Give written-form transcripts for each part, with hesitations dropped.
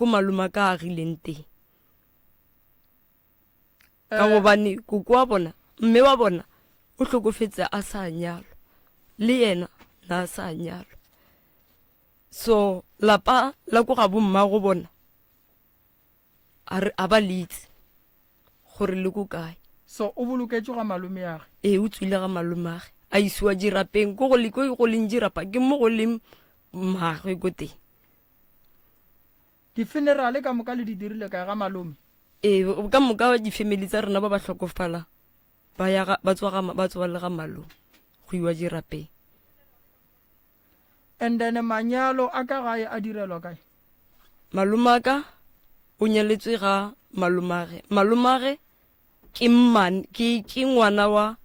ko malome a ka agileng teng ka gobane koko wa bona mme wa bona o hlokofetse a sa nyalwa le yena na a sa nyalwa so lapa la ko ga bommago bona a re a ba le itse gore le ko kae so o boloketšwe ga malomeage ee o tswile ga malomeage a isiwa dirapeng ko go le ko go leng dirapa ke mo go leng mmagwe ko teng Difunerale ka moka le di dirile kae ga malome? Ee, ka moka difamily tsa rena ba ba hlokofala ba ya ga, ba tswa ga, ba tswa le ga malome go iwa dirapeng. And then manyalo a ka gae a direlwa kae? Malomaka o nyaletswe ga malomage. Malomage ke mmane, ke ke ngwana wa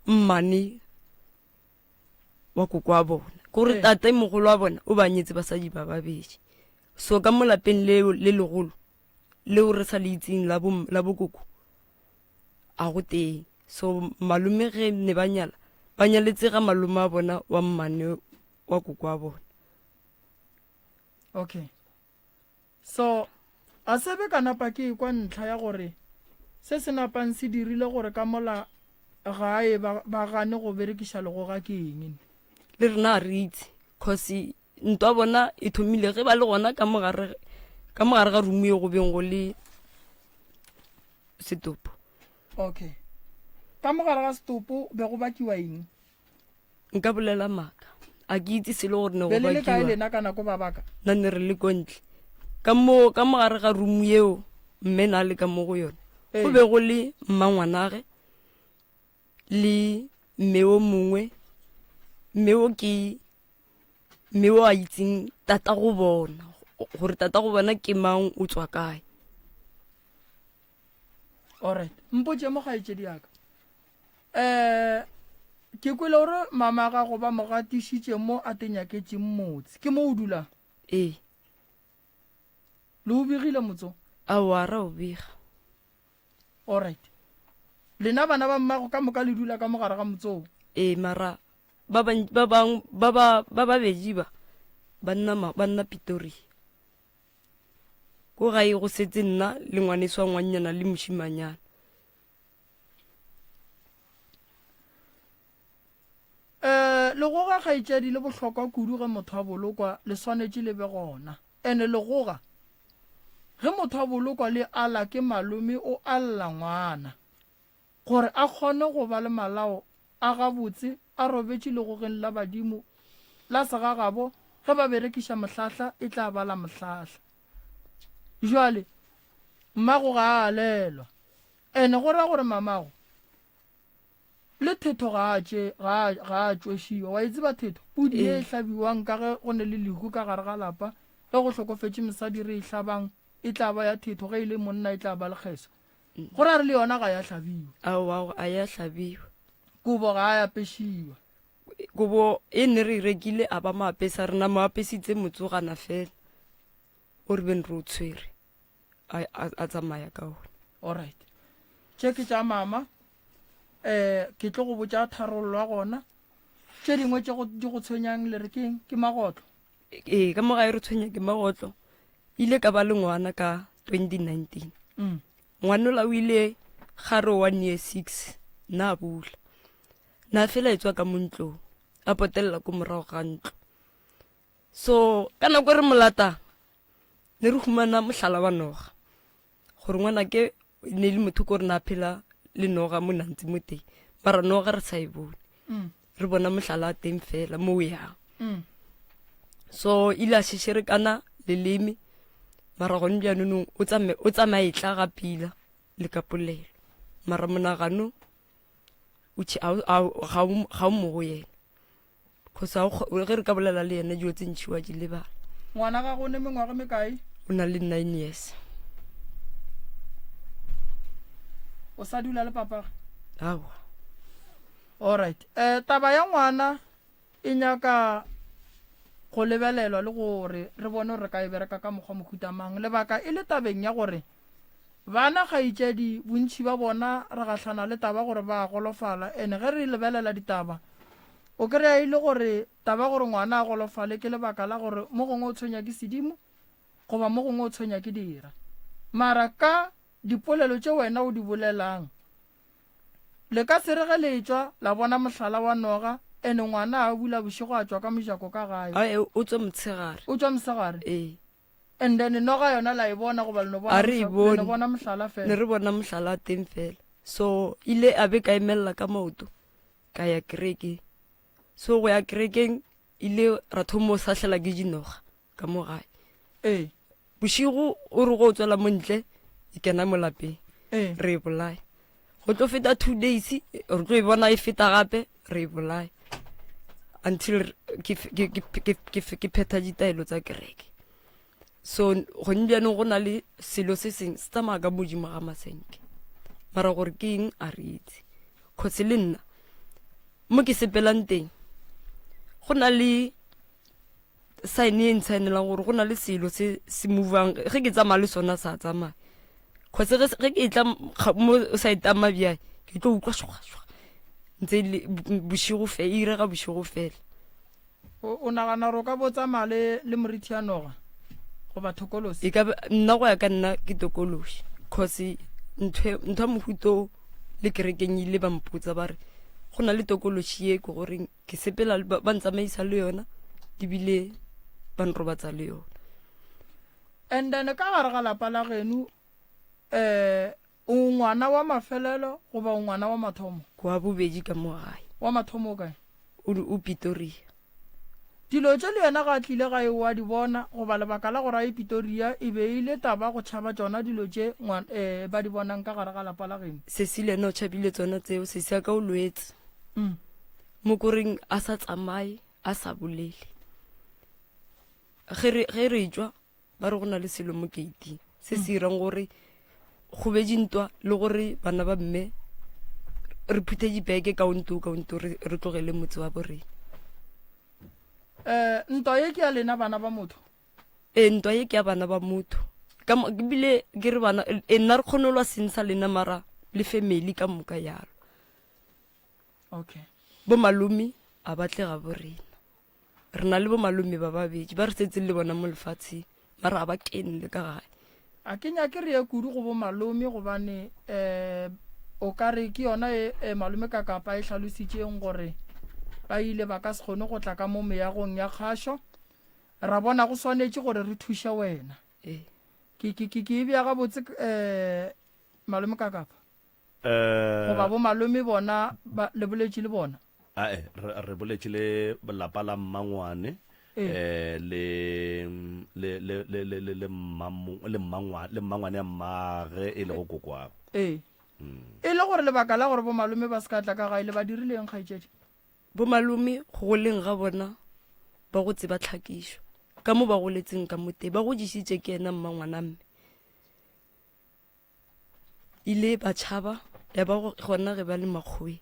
mmane wa koko wa bona kore Ee. tate mogolo wa bona o ba nyetse basadi ba babedi so ka mo lapeng leo le legolo leo re sa le itseng la bo- la bokoko a go teng so malome ge ne ba nyala ba nyaletse ga malome wa bona wa mmane wa koko wa bona Okay. So, a se be ka napa ke ekwa ntlha ya gore se se napang se dirile gore ka mola gae ba, ba gane go berekiša legoga ke eng? Le rena a re itse, cause ntwa bona e thomile ge ba le gona ka mogare ka mogare ga room ye go beng go le setopo. Okay. Ka mogare ga setopo be go bakiwa eng? Nka bolela maaka. A ke itse selo gore ne go Be le le kae bakiwa. lena ka nako ba baka? Nna ne re le ko ntle. Ka mo ka mogare ga room yeo mme na le ka mo go yone. Go Ee. be go le mmangwanage le mme o mongwe. Mme o ke mme o a itseng tata go bona gore tata go bona ke mang o tswa kae. Alright. Mpotše mo kgaetšedi ya ka. Um ke kwele gore mama gago ba mo gatišitše mo a tenyaketšeng motse. Ke mo o dulang? Ee. Le o begile motse o? Aowa, ra o bega. Alright. Lena bana ba mmago ka moka le dula ka mo gare ga motse o? Ee, mara ba ba ba bang ba ba ba babedi ba ba nna ma ba nna Pretoria. Ko gae go setse nna le ngwaneso wa ngwannyana le mošimanyana. Um legoga kgaetšedi le bohlokwa kudu ge motho a bolokwa le swanetše le be gona ene legoga ge motho a bolokwa le ala ke malome o alla ngwana gore a kgone go ba le malao a gabotse a robetše legogeng la badimo la segagabo ge ba berekiša mohlahla e tla ba la mohlahla jwale mmago ga a alelwa Ene go ra gore mamago le thetho ga a tše ga ga a tšwešiwa. Wa e tseba thetho? Pudi ye e hlabiwang ka ge go ne le lehu ka gare ga lapa, ge go hlokofetše mosadi re e hlabang e tla ba ya thetho, ge e le monna e tla ba lekgeswa. Go ra re le yona ga ya hlabiwa. Aowa, ga ya hlabiwa. Kobo ga a apešiwa. Kobo e ne re e rekile a ba mo apesa, rena mo apesitse motsogana fela o re beng re o tshwere. a, a, a tsamaya ka ona. Alright. Tše ke tša mama. Eh, ke tlo go botša tharollo ya gona. Tše dingwe tše go di go tshwenyang le re keng? Ke magotlo. Ee, ka mo gae re tshwenya ke magotlo. Ile ka ba le ngwana ka 2019. Mm. Ngwanola o ile ga re one year six na bula. Na fela e tswa ka mo ntlong, a potelela ko morago ga ntlo. So ka nako e re molata ne re humana mohlala wa noga gore ngwana ke ne le motho ko re na phela le noga mo nantse mo teng mara noga re sa e bone mm. re bona mohlala wa teng fela mo o yang mm. so ile a šešere kana leleme mara gone bjanonong o tsamaye tla ga pila le ka polelo mara monagano ga o mo go yena Cause ga o ge re ka bolela le yena dilo tse ntšhi wa di lebala. Ngwana gago o ne mengwaga mekae? O na le 9 years. O sa dula le papage? Aowa. Alright. Eh, taba ya ngwana e nyaka go lebelelwa le gore re bone gore re ka e bereka ka mokgwa mohuta mang. Lebaka e le tabeng ya gore Bana kgaetšedi bontši ba bona re gahlana le taba gore ba a golofala and ge re lebelela ditaba o kry-a e le gore taba gore ngwana a golofale ke lebaka la gore mo gongwe o tshwenya ke sedimo. goba mo gongwe o tshwenya ke dira. Mara ka dipolelo tše wena o di bolelang, le ka se re ge le etšwa la bona mohlala wa noga, ene ngwana a bula bošego a tšwa ka mojako ka gae. Ae, o tswa motshegare. O tšwa mosegare? Ee. And then noga yona la e bona goba le no bona A re e mohla- le bone. no bona mohlala Ne fela? re bona mohlala teng fela. So ile a be ka emelela ka maoto ka ya kerekeng. So go ya kerekeng ile ra thoma o sahlela ke dinoga ka mo gae. Ee. Bošego o re go o tswela mo ntle e kena mo lapeng. Ee. Re e bolaya. Go tlo feta 2 days re tlo e bona e feta gape re e bolaya. Until ke ke ke ke ke phetha ditaelo tsa kereke. So gone bjanong go na le selo se seng se tsamaya ka modimo ga masenke. Mara gore ke eng a re itse. Cause le nna mo ke sepelang teng go na le sign e ntshaenelang gore go na le selo se se movang ge ke tsamaya le sona sa tsamaya cause ge ge ke tla mo side a mabjang ke tlo utlwa shwa shwa ntse le bošego fe e irega bošego fela O, o nagana gore o ka bo tsamaya le, le morithi ya noga goba thokolosi? E ka ba, nna go ya ka nna ke tokološi cause ntho ntho ya mohuto le kerekeng ile ba mpotsa ba re go na le tokološi ye ke goreng ke sepela ba, ba ntsamaisa le yona ebile ba nrobatsa le yona. And then ka gare ga lapa la geno um o ngwana wa mafelelo goba o ngwana wa mathomo? Ke wa bobedi ka mo gae. Wa mathomo o kae? O, o Pitoria. Dilo tše le yena ga a tlile gae o a di bona, goba lebaka la gore a ye Pitoria e be e le taba go tšhaba tšona dilo tše ngwan, eh, ba di bonang ka gare ga lapa la geno. Sesi le yena o tšhabile tsona tseo, sesi ya ka o lwetse. Mm. Mo koreng a sa tsamaye, a sa bolele. Ge re, ge re tšwa, ba re go na le selo mo keiting se se irang gore go be dintwa le gore bana ba mme re phuthe dibeke kaonto kaonto re re tlogele motse wa borena. Eh, ntwa ye ke ya lena bana ba motho? Ee, ntwa ye ke ya bana ba motho. Ka mo, ebile ke re bana, e nna re kgone go lwa seng sa lena mara le family ka moka yalo. Okay. Bo malome a ba tle ga borena. Re na le bo malome ba babedi ba re setseng le bona mo lefatsheng, mara ga ba kene le ka gae. A ke nyake re ye kudu go bo malome gobane um o ka re ke yona e, e malome Kakapa e hlalositšeng gore ba ile ba ka se kgone go tla ka mo meagong ya kgašo. Ra bona go swanetše gore re thuše wena. Ee. Ke, ke, ke, ke e bea gabotse um malome Kakapa? Eh. Goba bo malome bona ba le boletše le bona? Ae, re, re boletše le lapa la mmangwane eh le le le le le le le mmamu le mmangwa le mmangwane ya mmage e lego kokoago. Ee. E le gore lebaka la gore bo malome ba se ka tla ka gae le ba dirile eng kgaetšedi? Bo malome go goleng ga bona ba go tseba tlhakišo ka mo ba goletseng ka mo teng ba godišitše ke yena mmangwana mme. Ile ba tšhaba ya ba gona ge ba le makgoweng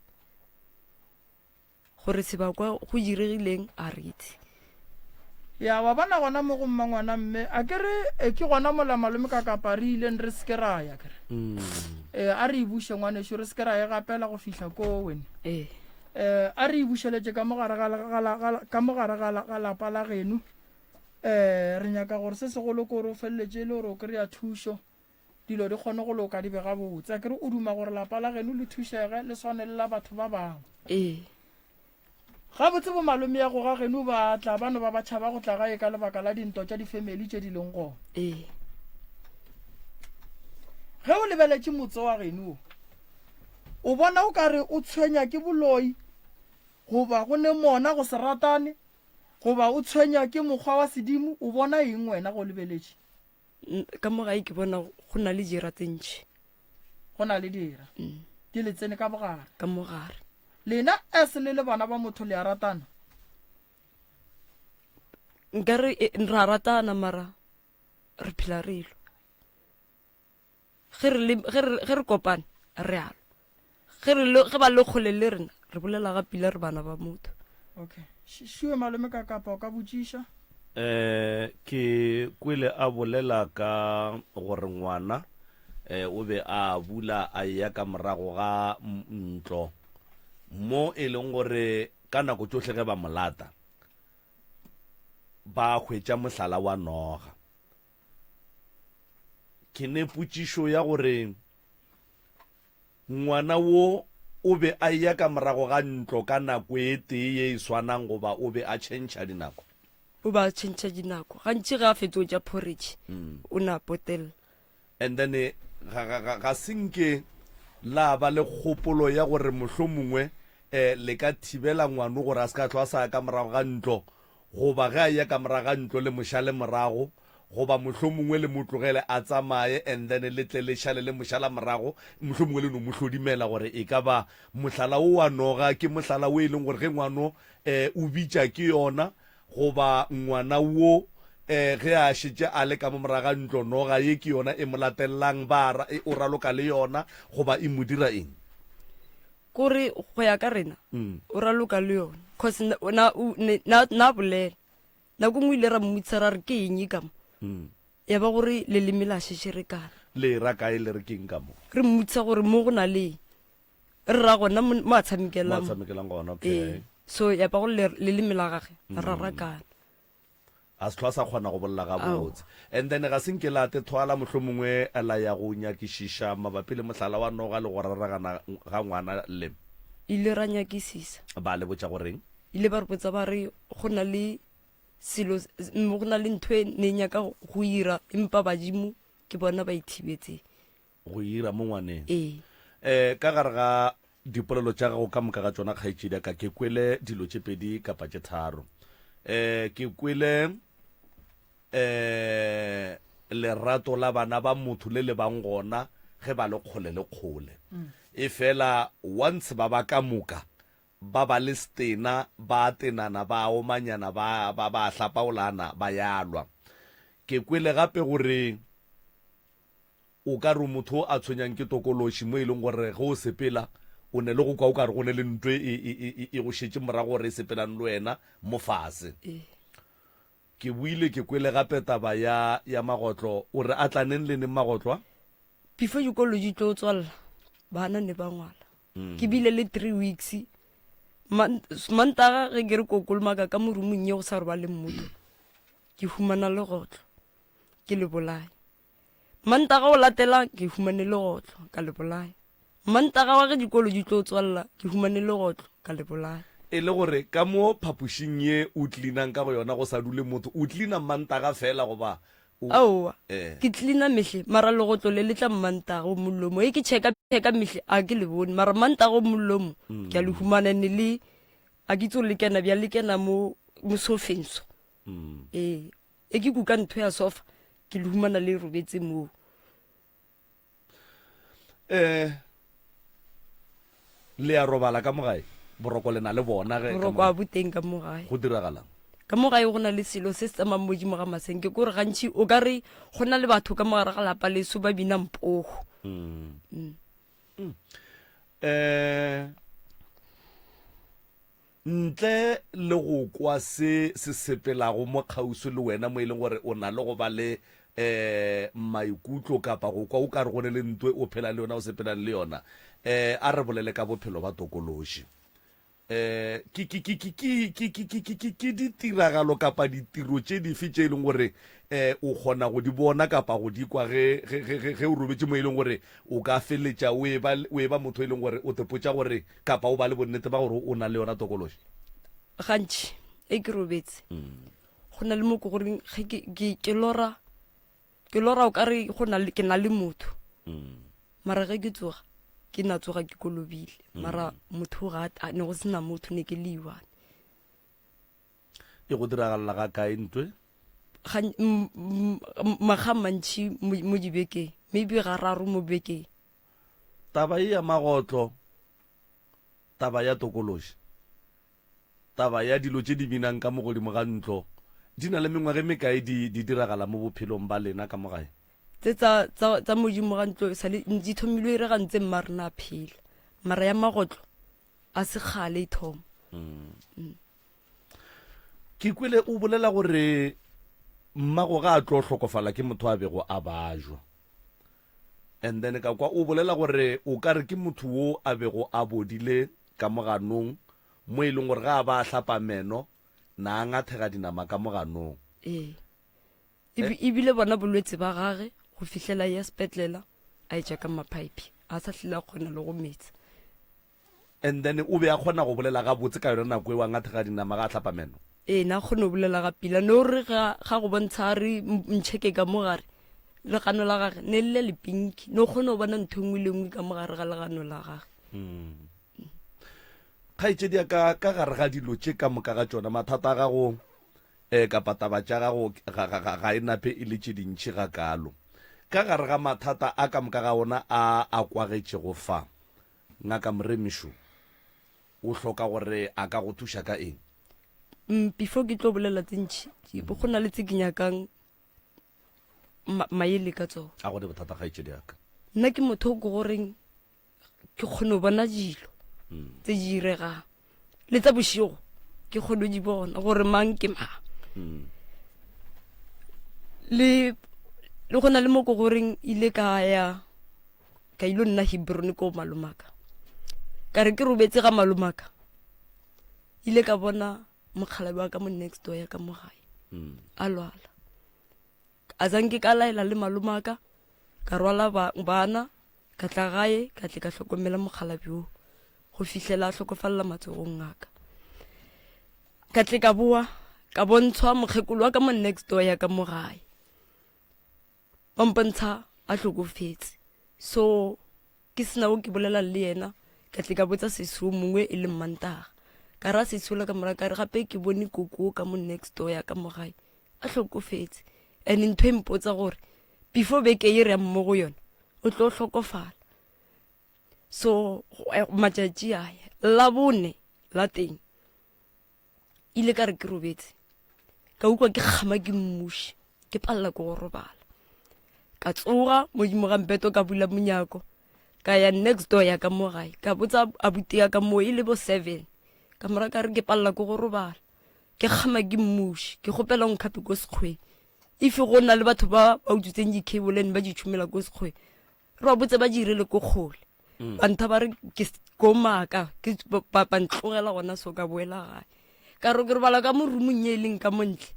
gore sebakwa go diregileng a re itse. Ya wa bona gona mo go mmangwana mme a ke re e ke gona mola malome ka kapa re ileng re se ke ra ya kere Mm. e a re e buše ngwanešu re se ke ra e gapela go fihla ko wene Ee. eh a re e bušeletše ka mo gare ga ga ga ka mo gare ga ga lapa la geno eh re nyaka gore se segolo ke gore o feleletše e le gore o kry-a thušo dilo di kgone go loka di be gabotse. Akere o duma gore lapa la geno le thušege le swane le la batho ba bangwe. Ee. Gabotse bomalomeago ga geno ba tla ba no ba ba tšhaba go tla gae ka lebaka la dintwa tša difemeli tše di leng gona. Ee. Ge o lebeletše motse wa geno wo, o bona o ka re o tshwenya ke boloi goba go ne mona go se ratane goba o tshwenya ke mokgwa wa sedimo, o bona eng wena ge o lebeletše? Ka mo gae ke bona go na le dira tse ntši. Go na le dira. Mm. Di le tsene ka bogare. Ka mogare. Lena as le le bana ba motho le a ratana? Nka re e, ra ratana mara re phela re lwa. Ge re le ge re ge re kopane re a lwa. Ge re le ge ba le kgole le rena re bolela ga pila re bana ba motho. Okay. Šiwe malome ka kapa o ka botšiša? Eh ke kwele a bolela ka gore ngwana eh o be a bula a eya ka morago ga ntlo mo e leng gore ka nako tšohle ge ba mo lata ba hwetša mohlala wa noga. Ke ne potšišo ya gore ngwana wo o be a eya ka morago ga ntlo ka nako e tee ye e swanang goba o be a tšhentšha dinako? O be a tšhentšha dinako. Gantši ge a fetša go ja porridge, o ne a potella. And then ga, ga, ga, ga se nke la ba le kgopolo ya gore mohlomongwe um le ka thibela ngwano gore a se ka hlwa a sa ya ka morago ga ntlo, goba ge a eya ka morago ga ntlo le mo šale morago, goba mohlomongwe le mo tlogele a tsamaye and then le tle le šale le mo šala morago, mohlomongwe le no mo hlodimela gore e ka ba mohlala wo wa noga ke mohlala wo e leng gore ge ngwano um o bitša ke yona, Goba ngwana wo, eh, ge a šetše a le ka mo morago ga ntlo, noga ye ke yona e mo latelelang, ba ra, e, o raloka le yona, goba e mo dira eng? Kore go ya ka rena, o raloka le yona. Cause na, na, o, ne, na, na bolela. Nako nngwe ile ra mmotsa ra re ke eng e ka mo? Ya ba gore leleme la šešerekana. Le ra kae le re ke eng ka mo? Re mmotsa gore mo go na le eng. Re ra gona mo mo a tshamekelang. Mo a tshamekelang gona, okay. Ee. So ya ba go leleme la gage la rarakana. A se hlwa a sa kgona go bolela gabotse. And then ga se nke la te thwala mohlomongwe la ya go nyakišiša mabapi le mohlala wa noga le go raragana ga ngwana le. Ile ra nyakisisa. Ba le botša goreng? Ile ba re botsa ba re go na le selo, go na le ntho e ne e nyaka go ira empa badimo ke bona ba e thibetseng. Go ira mo ngwaneng. Ee. Eh, ka gare ga dipolelo tša gago ka moka ga tšona, kgaetšedi ya ka, ke kwele dilo tše pedi kapa tše tharo. Eh, ke kwele eh lerato la bana ba motho le le bang gona ge ba le kgole le kgole. E fela once ba ba ka moka, ba ba le setena, ba tenana, ba omanyana, ba ba ba hlapaolana, ba ya lwa. Ke kwele gape gore O ka re o motho o a tshwenyang ke tokološi mo e leng gore ge o sepela o ne le go kwa o ka re go ne le ntwe e, e, e, e, e go šetše morago gore e sepelang le wena mo fase. Ke boile ke kwele gape taba ya, ya magotlo. O re a tla neng le neng magotlo a? Before dikolo di tlo tswalela, bana ne ba ngwala. Ke bile le 3 weeks. Man, Mantaga ge ke re ko kolomaka ka mo roomong ye go sa robaleng motho, ke humana legotlo, ke le bolaya. Mantaga o latelang ke humane legotlo ka le bolaya. Mantaga wa ge dikolo di tlo tswalela ke humane legotlo ka le bolaya. E le gore ka mo phapošing ye o cleanang ka go yona go sa dule motho, o cleaner Mantaga feela goba o. Aowa, Eh. ke cleaner mehle mara legotlo le le tla Mantaga o mollomo. E ke checka checka mehle a ke le bone mara Mantaga o mollomo ke a le humana ene le a ke itse gore le kena bjang le kena mo mo sofeng so. Ee. E ke kuka ntho ya sofa ke le humana le robetse moo. Eh le ya robala ka mo gae boroko le na le bona ge boroko a bo teng ka mo gae go diragalang ka mo gae go na le selo se se tsamayng modimo ga masenke kore gantši o ka re go na le batho ka mo gare ga lapa leso ba bina mpogo mm. Mm. Mm. Eh Ntle le go kwa se se sepelago mo kgauswi le wena mo e leng gore o na le go ba le um maikutlo kapa go kwa o ka re go ne le ntwe o phela le yona o sepelang le yona, um a re bolele ka bophelo ba tokološi. Um ke, ke, ke, ke, ke, ke, ke, ke, ke, ke, ke ditiragalo kapa ditiro tše dife tše e leng gore um o kgona go di bona kapa go di kwa ge, ge, ge, ge, ge o robetše mo e leng gore o ka feleletša o eba, o eba motho e leng gore o tepotša gore Kapa o ba le bonnete ba gore o na le yona tokološi? Gantši e ke robetse go na le mo ke goreng ge ke, ke, ke lora ke lora o ka re go na le, ke na le motho mara ge ke tsoga ke na tsoga ke kolobile mara motho ga a ne go sena motho ne ke le iwane. E go diragalela ga kae ntwe? Makga a mantši mo dibekeng maybe gararo mo bekeng. Taba ye ya magotlo, taba ya tokološi, taba ya dilo tše di binang ka mo godimo ga ntlo, di na le mengwaga e mekae di, di diragala mo bophelong ba lena ka mo gae? Tse tsa, tsa, tsa modimo ga ntlo sa le di thomilwe e re ga ntse mma rena a phela. Mara ya magotlo a se kgale e thoma. Mm. Ke kwele o bolela gore mmago ga a tlo hlokofala ke motho a bego a bajwa. And then ka kwa o bolela gore o ka re ke motho wo a bego a bodile ka moganong mo e leng gore ga a ba a hlapa meno na a ngathega dinama ka moganong. Ee. Ebile bona bolwetse ba gage. Go fihlela a eya sepetlela a etša ka maphaephe, a sa hlile a kgona le go metsa. And then o be a kgona go bolela gabotse ka yona nako eo, a ngathega dinama ga a hlapa meno? Ee, na kgona go bolela ga pila. No re ga, ga go bontsha a re ntšheke ka mo gare, legano la gage ne le le le pinki. No kgona go bona ntho e nngwe le nngwe ka mo gare ga legano la gage. Kgaetšedi ya ka, ka gare ga dilo tše ka moka ga tšona, mathata a gago um kapa taba tša gago ga, ga, ga, ga e nape e le tše dintši gakaalo. Ka gare ga mathata a ka moka ga ona a a kwagetšego fa, Ngaka Moremišo o hloka gore a ka go thuša ka eng? Mm, before ke tlo bolela tse ntši, go na le tse ke nyakang ma, maele ka tsona. A go ne bothata kgaetšedi ya ka. Nna ke motho o ke goreng ke kgone go bona dilo mm. tse di diregang le tsa bošego ke kgone di bona gore mang ke mang mm. le le go na le mo ko goreng ile ka ya ka ilo nna hebrone ko malomaka ka re ke robetse ga malomaka ile ka bona mokgalabi wa ka mo next door ya ka mo gae mm. a lwala A zanke ka laela le malomaka, ka rwala ba, bana, ka tla gae, ka tle ka hlokomela mokgalabje wo, go fihlela a hlokofalela matsogong a ka. Ka tle ka boa, ka bontshwa mokgekolo wa ka mo next door ya ka mo gae. Ba mpontsha a hlokofetse. So, ke sena wo ke bolelang le yena, ka tle ka botsa sesi o mongwe e le Mmantaga. Ka ra sesi ola ka mora ka re gape ke bone koko ka mo next door ya ka mo gae. a hlokofetse and ntho e mpotsa gore before beke ye re yang mo go yona o tlo hlokofala so eh, matšatši a ya labone la teng ile ka re ke robetse ka ukwa ke kgama ke mmuši ke palela ke go robala ka tsoga modimo ga mpeto ka bula monyako ka ya next door ya ka mo gae ka botsa abuti ya ka moo e le bo seven ka mora ka re ke palela ke go robala Ke kgama ke mmuši, ke kgopela o nkgape ko sekgweng. If go na le batho ba ba utswitseng di-cable and ba di tšhomela ko sekgweng, re ba botse ba di irele ko kgole. Mm. Bantha ba re ke ko maaka, ke ba ba ntlogela gona so ka boela gae. Ka re ke robala ka mo roomong ye e leng ka mo ntle.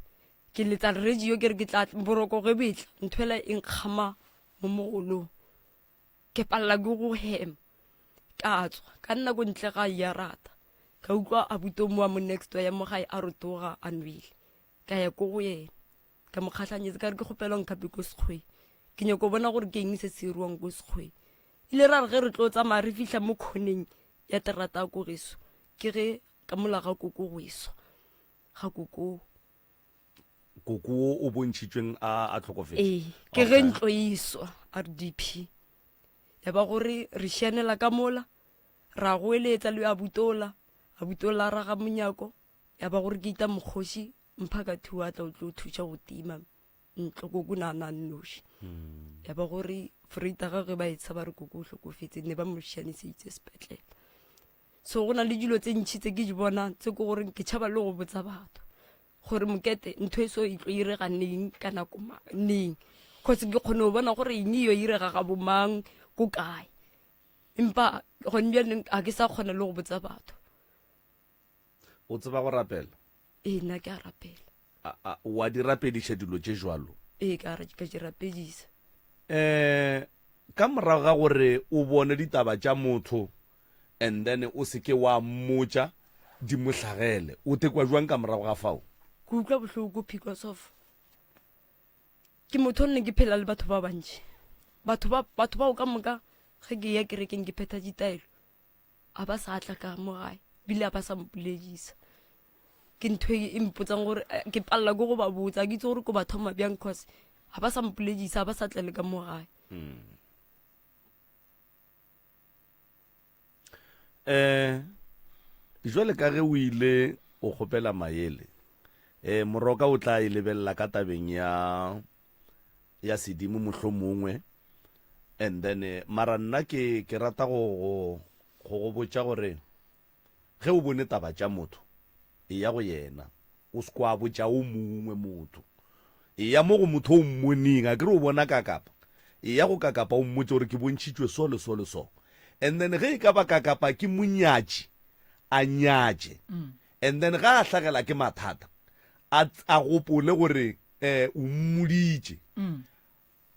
Ke letsa radio ke re ke tla boroko ge betla, ntho ela e nkgama mo mogolong. Ke palela ke go hema. Ka tswa, ka nna ko ntle ga yarata. Ka utlwa abuti o mongwe wa mo next door ya mo gae a rotoga a nwele. Ka ya ko go yena. Ka mo kgahlanyetsa ka re ke kgopela o nkgape ko sekgweng. Ke nyako bona gore ke eng se se iriwang ko sekgweng. Ile ra re ge re tlo tsamaya re fihla mo khoneng ya terata ya ko geso, ke ge ka mola ga koko go eswa. Ga koko. Koko wo o bontšhitšweng a a hlokofetše? Ee, ke ge ntlo e iswa RDP. Ya ba gore re šianela ka mola, ra goeletsa le abutola, abutola a raga monyako, ya ba gore ke ita mokgoši, mphakathi wa tla o tlo thuša go tima ntlo, koko na na nnoši. Ya ba gore Freitaga ge ba etsha ba re koko o hlokofetse, ne ba mo šianiseditse sepetlele. So go na le dilo tse ntšhi tse ke di bonang tse ke gore ke tšhaba le go botsa batho gore mokete ntho e so e tlo irega neng ka nako neng, cause ke kgone go bona gore eng e yo irega ga bomang ko kae, empa gone bjaneng ga ke sa kgona le go botsa batho. O tseba go rapela? Ee, nna ke a rapela. A, a, wa di rapediša dilo tše jwalo? Ee, ka, ka di rapedisa. Um ka morago ga gore o bone ditaba tša motho and then o se ke wa mmotša di mo hlagele, o tekwa jwang ka morago ga fao? Ke utlwa bohloko because of ke motho o nne ke phela le batho ba bantši. Batho ba, batho bao ka moka ge ke ya kerekeng ke phetha ditaelo, a ba sa tla ka mo gae bile a ba sa mpoledisa ke ntho e, e mpotsang gore eh, ke palela ke go ba botsa ke itse gore ko ba thoma bjang cause ga ba sa mpoledisa ga ba sa tlele ka mo gae um jwale ka ge o ile o kgopela maele um moroka o tla e lebelela ka tabeng ya ya sedimo mohlomongwe and then eh, mara nna ke ke rata go go go go botša gore ge o bone taba tša motho eya go yena o se kwa botša o mongwe motho eya mo go motho o mmoneng a kere o bona kakapa eya go kakapa o mmotse gore ke bontšhitšwe so le so le so and then ge e ka ba kakapa ke monyatši a nyatše mm. and then ga a hlagela ke mathata a a gopole gore eh o mmoditše mm.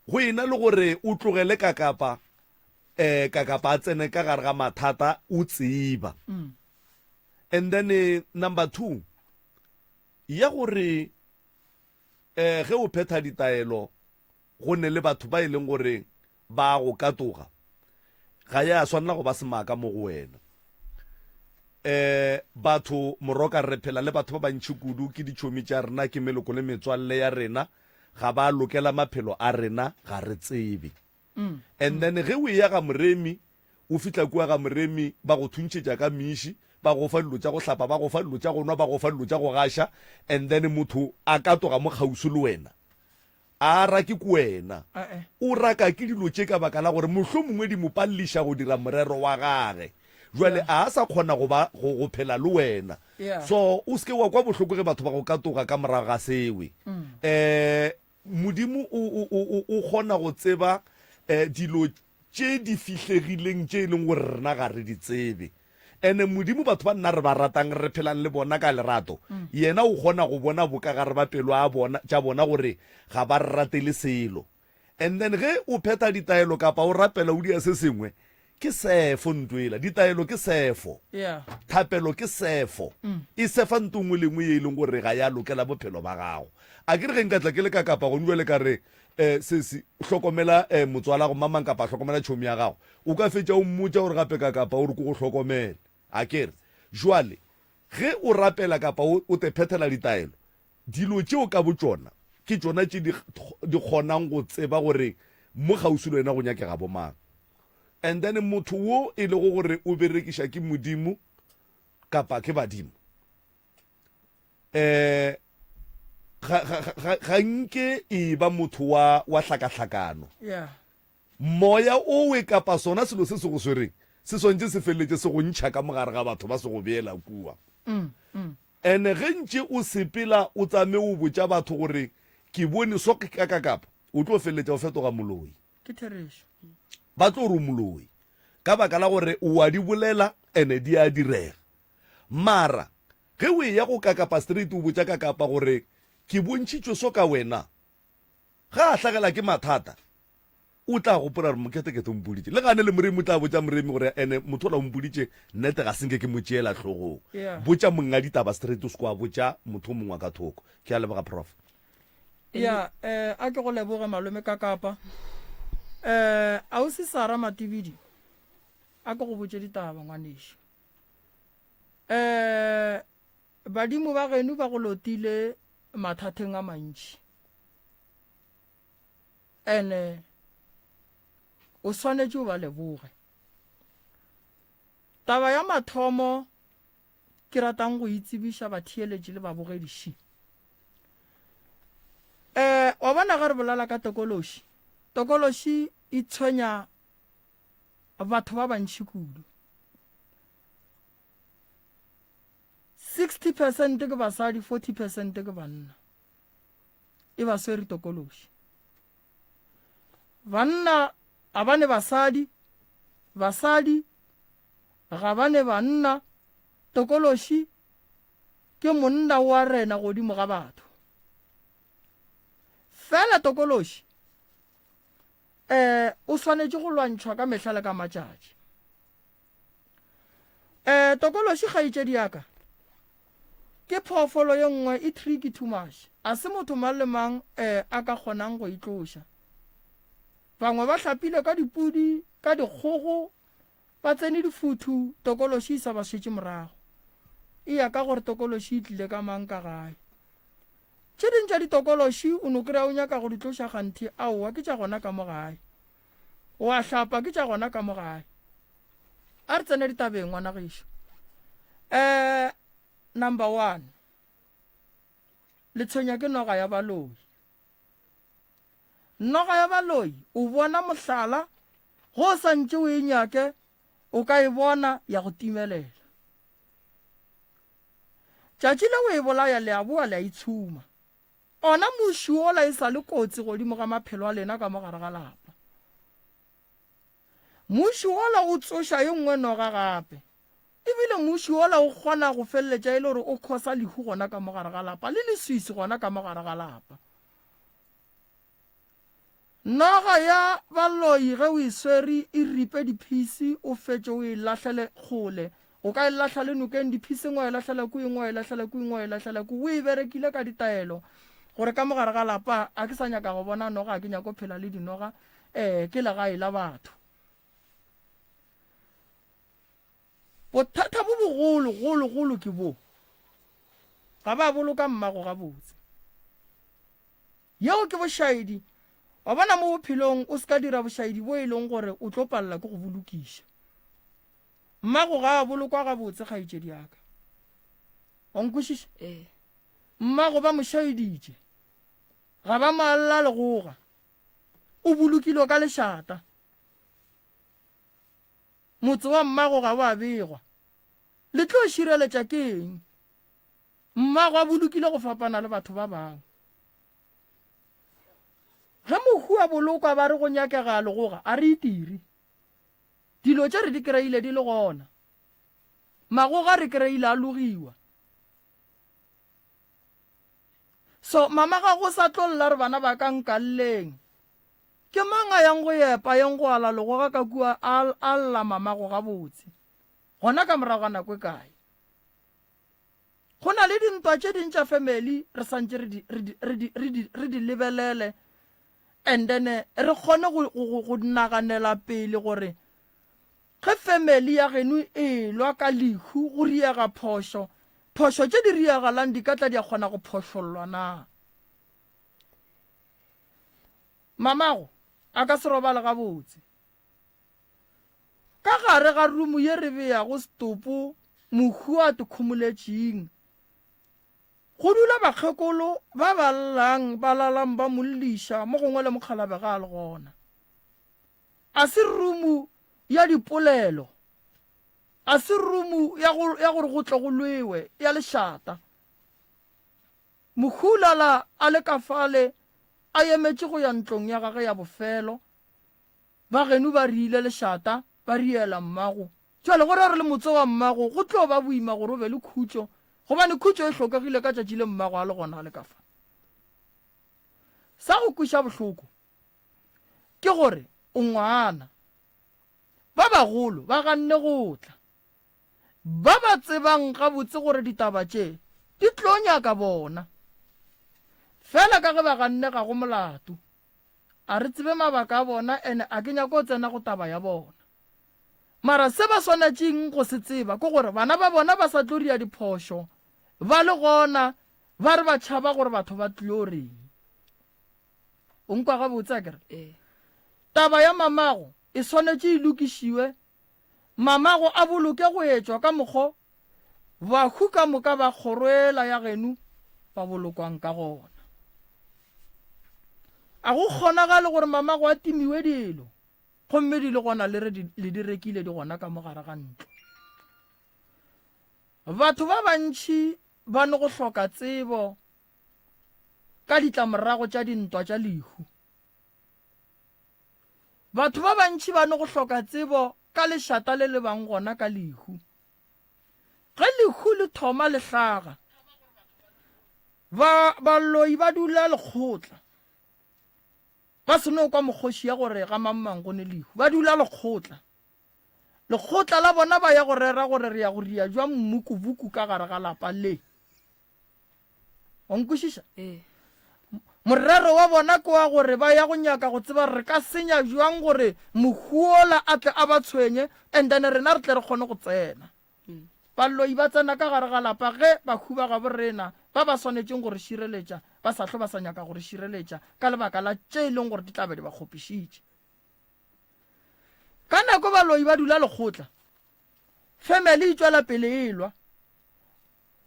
Go ena le gore o tlogele Kakapa, eh, Kakapa a tsene ka gare ga mathata o tseba. And then eh, number 2 ya gore eh ge o phetha ditaelo go ne le batho ba e leng gore ba go katoga ga ya swanela go ba semaka mo go wena. Eh batho moroka re phela le batho ba bantši kudu ke ditšhomi tša rena ke meloko le metswalle ya rena ga ba lokela maphelo a rena ga re tsebe. And then ge o eya ga Moremi o fihla kua ga Moremi ba go thuntšhetša ka miši ba go fa dilo tša go hlapa ba go fa dilo tša go nwa ba go fa dilo tša go gaša and then motho a katoga mo kgauswi le wena a rake ke wena o raka ke dilo tše ka baka la gore mohlomongwe di mo paleliša go dira morero wa gage jwale a sa kgona go ba go, go phela le wena so o seke wa kwa bohloko ge batho ba go katoga ka morago ga sewe um Modimo o, o, o, o kgona go tseba um dilo tše di fihlegileng tše e leng gore rena ga re di tsebe. Ene Modimo batho ba nna re ba ratang re phelang le bona ka lerato, yena o kgona go bona bokagare ba pelo a bona, tša bona gore ga ba re ratele selo. And then ge o phetha ditaelo kapa o rapela o dia se sengwe, ke sefo nto ela. Ditaelo ke sefo. Yeah. Thapelo ke sefo. E sefa nto nngwe le nngwe ye e leng gore ga ya lokela bophelo ba gago. A ke re ge nka tla ke le ka kapa gone jwale ka re eh, sesi hlokomela eh, motswalago mamang kapa hlokomela tšhomi ya gago, o ka fetša o mmotša gore gape ka kapa o re ke go hlokomele. A ke re jwale ge o rapela kapa o, o te phethela ditaelo, dilo tšeo ka botšona ke tšona tše di, di kgonang go tseba gore mo kgauswi le wena go nyakega bomang. And then motho wo e lego gore o berekiša ke Modimo kapa ke badimo, eh ga, ga, ga, ga nke e ba motho wa, wa hlakahlakano. Yeah. Moya owe kapa sona selo se se go swereng se swantše se feleletše se go ntšha ka mogare ga batho ba se go beela kua. Ene ge ntše o sepela o tsame o botša batho gore ke bone so ka ka kapa, o tlo feleletša o fetoga moloi. Ke therešo. Ba tlo re o moloi ka baka la gore o a di bolela ene di a direga. Mara ge o eya go kakapa straight o botša kakapa gore ke bontšhitšwe so ka wena, ge a hlagela ke mathata o tla gopola gore Moketekete o mpoditše. Le gane le Moremi o tla botša Moremi gore ene motho ola o mpoditše nnete ga se nke ke mo tšeela hlogong. Yeah. Botša monga ditaba straight o se ke wa botša motho o mongwe wa ka thoko. Ke a leboga Prof. Ya, eh, a ke go leboge malome Kakapa. Eh, ausi Sarah Matibidi, a ke go botše ditaba ngwanešu. Eh, badimo ba geno ba go lotile mathateng a mantši. Ene o swanetše o ba leboge. Taba ya mathomo ke ratang go itsebiša batheeletši le babogediši. Eh, wa bona ge re bolela ka tokološi, tokološi e tshwenya batho ba bantši kudu. 60 percent ke basadi, 40 percent ke banna. E ba swere tokološi. Banna a ba ne basadi, basadi ga ba ne banna. Tokološi ke monna wa rena godimo ga batho. Fela tokološi eh o swanetše go lwantšhwa ka mehla le ka matšatši. Eh tokološi kgaetšedi ya ka ke phoofolo ye nngwe e tricky too much. A se motho mang le mang eh a ka kgonang go e tloša. Bangwe ba hlapile ka dipudi, ka dikgogo, ba tsene difuthu, tokološi e sa ba šetše morago. E ya ka gore tokološi e tlile ka mang ka gae. Tše ding tša ditokološi o no kry-a o nyaka go di tloša kganthe aowa ke tša gona ka mo gae. O a hlapa ke tša gona ka mo gae. A re tsene ditabeng ngwana gešo. Eh number 1. Le tshwenya ke noga ya baloi. Noga ya baloi o bona mohlala go o sa ntše o e nyake o ka e bona ya go timelela. Tšatši le o e bolaya le a boa le a itshuma. Ona muši wola e sa le kotsi godimo ga maphelo a lena ka mo gare ga lapa. Muši wola o tsoša ye nngwe noga gape. Ebile muši wola o kgona go feleletša e le gore o khosa lehu gona ka mo gare ga lapa le leswiswi gona ka mo gare ga lapa. Noga ya baloi ge o e swere e ripe diphisi o fetše o e lahlele kgole. O ka e lahla le nokeng diphisi engwe wa e lahlela ku engwe wa e lahlela ku engwe wa e lahlela ku. O e berekile ka ditaelo gore ka mo gare ga lapa a ke sa nyaka go bona noga a ke nyako phela le dinoga um ke legae la batho. Bothata bo bogolo golo golo ke bo ga ba boloka mmago gabotse. Yeo ke bošaedi. Wa bona mo bophelong o se ka dira bošaedi bo e leng gore o tlo palela ke go bo lokiša. Mmago ga a bolokwa gabotse kgaetšedi ya ka. Wa nkwešiša? Ee. Mmago ba mo šaeditše. Ga ba mo alla legoga. O bolokilwe ka lešata. Motse wa mmago ga wa begwa. Le tlo šireletša ke eng? Mmago a bolokile go fapana le batho ba bangwe. Ge mohu a bolokwa ba re go nyakega legoga, a re itire. Dilo tše re di kry-ile di le gona. Magoga re kry-ile a logiwa. So mama ga go sa tlo lla re bana ba ka nkalleng. Ke mang a yang go epa yang go ala legoga ka kua a a lla mamago gabotse. Gona ka morago ga nako e kae? Go na le dintwa tše ding tša family re santše re di re di re di re di re di lebelele and then re kgone go go go naganela pele gore ge family ya geno e lwa ka lehu go riega phošo, phošo tše di riagalang di ka tla di a kgona go phošollwa na? Mamago a ka se robale gabotse. Ka gare ga rumu ye re beago setopo mohu a tikhomoletšeng, go dula bakgekolo ba ba llang ba lalang ba mo lliša, mo gongwe le mokgalabje ga a le gona. A se rumu ya dipolelo, a se rumu ya go, ya gore go tle go lwewe, ya lešata. Mohu lala a le ka fale a emetše go ya ntlong ya gage ya bofelo. Ba geno ba riile lešata, ba riela mmago. Bjale go ra re le motse wa mmago go tlo ba boima gore o be le khutšo, gobane khutšo e hlokegile ka tšatši le mmago a le gona a le ka fa. Sa go kweša bohloko ke gore o ngwana. Ba bagolo ba ganne go tla. Ba ba tsebang gabotse gore ditaba tše di tlo nyaka bona. Fela ka ge ba ganne ga go molato. A re tsebe mabaka a bona ene a ke nyako tsena go taba ya bona. Mara se ba swanetšeng go se tseba ke gore bana ba bona ba sa tlo ria diphošo ba le gona ba re ba tšhaba gore batho ba tlo reng. O nkwa gabotse akere? Ee. Taba ya mamago e swanetše e lokišiwe Mamago a boloke go etšwa ka mokgo bahu ka moka ba kgoro ela ya geno ba bolokwang ka gona. A go kgonagale gore mamago a timiwe dilo gomme di le gona le re le di rekile di gona ka mo gare ga ntlo. Batho ba bantši ba no go hloka tsebo ka ditlamorago tša dintwa tša lehu. Batho ba bantši ba no go hloka tsebo ka lešata le le bang gona ka lehu. Ge lehu le thoma le hlaga, ba baloi ba dula lekgotla. Ba se no kwa mokgoši ya gore ga mang-mang go ne lehu, ba dula lekgotla. Lekgotla la bona ba ya go rera gore re ya go ria jwang mmukubuku ka gare ga lapa le. Wa nkwešiša? Ee. Morero wa bona ke wa gore ba ya go nyaka go tseba re ka senya bjang gore mohuola a tle a ba tshwenye and then rena re tle re kgone go tsena. Baloi ba tsena ka gare ga lapa ge bahu ba gabo rena ba ba swanetšeng go re šireletša ba sa hlwe ba sa nyaka go re šireletša ka lebaka la tše e leng gore di tla be di ba kgopišitše. Ka nako baloi ba dula lekgotla, family e tšwela pele e lwa.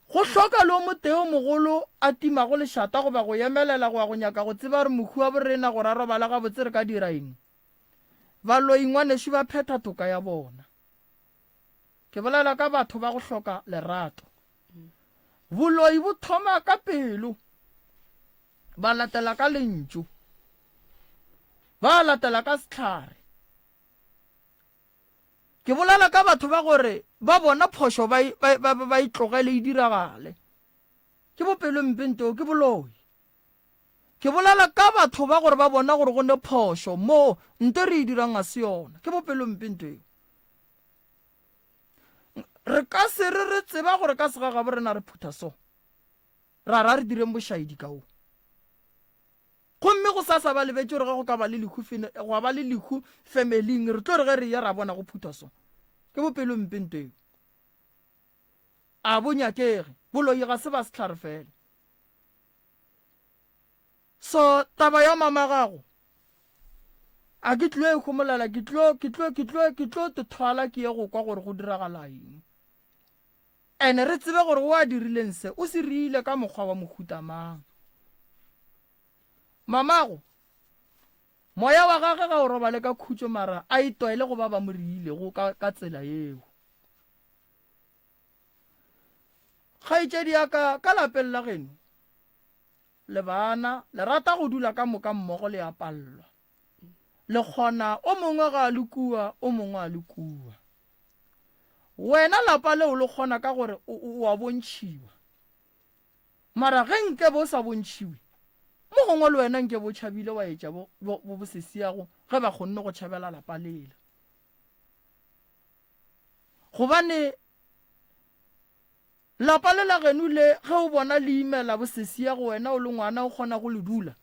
Go hloka le o motee o mogolo a timago lešata goba go emelela go ya go nyaka go tseba gore mohu wa borena gore a robale gabotse re ka dira eng. Baloi ngwanešu ba phetha toka ya bona. Ke bolela ka batho ba go hloka lerato. Boloi bo thoma ka pelo, ba latela ka lentšu, ba latela ka sehlare. Ke bolela ka batho ba gore ba bona phošo ba, ba, ba, ba e tlogele e diragale. Ke bopelompe ntoo, ke boloi. Ke bolela ka batho ba gore ba bona gore go ne phošo moo nto re e dirang ga se yona. Ke bopelompe nto eo. Re ka se re re tseba gore ka segagabo rena re phutha so. Ra ra re direng bošaedi ka wo. Gomme go sasa ba lebetše gore ge go ka ba le lehu gwa ba le lehu femeling re tlo re ge re eya ra bona go phuthwa so. Ke bopelompe nto eo. A bo nyakege. Boloi ga se ba sehlare fela. So taba ya mama gago a ke tlo e homolela ke tlo ke tlo ke tlo ke tlo te thwala ke ye go kwa gore go diragala eng. Ene re tsebe gore o a dirileng se o se rile ka mokgwa wa mohuta mang. Mamago moya wa gage ga o robale ka khutšo mara a itwaele go ba ba mo riilego ka ka tsela yeo. Kgaetšedi ya ka ka lapeng la geno le bana le rata go dula ka moka mmogo le a pallwa. Le kgona o mongwe ga a le kua o mongwe a le kua. Wena lapa leo le kgona ka gore o a bontšhiwa. Mara ge nke be o sa bontšhiwe, mo gongwe le wena nke bo tšhabile wa etša bo, bo, bo bosesiago ge ba kgonne go tšhabela lapa lela. Gobane lapa le la geno le ge o bona le imela bosesiago wena o le ngwana o kgona go le dula.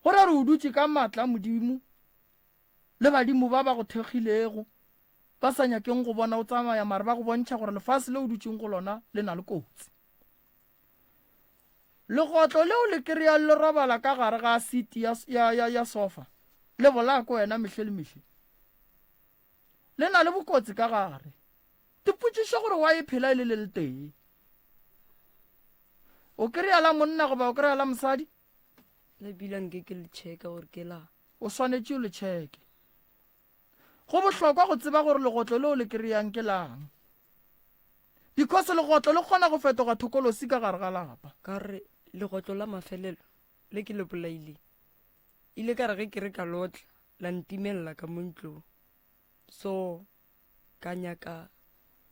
Go ra re o dutše ka maatla a Modimo le badimo ba ba go thekgilego, ba sa nyakeng go bona o tsamaya mare ba go bontšha gore lefase le o dutšeng go lona le na le kotsi. Legotlo leo le kry-ang le robala ka gare ga siti ya, ya, ya, ya sofa le bolaya ko wena mehle le mehle. Le na le bokotsi ka gare. Tipotšiše gore wa e phela e le le letee. O kry-a la monna goba o kry-a la mosadi? Le bile nke ke le checka gore ke la. O swanetše o le checke. Go bohlokwa go tseba gore legotlo leo le kry-ang ke lang. Because legotlo le kgona go fetoga thokolosi ka gare ga lapa. Ka gore legotlo la mafelelo le ke le bolaileng, ile ka re ge ke re ka lotla la ntimelela ka mo ntlong. So ka nyaka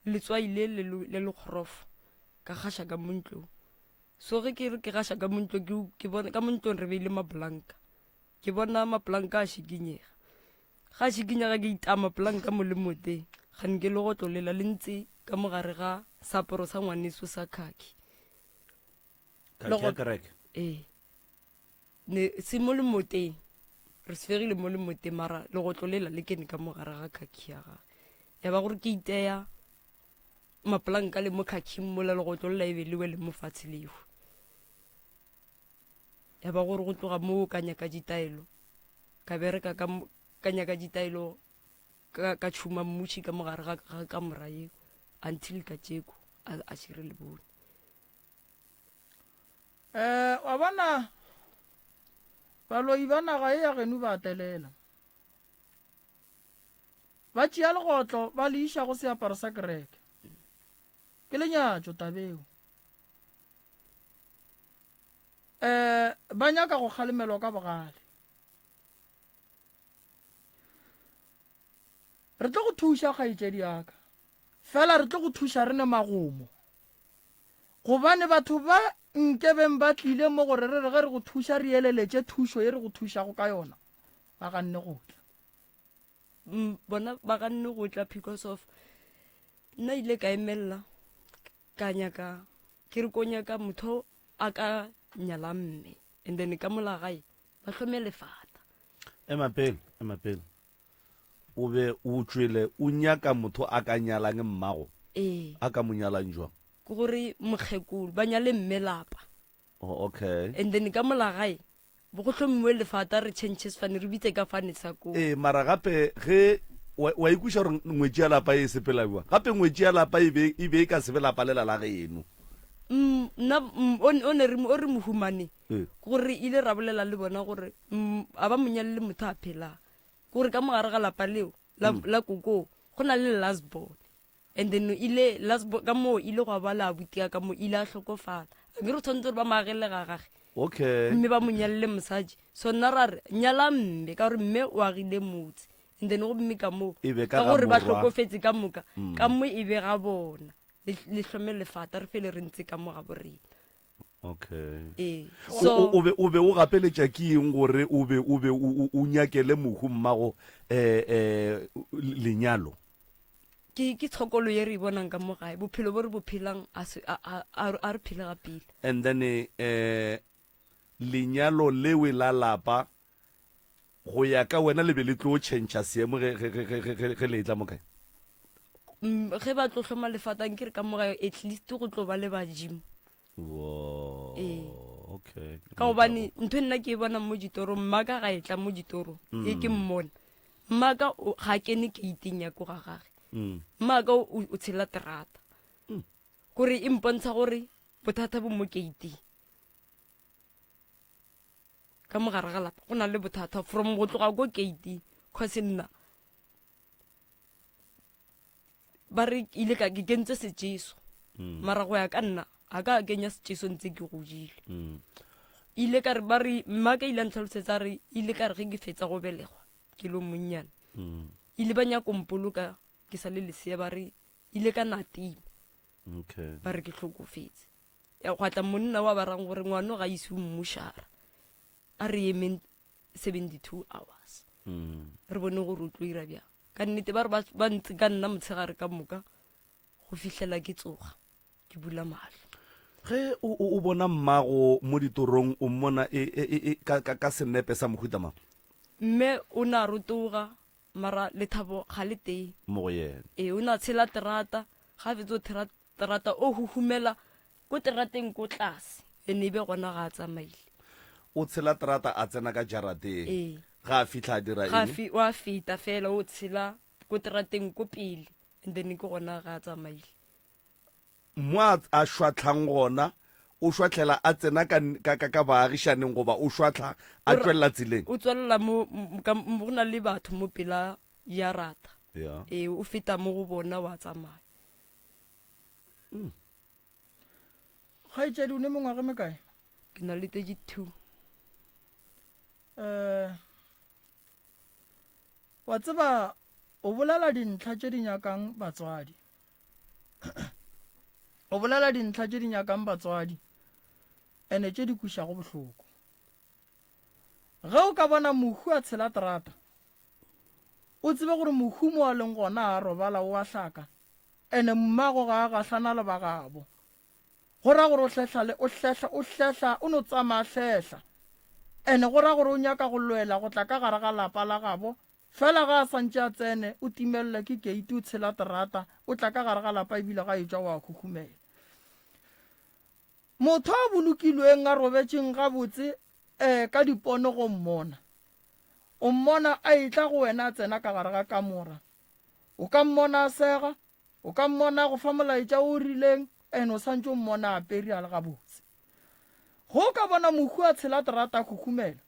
letswai le le le le kgorofo ka gaša ka mo ntlong. So ge ke re ke gaša ka mo ntlong ke ke bona ka mo ntlong re beile mapolanka. Ke bona mapolanka a šikinyega. Ga a šikinyega ke itama polanka mo le moteng. Gane ke legotlo lela le ntse ka mo gare ga seaparo sa ngwaneso sa khakhi. Khakhi ya kereke? Ee. Ne se mo lemoteng. Re se fegile mo lemoteng mara legotlo lela le kene ka mo gare ga khakhi ya gage. Ya ba gore ke iteya mapolanka le mo khakhing mola legotlo lela e be le wele mo fatshe lehu. Ya ba gore go tloga moo ka nyaka ditaelo ka bereka ka ka nyaka ditaelo ka ka tšhuma mmuši ka mogare ga ga kamora yeo until ka tšeko a a šire le bone. Eh, wa bona baloi ba naga e ya geno ba telela. Ba tšea legotlo ba le iša go seaparo sa kereke. Ke lenyatšo tabeo. Eh, ba nyaka go kgalemelwa ka bogale. Re tlo go thuša kgaetšedi ya ka. Fela re tlo go thuša re ne magomo. Gobane batho ba nkebeng ba tlile mo gore re re ge re go thuša re eleletše thušo ye re go thušago ka yona, ba ganne go tla. Mm, bona ba ganne go tla because of nna ile ka emelela ka nyaka ke re ko nyaka motho a ka nyala mme and then ka mola gae ba hlome lefata. Ema pele, ema pele. O be o tšwele o nyaka motho a ka nyalang mmago? Ee. A ka mo nyalang jwang? Ke gore mokgekolo ba nyale mme lapa. Oh, okay. And then ka mola gae bo go hlomiwe lefata re change sefane re bitse ka fane sa ko. Ee, mara gape ge wa, wa ikweša gore ngwetši ya lapa e sepela bjang? Gape ngwetši ya lapa e be e be e ka se be lapa lela la geno. Mm, nna mm, o, o ne re o re mohumane. Ee. Gore ile ra bolela le bona gore mm, a ba mo nyalele motho a phelang. Gore ka mogare ga lapa leo la, mm. la koko go na le last born. And then ile last born ka moo ile gwa ba le abuti ya ka mo ile a hlokofala. A ke re tshwanetse gore ba mo agele ga gage. Okay. Mme ba mo nyalele mosadi. So nna ra re nyala mme ka gore mme o agile motse. And then gomme ka moo E be ka ka ga gore ba morwa. hlokofetse ka moka ka mo e be ga bona. Le le hlome lefata re fele re ntse ka mo ga borena. Okay. Ee. O- So o, o be o be o gapeletša ke eng gore o be o be o, o, o nyakele mohu mmago eh, eh, lenyalo? Ke ke tshokolo ye re e bonang ka mo gae. Bophelo bo re bo phelang a se a a a a re phele ga pele. And then eh, lenyalo lewe la lapa go ya ka wena le be le tlo tšhentšha seemo ge, ge, ge, ge, ge, ge le etla mo kae? Mm, ge ba tlo hloma lefatang ke re ka mo gae at least go tlo ba le badimo. Wo, Ee. okay. Ka gobane ntho e nna ke e bonang mo ditorong, mmaka ga e tla mo ditorong, e ke mmona. Mmaka o- ga a kene keiteng ya ko ga gage. Mmaka o, o tshela terata. Gore e mpontsha gore bothata bo mo keiting. Ka mo gare ga lapa go na le bothata from go tloga ko keiting cause nna ba re ile ka ke kentse setšeso mm. mara go ya ka nna ga ka kenya setšeso ntse ke godile mm. ile ka re ba re mma ka ile a ntlhalosetsa re ile ka re ge ke fetsa go belegwa ke lo monnyane mm. ile ba nyako mpoloka ke sa le lesea ba re ile ka natima okay. ba re ke tlhokofetse ya gwa tla monna wa ba rang gore ngwano ga ise mmušara a re emeng 72 hours mm. re bone gore o tlo ira bjang ka nnete ba re ba ntse ka nna motshegare ka moka go fihlela ke tsoga ke bula mahlo ge o bona mmago mo ditorong o mmona e, e, e, e ka, ka, ka senepe sa mohuta mang mme o ne a rotoga mara lethabo ga le teng mo go yena ee o ne a tshela terata ga a fetsa go thera terata o huhumela ko terateng ko tlase ene ebe gona ga a tsamaile. O tshela terata a tsena ka jarateng. Ee. Ga a fitlha a dira Ga eng? fi, wa feta fela o tshela ko terateng ko pele and then ke gona ga a tsamaile. Mo a, a šwahlang gona, o šwahlela a tsena ka, ka, ka, ka baagišaneng goba o šwahla a O ra- tšwelela tseleng? O tswelela mo, m- ka, go na le batho mo pela jarata. Yeah. Ee, o feta mo go bona wa tsamaya. Mm. Kgaetšedi o ne mengwaga e mekae? Ke na le 32. Eh wa tseba o bolela dintlha tše di nyakang batswadi. O bolela dintlha tše di nyakang batswadi ene tše di kwišago bohloko. Ge o ka bona mohu a tshela terata, o tsebe gore mohu mo a leng gona a robala o a hlaka ene mmago ga a gahlana le ba gabo. Go ra gore o hlehla le o hlehla o hlehla o no tsamaya hlehla. Ene go ra gore o nyaka go lwela go tla ka gare ga lapa la gabo fela ga a santše a tsene o timelelwa ke keiti o tshela terata o tla ka gare ga lapa ebile ga etšwa o a huhumela. Motho a bolokilweng a robetšeng gabotse eh ka dipono go mmona. O mmona a etla go wena a tsena ka gare ga kamora. O ka mmona a sega, o ka mmona a go fa molaetša o rileng and o santše o mmona a apere a le gabotse. Ge o ka bona mohu a tshela terata a khukhumela,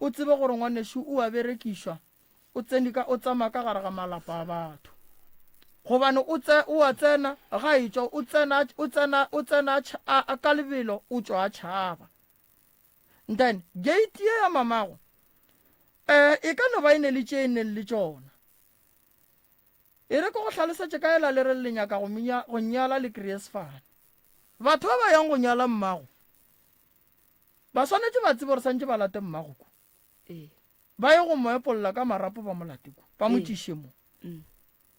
o tsebe gore ngwanešu o a berekišwa, o tsene ka, o tsamaya ka gare ga malapa a batho. Gobane o tse, o a tsena, ga etšwa, o tsena, o tsena, o tsena a, a, ka lebelo, o tšwa a tšhaba. Then, gate ye ya mamago, eh, e ka no ba e ne le tše e neng le tšona. E re ke go hlalosetše ka ela le re le nyaka go minya, go nyala le kreye sefane. Batho ba ba yang go nyala mmago, ba swanetše ba tsebe gore santše ba late mmago ku. Ee. Ba ye go mo epolla ka marapo ba mo late ku, ba mo Ee. tšiše mo. Mm.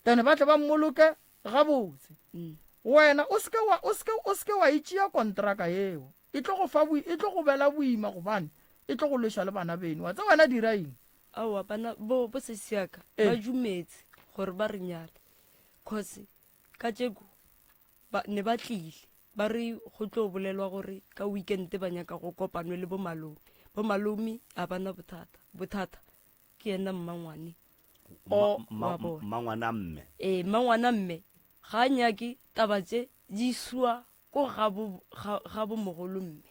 Then ba tle ba mmoloke gabotse. Mm. Wena o seke wa, o seke, o seke wa e tšea kontraka yeo. E tlo go fa, e tlo go bela boima gobane e tlo go lweša le bana beno. Wa tseba wena dira eng? Aowa, bana bo, bo sesi ya ka Ee. ba dumetse gore ba re nyale. Cause kajeko ba ne ba tlile ba re go tlo bolelwa gore ka weekend ba nyaka go kopanwe le bo malome. Bo malome a bana bothata. Bothata ke yena mmangwane. O, Ma, wa bona. mmangwana mme. Ee, mmangwana mme ga a nyake taba tše di isiwa ko gabo ga, gabo mogolo mme.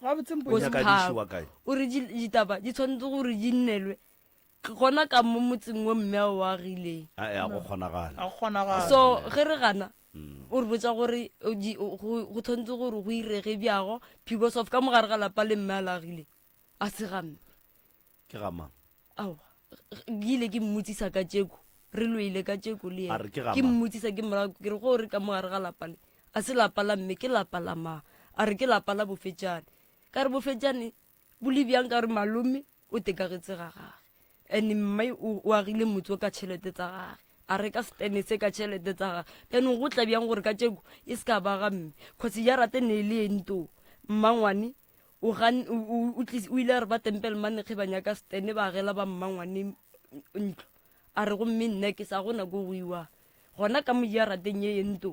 Gabotse O mpotše. nyaka di išiwa kae? O re di, ditaba di tshwanetse gore di nnelwe gona ka mo motseng wo mme a o agileng. A, a go kgonagale. A go kgonagale. So ge re gana o re botsa gore o di, o, go, go tshwanetse gore go irege bjago because of ka mogare ga lapa le mme a le agileng a se ga mme. Ke ga mang? Aowa, ke ile ke mmotsisa ka tšeko, re lwele ka tšeko le A yena. re ke ga Ke mang? mmotsisa ke morago ke re go re ka mogare ga lapa le, a se lapa la mme ke lapa la mang? A re ke lapa la bofetšane. Ka re bofetšane bo le bjang ka re malome o tekagetse ga gage. And mme o, o agile motse o ka tšhelete tsa gage. A reka setene se ka tšhelete tsa gage. Bjanong go tla bjang gore ka tšeko e se ka ba ga mme. Cause jarata ne e le e nto. Mmangwane o gan o, o, o, tlis, o ile a re ba Tempelmane ge ba nyaka setene ba agela ba mmangwane ntlo. A re gomme nna ke sa gona ko go iwang. Gona ka mo jarateng ye ye nto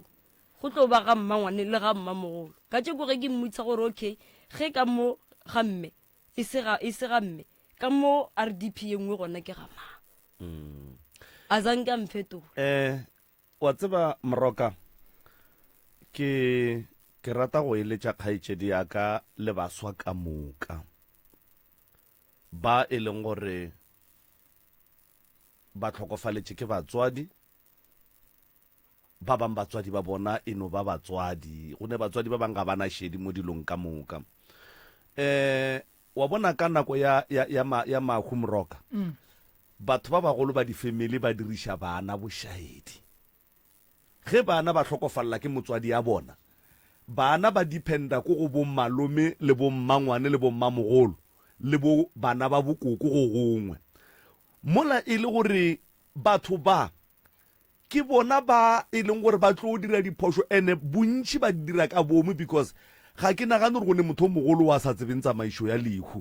go tlo ba ga mmangwane le ga mmamogolo. Ka tšeko ge ke mmotsa gore okay ge ka mo ga mme e se ga e se ga mme ka mo RDP ye nngwe gona ke ga mang. A zanke a mfetola. Eh wa tseba Moroka ke ke rata go eletša kgaetšedi ya ka le baswa ka moka ba e leng gore ba hlokofaletše ke batswadi Ba bang batswadi ba bona e no ba batswadi, go ne batswadi ba bang ga ba na šedi mo dilong ka moka. Um wa bona ka nako ya, ya, ya, ma, ya mahu moroka, mm. batho ba bagolo ba difemele ba diriša bana bošaedi. Ge bana ba hlokofalela ke motswadi ya bona, bana ba dependa ko go bommalome le bommangwane le bommamogolo le bo bana ba bokoko go gongwe. Mola e le gore batho ba Ke bona ba e leng gore ba tlo dira diphošo ene bontši ba di dira ka boomo because ga ke nagane gore go ne motho o mogolo wa sa tsebeng tsamaišo ya lehu.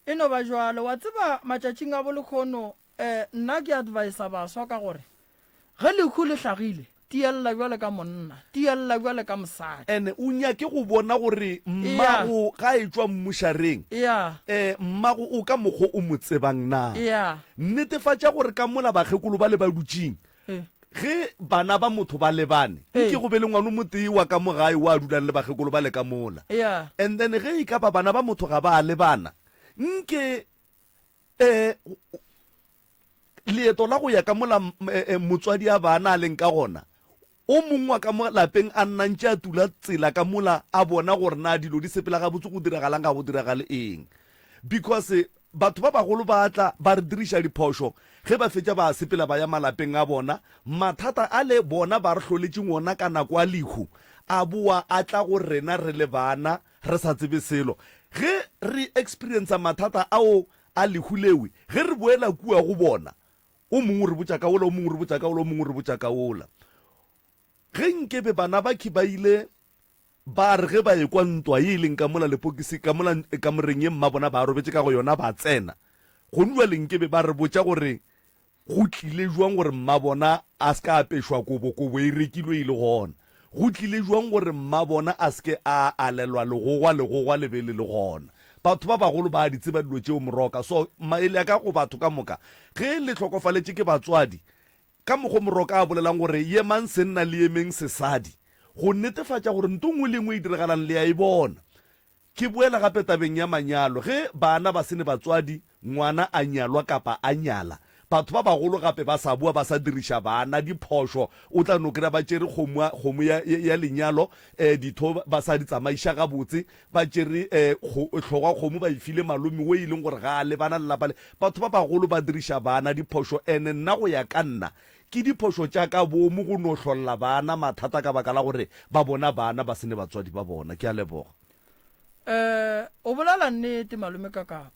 E no ba jwalo. Wa tseba matšatšing a bolekhono eh nna ke advisa baswa ka gore ge lehu le hlagile tiella bjale ka monna, tiella bjale ka mosadi. Ene o nyake go bona gore mmago ga etšwa mmušareng eh mmago o ka mokgo o mo tsebang na. Netefatša gore ka mola bakgekolo ba le ba dutšeng, ge bana ba motho ba lebane, nke go be le ngwana o motee wa ka mo gae wa dulang le bakgekolo ba le ka mola. And then ge e ka ba bana ba motho ga ba lebana, nke um leeto la go ya ka mola motswadi a bana a leng ka gona, O mongwe wa ka mo lapeng a nna ntše a tula tsela ka mola a bona gore na dilo di sepela gabotse go diragalang ga go diragale eng. Because batho ba bagolo ba tla ba re diriša diphošo ge ba fetša ba sepela ba ya malapeng a bona, mathata ale bona ba re hloletšeng ona ka nako a lehu a boa a tla go rena re le bana re sa tsebe selo. Ge re experiencer mathata ao a lehu lewe ge re boela kua go bona O mongwe o re botša ka wola, o mongwe o re botša ka wola, o mongwe o re botša ka wola. Ge nkebe bana bakhwi ba ile ba re ge ba ekwa ntwa ye e leng ka mola lepokisi, ka mola kamoreng ye mmabona ba robetše ka go yona, ba tsena, gonu bjale nkebe ba re botša gore go tlile bjang gore mmabona a se ka apešwa kobo, kobo e rekilwe e le gona. Go tlile bjang gore mmabona a se ke a alelwa legogwa, legogwa le be le le gona. Batho ba bagolo ba a di tseba dilo tšeo Moroka. So maele a ka go batho ka moka, ge le hlokofaletše ke batswadi, ka mokgo Moroka a bolelang gore yemang senna le emeng sesadi, go netefatša gore nto nngwe le nngwe e diragalang le a e bona. Ke boela gape tabeng ya manyalo. Ge bana ba se ne batswadi, ngwana a nyalwa kapa a nyala, batho ba bagolo gape ba sa boa ba sa diriša bana diphošo. O tla no kry-a ba tšere kgomo, kgomo ya, ya lenyalo, um ditho ba sa di tsamaiša gabotse, ba tšere um hlogo ya kgomo ba e file malome wo e leng gore ga a lebana le lapa le. Batho ba bagolo ba diriša bana diphošo and nna go ya ka nna ke diphošo tša ka boomo go no hlolla bana mathata ka baka la gore ba bona bana ba se ne batswadi ba bona. Ke a leboga. Eh, o bolela nnete malome Kakapa.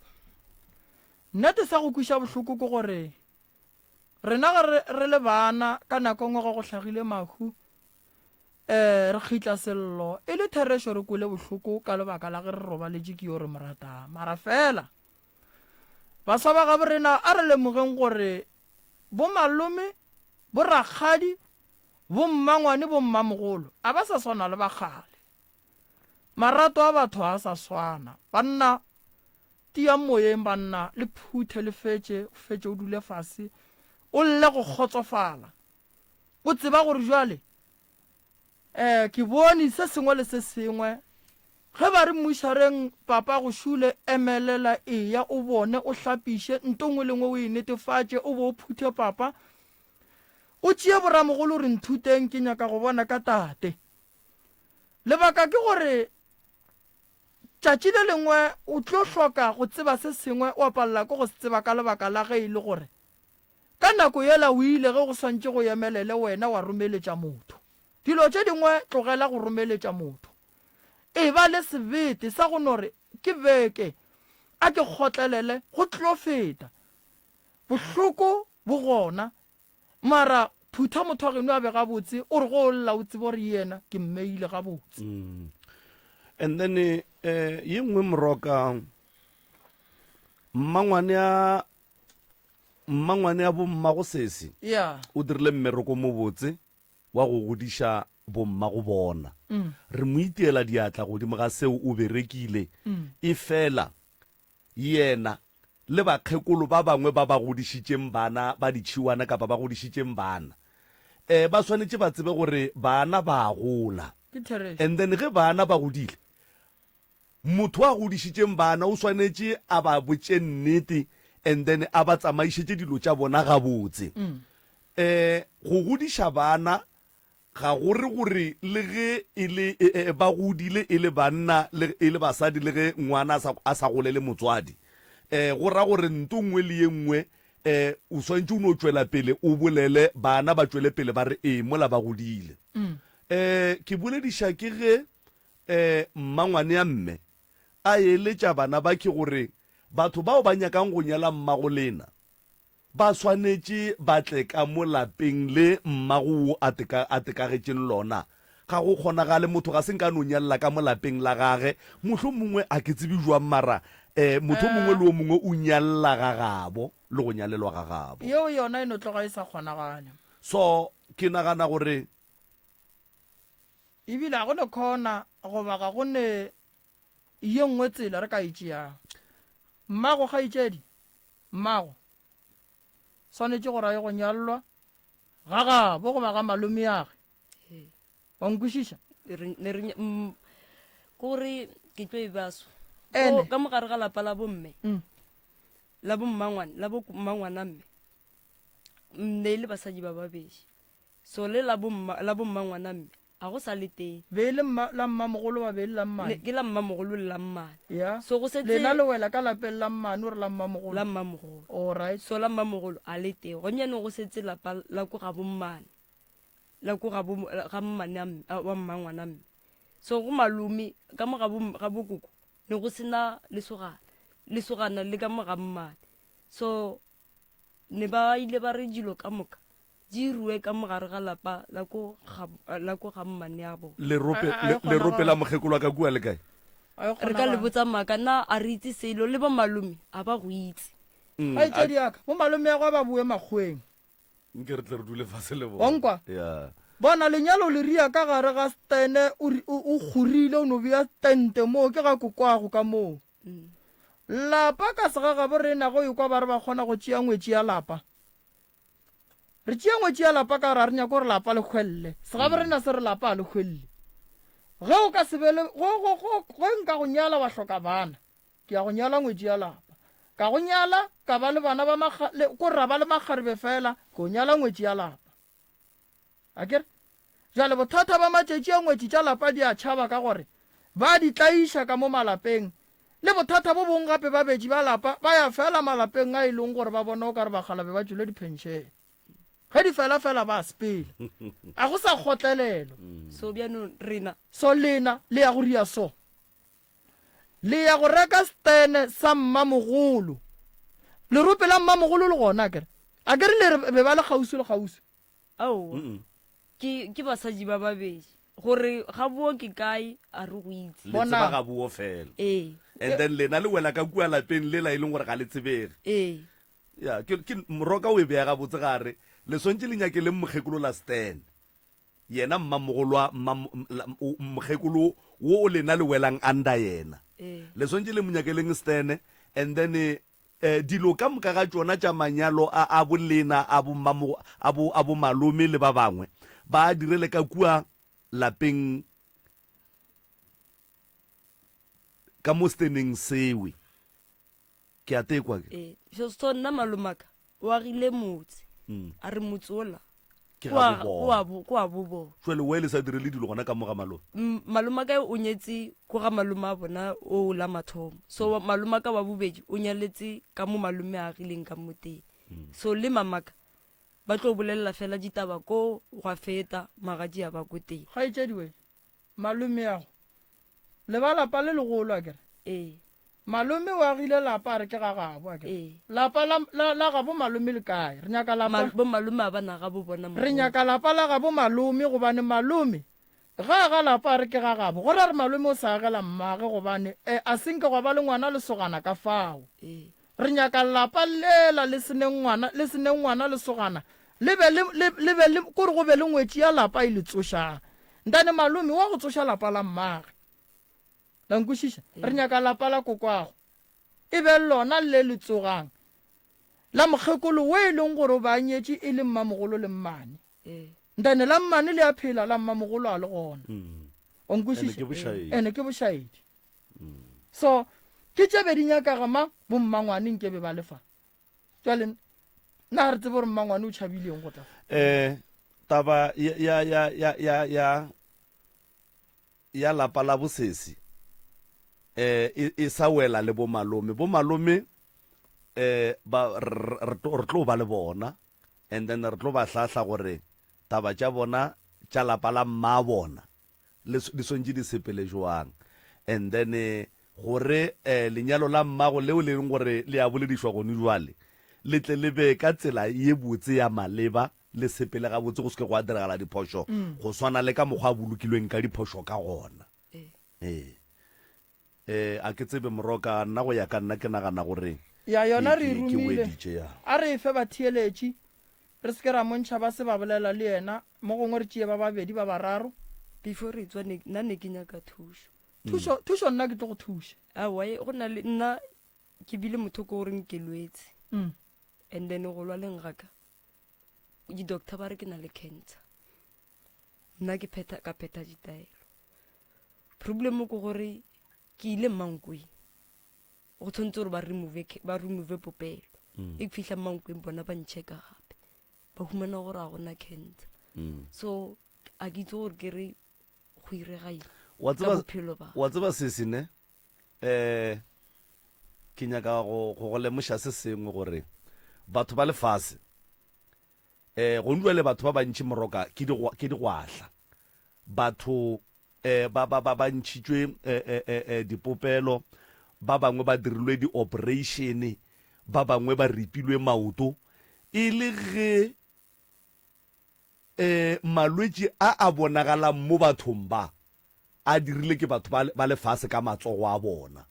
Nnete sa go kwiša bohloko ke gore rena ge re, re le bana ka nako nngwe ge go hlagile mahu eh re kgitla sello e le therešo re kwele bohloko ka lebaka la ge re robaletše ke yo re mo ratang mara fela baswa ba gabo rena a re lemogeng gore bomalome borakgadi bommangwane bommamogolo a ba sa swana le ba kgale Marato a batho a sa swana. Banna, tiang moyeng banna, le phuthe le fetše, o fetše o dule fase, o lle go kgotsofala. O tseba gore jwale eh ke bone se sengwe le se sengwe. Ge ba re mmušareng papa go šule, emelela eya o bone o hlapiše nto nngwe le nngwe o e netefatše o bo o phuthe papa. O tšee boramogolo re nthuteng ke nyaka go bona ka tate. Lebaka ke gore tšatši le lengwe o tlo hloka go tseba se sengwe wa palela ke go se tseba ka lebaka la ge e le gore ka nako yela o ile ge go swantše go emelele wena wa romeletša motho. Dilo tše dingwe tlogela go romeletša motho. Eba le sebete sa go no re, Ke beke, a ke kgotlelele, go tlo feta. Bohloko bo gona, mara phutha motho wa geno a be gabotse, o re go o lla o tsebe gore yena ke mmeile gabotse. And then eh ye nngwe moroka mmangwane ya mmangwane ya bommago sesi Yeah. o dirile mmereko mo botse wa go godiša bommago bona. Re mo itiela diatla godimo ga seo o berekile, efela yena le bakgekolo ba bangwe ba ba godišitšeng bana ba ditšhiwana kapa ba godišitšeng bana, um ba swanetše ba tsebe gore bana ba a gola. Ke therešo. And then ge bana ba godile, Motho a godišitšeng bana o swanetše a ba botše nnete and then a ba tsamaišetše dilo tša bona gabotse. Um go godiša bana ga go re gore le ge e le ba godile e le banna le e le basadi le ge ngwana a sa a sa golele motswadi. Um go ra gore nto nngwe le ye nngwe um o swanetše o no tšwela pele o bolele bana ba tšwele pele ba re ee mola ba godile. Um ke bolediša ke ge E, mmangwane ya mme a eletša bana ba ke gore batho bao ba nyakang go nyala mmago lena ba swanetše ba tle ka mo lapeng le mmago wo a teka, a tekagetšeng lona. Ga go kgonagale, motho ga se nka no nyalela ka mo lapeng la gage. Mohlomongwe, a ke tsebe jwang, mara e, motho o mongwe le o mongwe o nyalela ga gabo le go nyalelwa ga gabo. Yeo yona e no tloga e sa kgonagale. So, ke nagana gore. Ebile ga go ne khona goba ga go ne ye nngwe tsela re ka e tšeago. Mmago kgaetšedi, mmago, swanetše gore a ye go nyallwa ga gabo goba ga malomeage. Wa nkwešiša? Ne re, mm, ke gore ke tlo e ba so. Ene. Ka mogare ga lapa la bomme, mm. la bommangwane, la bommangwana mme, ne e le basadi ba babedi. So le la bomma, la bommangwana mme, a go sa le teng. Be e le mma, la mmamogolo wa be e le la mmane? Ne, ke la mmamogolo le la mmane. Ya. So go setse. Lena le wela ka lapeng la mmane or la mmamogolo? La mmamogolo. All right. So la mmamogolo a le teng. Gone jaanong go setse lapa la ko ga bommane, la ko ga bo, ga mmane a mme, wa mmangwana mme. So go malome, ka mo ga bo, ga bokoko, ne go sena lesogana, lesogana le ka mo ga mmane. So ne ba ile ba re dilo ka moka di rue ka mogare ga lapa la ko ga la ko ga mmane ya bona. Lerope A- a- a e lerope kgonagala. la mokgekolo wa ka kua le kae? A e Re ka le kgonagala. botsa maaka na a re itse selo le bo malome a ba go itse. Kgaetšedi ya ka, bo malome ya go ba boe makgoweng. Nke re tle re dule fase le Wa bona. nkwa? Ya. Bona lenyalo le ria ka gare ga stene o ri- o o kgorile o no bea tente moo ke ga kokwago ka moo. Lapa ka segagabo rena go ekwa ba re ba kgona go tšea ngwetši ya lapa. Re tšea ngwetši ya lapa ka gore a re nyake gore lapa le hwelle. Segabo rena se re lapa a le hwelle. Ge o ka se be le, go, go, go, ge nka go nyala wa hloka bana, ke ya go nyala ngwetši ya lapa. Ka go nyala, ka ba le bana ba makga, le, ko ra ba le makgarebe fela, ke o nyala ngwetši ya lapa. A ke re? Bjale bothata ba matšatši a ngwetši tša lapa di a tšhaba ka gore ba di tlaiša ka mo malapeng. Le bothata bo bong gape babetši ba lapa ba ya fela malapeng a e leng gore ba bona o ka re bakgalabe ba tšwele diphenšene. Ge di fela fela ba a sepela. A go sa kgotlelelo. So bjanong rena. So lena le ya go ria so. Le ya go reka stene sa mmamogolo. Lerope la mmamogolo le gona akere? Akere le re be ba le kgauswi le kgauswi. Aowa. Ke, ke basadi ba babedi. Gore gaboo ke kae, a re go itse. Le tseba gaboo fela. Ee. And then lena le wela ka kua lapeng lela e leng gore ga le tsebege. Ee. Ya, ke, ke, Moroka o e beya gabotse ga a re, le swantše le nyakeleng mokgekolo la Stan. Yena mmamogolwa, mma, mokgekolo wo o lena le welang under yena. Ee. Le swantše le mo nyakeleng Stan, and then Eh, dilo ka moka ga tšona tša manyalo a a bolena, a bo mmamo, a bo, a bo malome le ba bangwe, ba a direle ka kua lapeng ka mo steneng sewe. Ke a tekwa ke. Ee, so, so nna malomaka o agile motse, a re motse ola Ke Ko a- ga bo ko bona. a bo- ko a bo bona. Jwale why le sa direle dilo gona ka mo ga malome? M- malomaka o nyetse ko ga malome a bona o la mathomo. So mm. malomaka wa bobedi o nyaletse ka mo malome a agileng ka mo teng. Mm. So le mamaka ba tlo bolelela fela ditaba ko gwa feta magadi a ba ko teng. Kgaetšedi we, malomeago. Le ba lapa le legolo akere? Ee. Malome o agile lapa a re ke ga gabo akere? Ee. Lapa la, la, la gabo malome le kae? Re nyaka lapa. Mal, bo malome a ba na gabo bona Re mogolo. nyaka lapa la gabo malome gobane malome ge a ga lapa a re ke ga gabo go ra re malome o sa agela mmage gobane e, a se nke gwa ba le ngwana lesogana ka fao. Ee. Re nyaka lapa lela le se neng ngwana, le se neng ngwana lesogana le be le, le, le be le, kore go be le ngwetši ya lapa e le tsošang. Ntane malome wa go tsoša lapa la mmage. La nkwešiša? Re nyaka lapa la kokwago e be lona le le tsogang, la mokgekolo wo e leng gore o be a nyetše e le mmamogolo le mmane. Ntane la mmane le a phela, la mmamogolo a le gona. Wa nkwešiša? Ene ke bošaedi. So ke tše be di nyakaga ma bommangwane nke be ba le fa. Jwale nna ga re tsebe gore mmangwane o tšhabileng go tla fa. Um taba ya ya ya ya ya ya lapa la bosesi eh e, e sa wela le bomalome. Bomalome eh ba re tlo ba le bona and then re tlo ba hlahla gore taba tša bona tša lapa la mma bona le di swantše di sepele jwang and then eh, gore eh, lenyalo la mmago leo le leng gore le a boledišwa gone jwale le tle le be ka tsela ye botse ya maleba le sepele gabotse go se ke gwa diragala diphošo go swana le ka mokgwa a bolokilweng ka diphošo ka gona. Ee. Ee, a ke tsebe Moroka, nna go ya ka nna ke nagana gore Ya ke, yona re e ke, ke romile. weditše, ya. A re e fe batheeletši, re se ke ra mo ntšha ba se ba bolela le yena, mo gongwe re tšee ba babedi ba bararo. Before re tswa ne, nna ne ke nyaka thušo. Thušo, thušo nna ke tlo go thuša. Aowa, go na le, nna ke bile motho ko goreng ke lwetse. And then go lwaleng ga ka, di-doctor ba re ke na le cancer. Nna ke phetha, ka phetha ditaelo. Problem ke gore ke ile Mankweng, go tshwanetse gore ba remove, ba remove popelo. E ke fihla Mankweng bona ba nchecka gape, ba humana gore ga gona cancer. So a ke itse gore ke re go irega eng Wa ka tseba, bophelo ba. wa tseba sesi ne, eh, ke nyaka go go go lemoša se sengwe gore batho ba lefase eh go ndua le batho ba bantši moroka ke di ke digwahla batho eh ba ba ba ba ntšhitšwe eh, eh, eh, eh, dipopelo ba bangwe ba dirilwe di-operation ba bangwe ba ripilwe maoto e le ge eh malwetši a a bonagalang mo bathong ba a dirile ke batho ba, ba lefase ka matsogo a bona.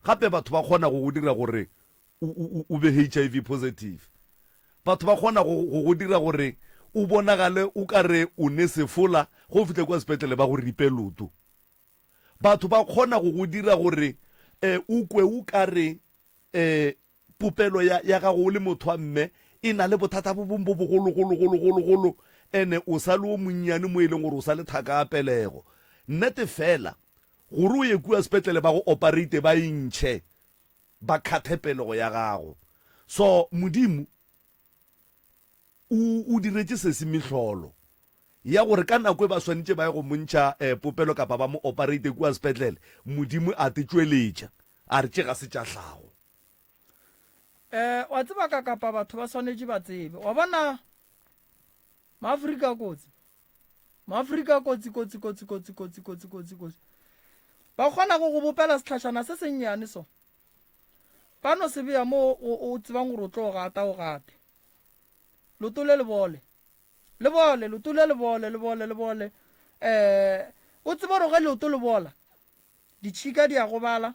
Gape batho ba kgona go go dira gore o, o, o be HIV positive. Batho ba kgona go, go go dira gore o bonagale o ka re o ne sefola, ge o fihla kua sepetlele ba go ripe loto. Batho ba kgona go go dira gore eh, o kwe o ka re eh, Popelo ya, ya gago o le motho wa mme e na le bothata bo bong bo bogologologologologolo, ene o sa le o monnyane mo e leng gore o sa le thaka ya pelego. Nnete fela, gore o ye kua sepetlele ba go opereite ba e ntšhe, ba khathe pelego ya gago. So, Modimo o, o diretše sesi mehlolo ya gore ka nako e ba swanetše ba ye go mo ntšha eh, popelo kapa ba mo opereite kua sepetlele, Modimo a te tšweletša, a re tše ga se tša hlago. Eh, wa tseba ka kapa batho ba swanetše ba tsebe. Wa bona Maafrika kotsi. Maafrika kotsi kotsi kotsi kotsi kotsi kotsi kotsi kotsi. Ba kgona go go bopela sehlašana se sennyane so. Ba no se bea mo o, o tsebang gore o tlo gata o gate. Loto le lebole. Lebole, loto le lebole, lebole, lebole. Eh, o tseba gore ge leoto le bola, ditšhika di a gobala.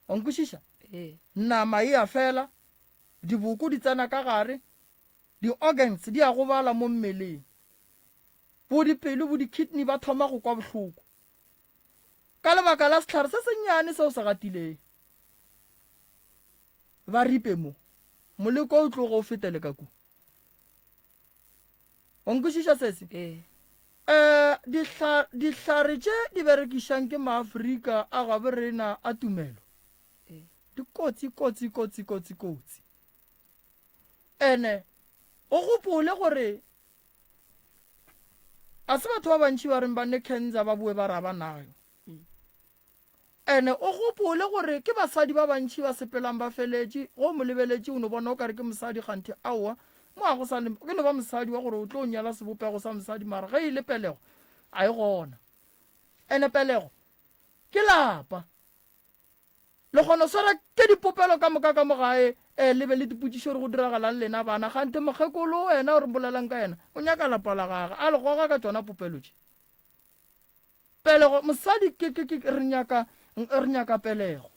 Wa nkwešiša? Ee. Nama e a fela, diboko di tsena ka gare, di-organs di a gobala mo mmeleng. Bo dipelo, bo di-kidney ba thoma go kwa bohloko. Ka lebaka la sehlare se sennyane seo se gatileng. Ba ripe mo. Moleko o tloge o fetele ka kua. O nkwešiša sesi? Ee. Eh, dihla, dihlare tše di berekišang ke Maafrika a gabo rena a tumelo Ee. di kotsi, kotsi, kotsi, kotsi, kotsi. Ene o gopole gore a se batho ba bantši ba reng ba ne cancer ba boe ba ra ba nayo. Ene o gopole gore ke basadi ba bantši ba sepelang ba feletše, ge o mo lebeletše o no bona o ka re ke mosadi kganthe aowa, mo ga go sa le, ke no ba mosadi wa gore o tlo nyala sebopego sa mosadi mara ge e le pelego a e gona. Ene pelego. Ke lapa. Le kgona go swara ke dipopelo ka moka ka mo gae, eh, le be le dipotšišo gore go diragalang lena bana. Kganthe mokgekolo wena o re bolelang ka yena, o nyaka lapa la gage, a le goga ka tšona popelo tše. Pelego, mosadi ke, ke, ke, re nyaka, re nyaka pelego.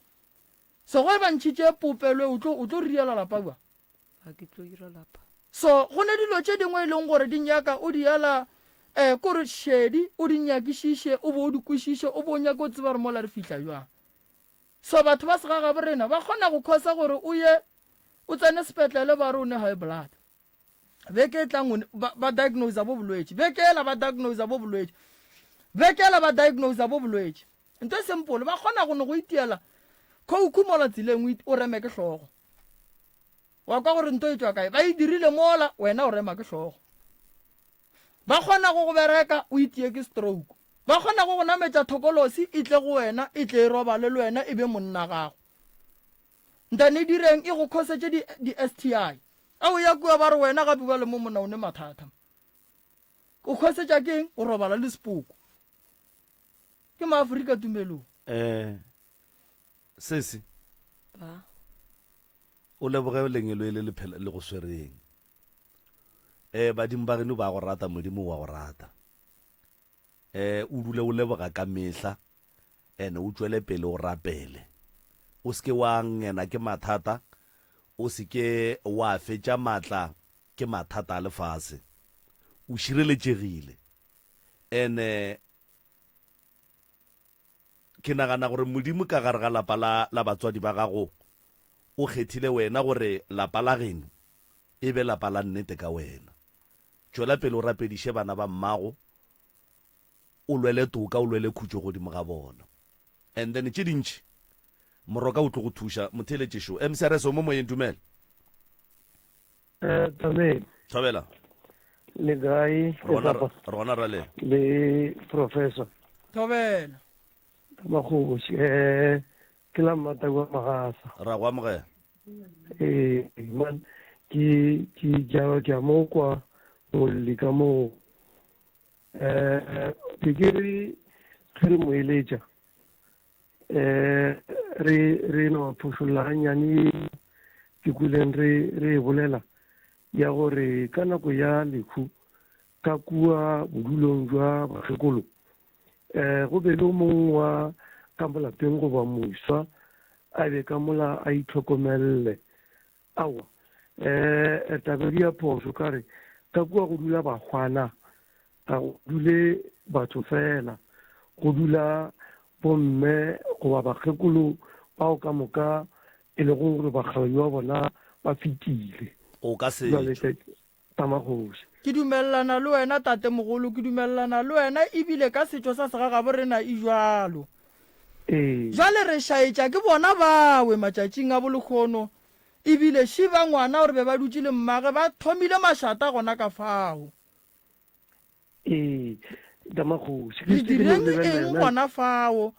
So ge ba ntšhitše popelo e, o tlo, o tlo riela lapa bjang? Ga ke tlo ira lapa. So go ne dilo tše dingwe e leng gore di nyaka o di ela eh, kore šedi, o di nyakišiše, o be o di kwešiše, o be o nyake o tseba gore mola re fihla bjang. So batho ba segagabo rena ba kgona go khosa gore o ye o tsene sepetlele ba re o ne high blood. Beke e tlang o ne, ba, ba diagnosa bo bolwetši. Beke ela ba diagnosa bo bolwetši. Beke ela ba diagnosa bo bolwetši. Ntho e simple, ba kgona go no go itiela khouku mola tseleng o reme ke hlogo. Wa kwa gore nto e tšwa kae? Ba e dirile mola, wena o rema ke hlogo. Ba kgona go go bereka o itie ke stroke. Ba kgona go go nametša thokolosi e tle go wena, e tle e robale le wena e be monna gago. Ntane e direng e go khosetše di, di STI. A o ya kua ba re wena gape bjale mo monna o ne mathata. O khosetša ke eng? O robala le sepoko. Ke Maafrika tumelong. Eh, sesi. Ba. O leboge lengelo le le phela le go swereng. Eh, badimo ba geno ba go rata, Modimo wa go rata. Eh, o dule o leboga ka mehla, ene o tšwele pele o rapele. O se ke wa ngena ke mathata, o se ke wa fetša matla ke mathata a lefase. O šireletšegile. Ene Ke nagana gore Modimo ka gare ga lapa la, la batswadi ba gago o kgethile wena gore lapa la geno e be lapa la nnete ka wena. Tšwela pele o rapediše bana ba mmago, o lwele toka, o lwele khutšo godimo ga bona. And then tše dintši Moroka o tlo go thuša. Motheeletši šo. MCRS o mo moyeng, dumela. Eh, Thabeng. Thobela. Le kae? Rona rona ra le. Le professor. Thobela. Makgoši eh ke la mmata kwa Magasa. Ra go amogela. Eh man ke ke ja ke a mo kwa molli ka mo eh ke ke re ge re mo eletša eh re re no phošolla gannyane ke kweleng re re e bolela ya gore ka nako ya lehu ka kua bodulong jwa bakgekolo um go be le o mongwe wa ka mo lapeng goba moswa a be ka mola a itlhokomelele aowa um taba di ya phošo ka re ka kua go dula bahwana Ga go dule batho fela, go dula bomme goba bakgekolo bao ka moka e lego gore bakgalabje ba bona ba fetile. O ka se Jwale tšwe. Tamagoši. Ke dumelelana le wena tatemogolo, ke dumelelana le wena ebile ka setšo sa segagabo rena e bjalo. Ee. Jwale re šaetša ke bona bawe matšatšing a bolekgono ebile šiba ngwana gore be ba dutše le mmage ba thomile mašata gona ka fao. Ee, Damagoši. Re direng eng gona fao?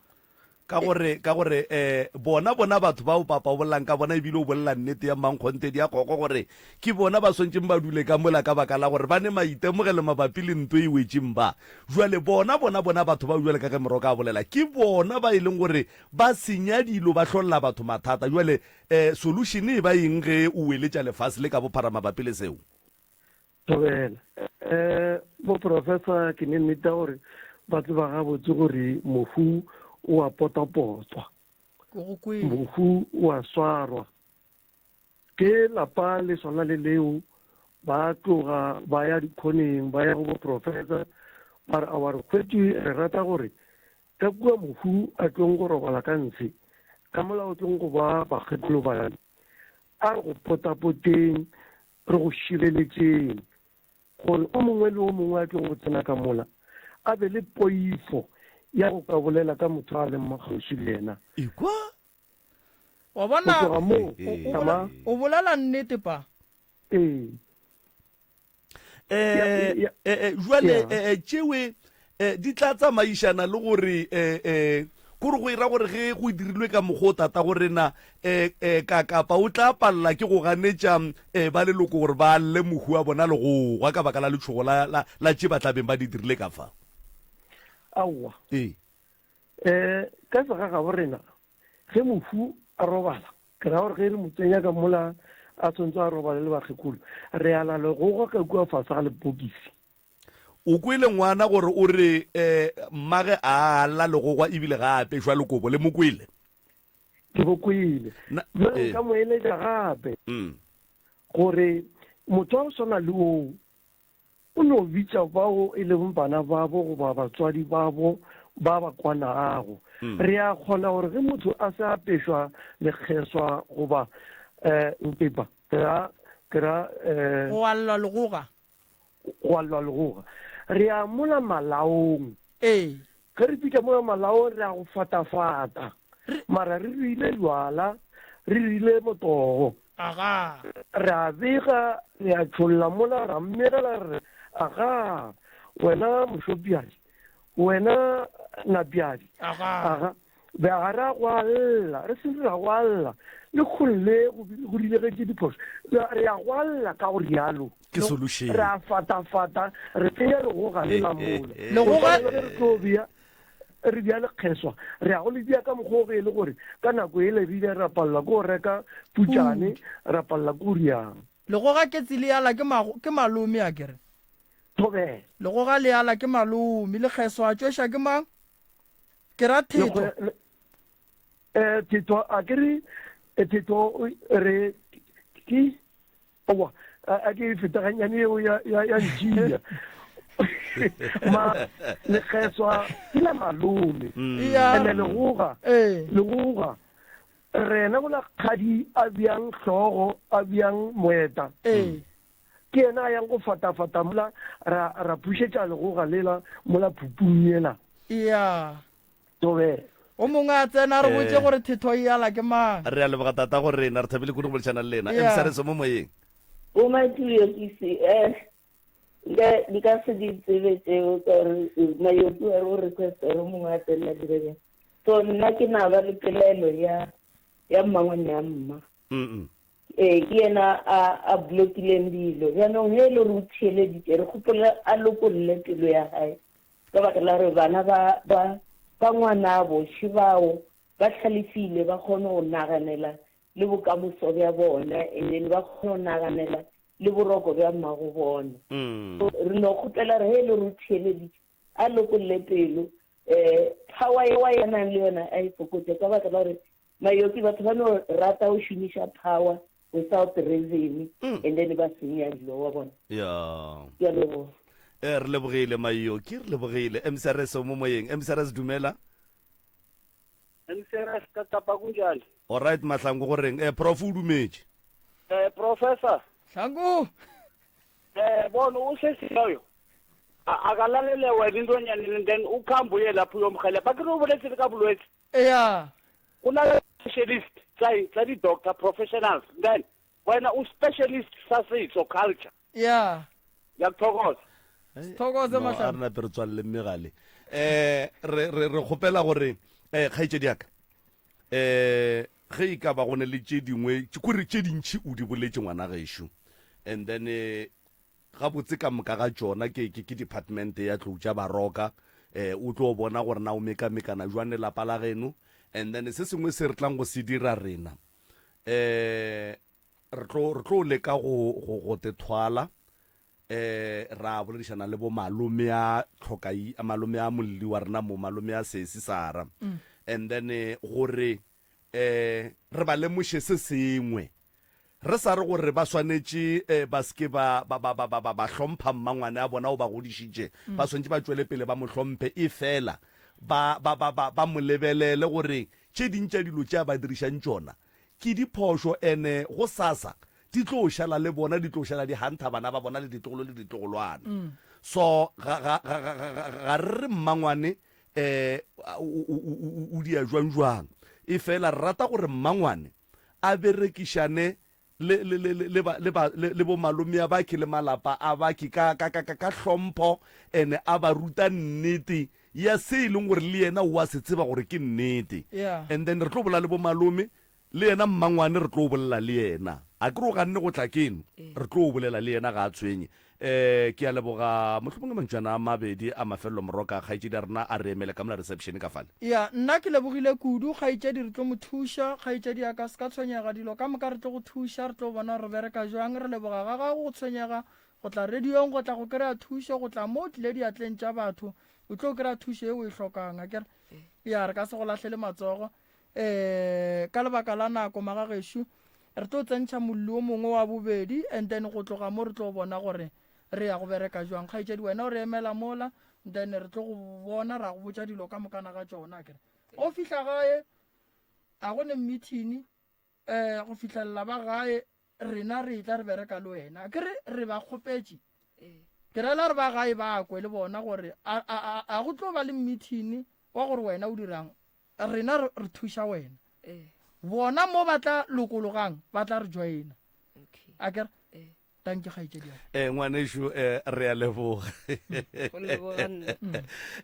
Ka gore, ka gore, eh, bona, bona batho bao papa o bolelang ka bona, ebile o bolela nnete ya mmankgonthe di a kgokgo gore ke bona ba swantšeng ba dule ka mola ka baka la gore ba ne maitemogelo mabapi le nto e wetšeng ba. Jwale bona, bona, bona batho bao jwale ka ge Moroka a bolela, ke bona ba e leng gore ba senya dilo, ba hlolla batho mathata. Jwale, eh, solution e ba eng ge o weletša lefase le ka bophara mabapi le seo? Thobela. Eh, bo professor ke ne nnete gore ba tseba gabotse gore mohu o a potapotwa. Mohu o a swarwa. Ke lapa le swana le leo ba tloga ba ya dikhoneng ba ya go bo professor ba re awa re hwetše re rata gore ka kua mohu a tlong go robala ka ntshe ka mola o tlong go ba bakgekolo bane a re go potapoteng re go šireletšeng, gore o mongwe le o mongwe a tlong go tsena ka mola a be le poifo ya go ka bolela ka motho a leng mo kgauswi le yena. Ekwa! Wa Go bona, tloga moo, o, o, tama. o bolela nnete, pa. Ee. Eh, Ya, ya, eh, eh, jwale ya. eh, eh, tšewe eh, di tla tsamaišana le gore eh, eh, kore go era gore ge go dirilwe ka mokgwa o tata go rena eh, eh, ka kapa o tla palela ke go ganetša eh, ba leloko gore ba lle mohu wa bona le gogwa ka baka la letšhogo la, la, la tše ba tlabeng ba di dirile ka fa. Aowa. Ee. Eh, Ka segagabo rena, ge mohu a robala, ke ra gore ge re mo tsenya ka mola a tshwanetse a robale le bakgekolo, re ala legoga ka kua fase ga lepokisi. O kwele ngwana gore o re mmage a alla legogwa ebile ga a apešwa lekobo, le mo kwele? Ke bo kwele. Bjale nka mo eletša gape gore motho wa go swana le oo O no bitša bao e lego bana babo goba batswadi babo ba ba kwanago. Re a kgona gore ge motho a se apešwa lekgeswa goba um mpepa, ke ra, ke ra um. Go allwa legoga. Go allwa legoga. Re a mola malaong. Ee. Ge re fihla mola malaong re a go fatafata. Mara re rile jwala, re rile motogo. Agaa. Re a bega, re a tšholla mola, ra mmegela re re, Agaa, wena mošopjadi, wena napjadi. Agaa. Aga. Be ga ra go a lla, re se ra go a lla. Le kgong le go diregetše diphošo. Re a go a lla ka go rialo. Ke solution. Re a fatafata, re tsenya legoga le la mola. Legoga. Re tlo bea Re bja lekgeswa, re ya go le bea ka mokgwa o ge e le gore ka nako yela re ile ra palelwa ke go reka putšane, ra palelwa ke go riang. Legoga ketsi le ala ke mago, ke malome a ke re. Thobela. Legoga le ala ke malome, lekgeswa a tšweša ke mang? Ke ra thetho. Lekgwe, eh, thetho a ke re, thetho re ke. Owa, a ke e feta gannyane yeo ya, ya, ya ntšia. Ma, lekgeswa ke la malome. Mm. Ya. Ene legoga, Ee. legoga. Rena bola kgadi a bjang hlogo, a bjang moeta. Ee. Ke yena a yang go fatafata mola, ra, ra phušetša legoga lela mola phupung yela. Ya. Thobela. O mongwe a tsena a re botše Eh. gore thetho e ala ke mang. Re a leboga tata go rena, re thabile kudu go boledišana le lena. Yeah. MC Areso mo moyeng. Bo Matuyo-Kisi, eh, nka nka se di tsebe tseo ka gore Mayoki wa re o request gore o mongwe a tsene a dire bjang. So nna ke na ba le pelaelo ya ya mmangwane ya mma. Mm-mm. Ee, ke yena a a blockileng dilo. Bjanong ge e le gore o theeleditše, re kgopela a lokolle pelo ya gae Ka baka la gore bana ba, ba, ba ngwanabo še bao ba hlalefile, ba kgone go naganela le bokamoso bja bona, and then ba kgone go naganela le boroko bja mmago bona. So, re no kgopela gore ge e le gore o theeleditše, a lokolle pelo, um power yeo a nang le yona a e fokotše, ka baka la gore Mayoki batho ba no rata go šomiša power without reason mm. and then ba senya dilo wa bona. Yeah. Ke a leboga. Eh, re lebogile Mayoki, re lebogile. MCRS o mo moyeng. MCRS dumela. MCRS ka kapa kunjani? All right Mahlangu go reng? Eh prof o dumetše. Eh professor. Hlangu. Eh bona o se loyo. Akalalele wena intonyane and then ukhambe uye lapho uyomhelebha. Ke re o boletse le ka bolwetse. Eya. Go na le specialist tsa tsa di doctor professionals then wena o specialist sa setso culture. Ya. Ya thokoza. Thokoze No, a Mahlaba. re nape re tswalele megale eh re re re kgopela gore eh kgaetšedi ya ka eh ge e ka ba go ne le tše dingwe kore tše dintšhi o di boletše ngwana gešo and then eh, Gabotse ka moka ga tšona ke, ke, ke department ya tlou tša Baroka. Eh, o tlo bona gore na o mekamekana jwang le lapa la geno. And then se sengwe se re tlang go se dira rena, eh, re tlo, re tlo leka go, go, go te thwala, eh, ra boledišana le bo malome a tlhokai, malome a molli wa rena mo, malome a sesi Sara. And then eh, gore eh, re ba lemoše se sengwe. Re sa re gore ba swanetše ba se ke ba, ba, ba, ba, ba, ba, ba hlompha mmangwane a bona o ba godišitše, ba swanetše ba tšwele pele ba mo hlomphe, efela ba, ba, ba, ba, ba mo lebelele gore tše ding tša dilo tše a ba dirišang tšona ke diphošo ene gosasa di tlo šala le bona, di tlo šala di hantha bana ba bona le ditlogolo le ditlogolwana. So ga, ga, ga, ga, ga, ga, ga re re mmangwane um o, o, o, o, o dia jwang jwang, efela re rata gore mmangwane a berekišane le, le, le, le, le, ba, le, ba, le, le bomalome a bakhe le malapa a bakhe ka, ka, ka, ka, ka hlompho, ene a ba ruta nnete ya se e leng gore le yena o a se tseba gore ke nnete. Yeah. And then re tlo bolela le bomalome, le yena mmangwane re tlo bolela le yena. A ke re o ganne go tla keno, re tlo bolela le yena ga a tshwenye. Um ke a leboga. Mohlomongwe mantšwana a mabedi a mafelelo Moroka, kgaetšedi ya rena a re emele ka mola reception ka fale. Ya, nna ke lebogile kudu, kgaetšedi, re tlo mo thuša. Kgaetšedi ya ka, se ka tshwenyega, dilo ka moka re tlo go thuša, re tlo bona gore re bereka jwang. Re leboga ga gago go tshwenyega, go tla radiong, go tla go kry-a thušo, go tla mo o tlile diatleng tša batho, o tlo kry-a thušo ye o e hlokang, akere? Ya, re ka se go lahlele matsogo. Um ka lebaka la nako, magagešo, re tlo tsentšha molli o mongwe wa bobedi, and then go tloga mo re tlo bona gore re ya go bereka jwang. Kgaetšedi, wena o re emela mola, then re tlo go bona, ra go botša dilo ka mokana ga tšona, akere? O fihla gae, a go ne meeting, um go fihlelela ba gae, rena re etla re bereka le wena, akere re ba kgopetše. Ke rela re ba gae ba kwe le bona gore a go tlo ba le meeting wa gore wena o dirang, rena re thuša wena. Bona mo ba tla lokologang ba tla re joina, akere? Tanki kgaetšedi ya ka. Eh, ngwanešu eh, re a leboga. Go leboga nna.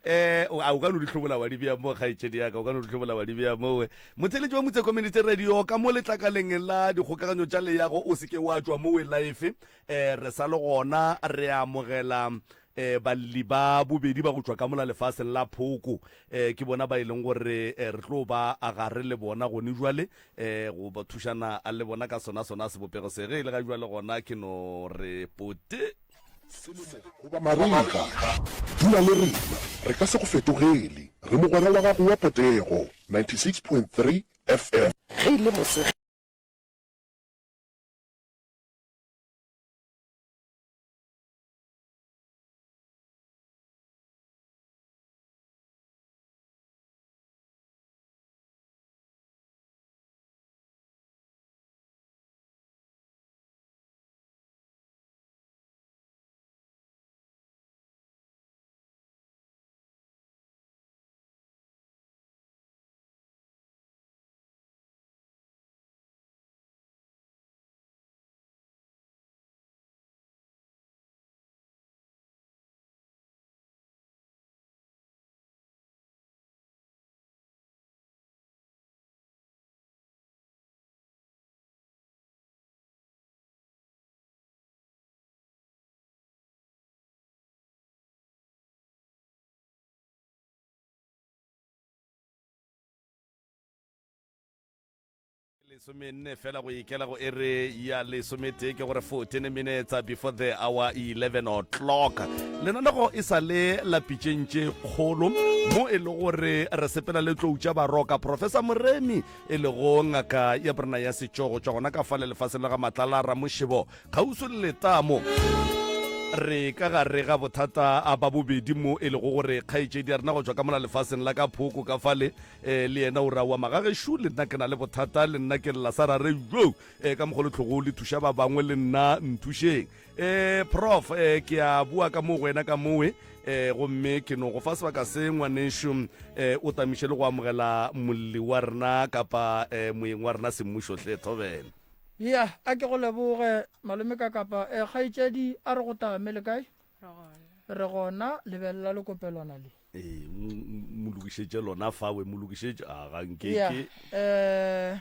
Eh, a o ka no di hlobola wa di bea mo kgaetšedi ya ka, o ka no di hlobola wa di bea mowe. Motheeletši wa Motse Community Radio ka mo letlakaleng la dikgokaganyo tša leago o se ke wa tšwa mowe life. Eh, re sa le gona re amogela eh, balli ba bobedi ba go tšwa ka mola lefaseng la Phoko. Eh, ke bona ba e leng gore eh, re tlo ba a gare le bona gone jwale eh, go ba thušana le bona ka sona sona sebopego se. Ge e le ga jwale gona ke no re pote. Selemo goba marega, dula le rena, re ka se go fetogele. Re mogwera wa gago wa potego, 96.3 FM. Ge e le mosegare. Lesomenne fela go ikela go ere ya lesometee ke gore 14 minutes before the hour 11 o'clock. Lenanego e sa le la pitšeng tše kgolo mo e le gore re sepela le tlou tša baroka. Professor Moremi e lego ngaka ya borena ya setšo go tšwa gona ka fale lefaseng la ga Matlala Ramošebo kgauswi le letamo. Re ka gare ga bothata a ba bobedi mo e lego gore kgaetšedi ya rena go tšwa ka mola lefaseng la ka Phoko ka fale E, le yena o re, Aowa, magagešo, le nna ke na le bothata, le nna ke lla sa rare jo. E, ka mokgwa le tlogo le thuša ba bangwe, le nna nthušeng. E, Prof, e, ke a bua ka mo go wena ka mowe, e, gomme ke no go fa sebaka se, ngwanešo, e, o tamiše le go amogela molli wa rena kapa e, moeng wa rena semmušo hle, thobela. Ya, a ke go leboge, malome ka kapa. E, kgaetšedi, a re go tame, le kae? Re gona. Re gona, lebelela lekopelwana le. Ee, mo lokišetše lona fawe, mo lokišetše a ga nke Ya, ke. eh,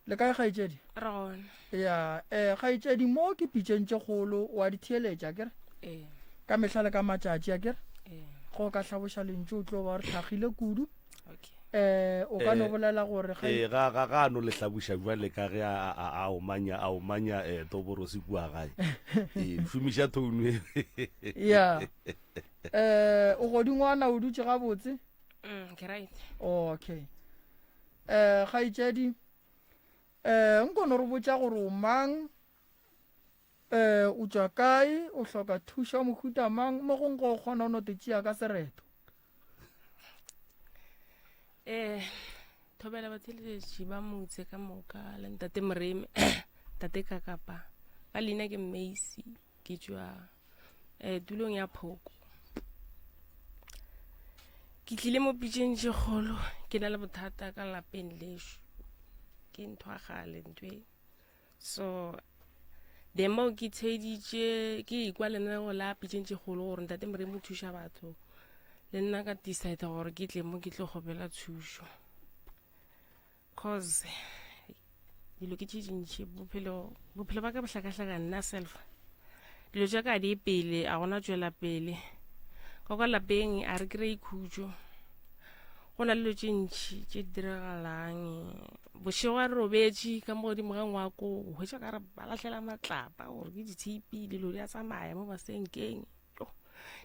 le kae kgaetšedi? Re gona. Ya, eh, kgaetšedi mo ke pitšeng tše kgolo wa di theeletša akere? Ee. Ka mehla le ka matšatši akere? Ee. Ge o ka hlaboša lentšu o tlo ba o re hlagile kudu. Okay. Eh, o ka no Eh, bolela gore kgai- Ee, ga ga ga a no le hlaboša bjale ka ge a a a omanya a omanya eh toborosi kua gae. Ee, šomiša tone. Ya. Eh, o godingwana o dutše gabotse? Mm, ke right. Okay. Eh, kgaetšedi, eh, nko no re botša gore o mang, eh, o tšwa kae, o hloka thušo ya mohuta mang, mo gongwe go kgona o no te tšea ka sereto. Eh, thobela batheeletši ba motse ka moka le ntate Moremi, ntate Kakapa. Ka leina ke Mmacy, ke tšwa eh, tulong ya Phoko. Ke tlile mo pitšeng tše kgolo, ke na le bothata ka lapeng lešo. Ke ntho ya kgale ntho e. So the more ke theeditše ke ikwa lenaneo la pitšeng tše kgolo gore ntate Moremi o thuša batho, le nna ka decide gore ke tle mo ke tlo kgopela thušo. Cause dilo ke tše dintši, bophelo bophelo ba ka bo hlakahlakane nna self. Dilo tša ka di pele, a gona tšwela pele. Ka kwa lapeng a re kry khutšo. Go na le dilo tše ntši tše di diragalang. Bošego a re robetše ka mo godimo ga ngwako, o hwetša ka re ba lahlela matlapa gore ke ditshipi, dilo di a tsamaya mo masenkeng.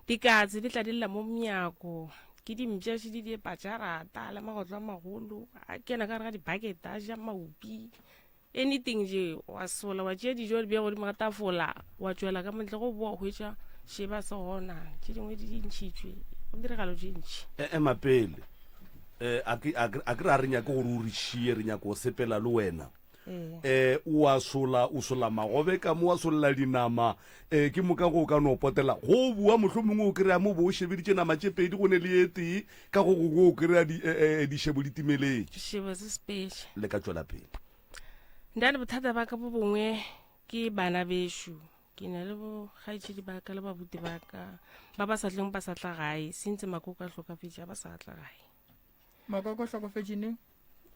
Dikatse di tla di lla mo monyako, ke dimpša še di di epa jarata le magotlo a magolo, a kena ka gare ga dibakete a ja maupi. Anything je wa sola wa tšea dijo wa di bea godimo ga tafola wa tšwela ka montle go boa hwetša še ba se gona tše dingwe di ntšhitšwe go diragalo tše ntši. E ema pele eh, a ke a ke re a re nyake gore o re šie re nyake go sepela le wena eh o a sola o sola magobe ka mo wa solela dinama eh ke moka go ka no potela go bua mohlomongwe o kry-a mo bo o šebeditše nama tše pedi go ne le e tee ka go gongwe o kry-a di, eh, eh, dišebo di timeletše. Sešebo se sepetše. Le ka tšwela pele. Nna le bothata ba ka bo bongwe ke bana bešo. Ke na le bokgaetšedi ba ka le babuti ba ka ba ba sa tleng ba sa tla gae. Since Makoko a hlokafetše a ba sa tla gae. Makoko o hlokofetše neng?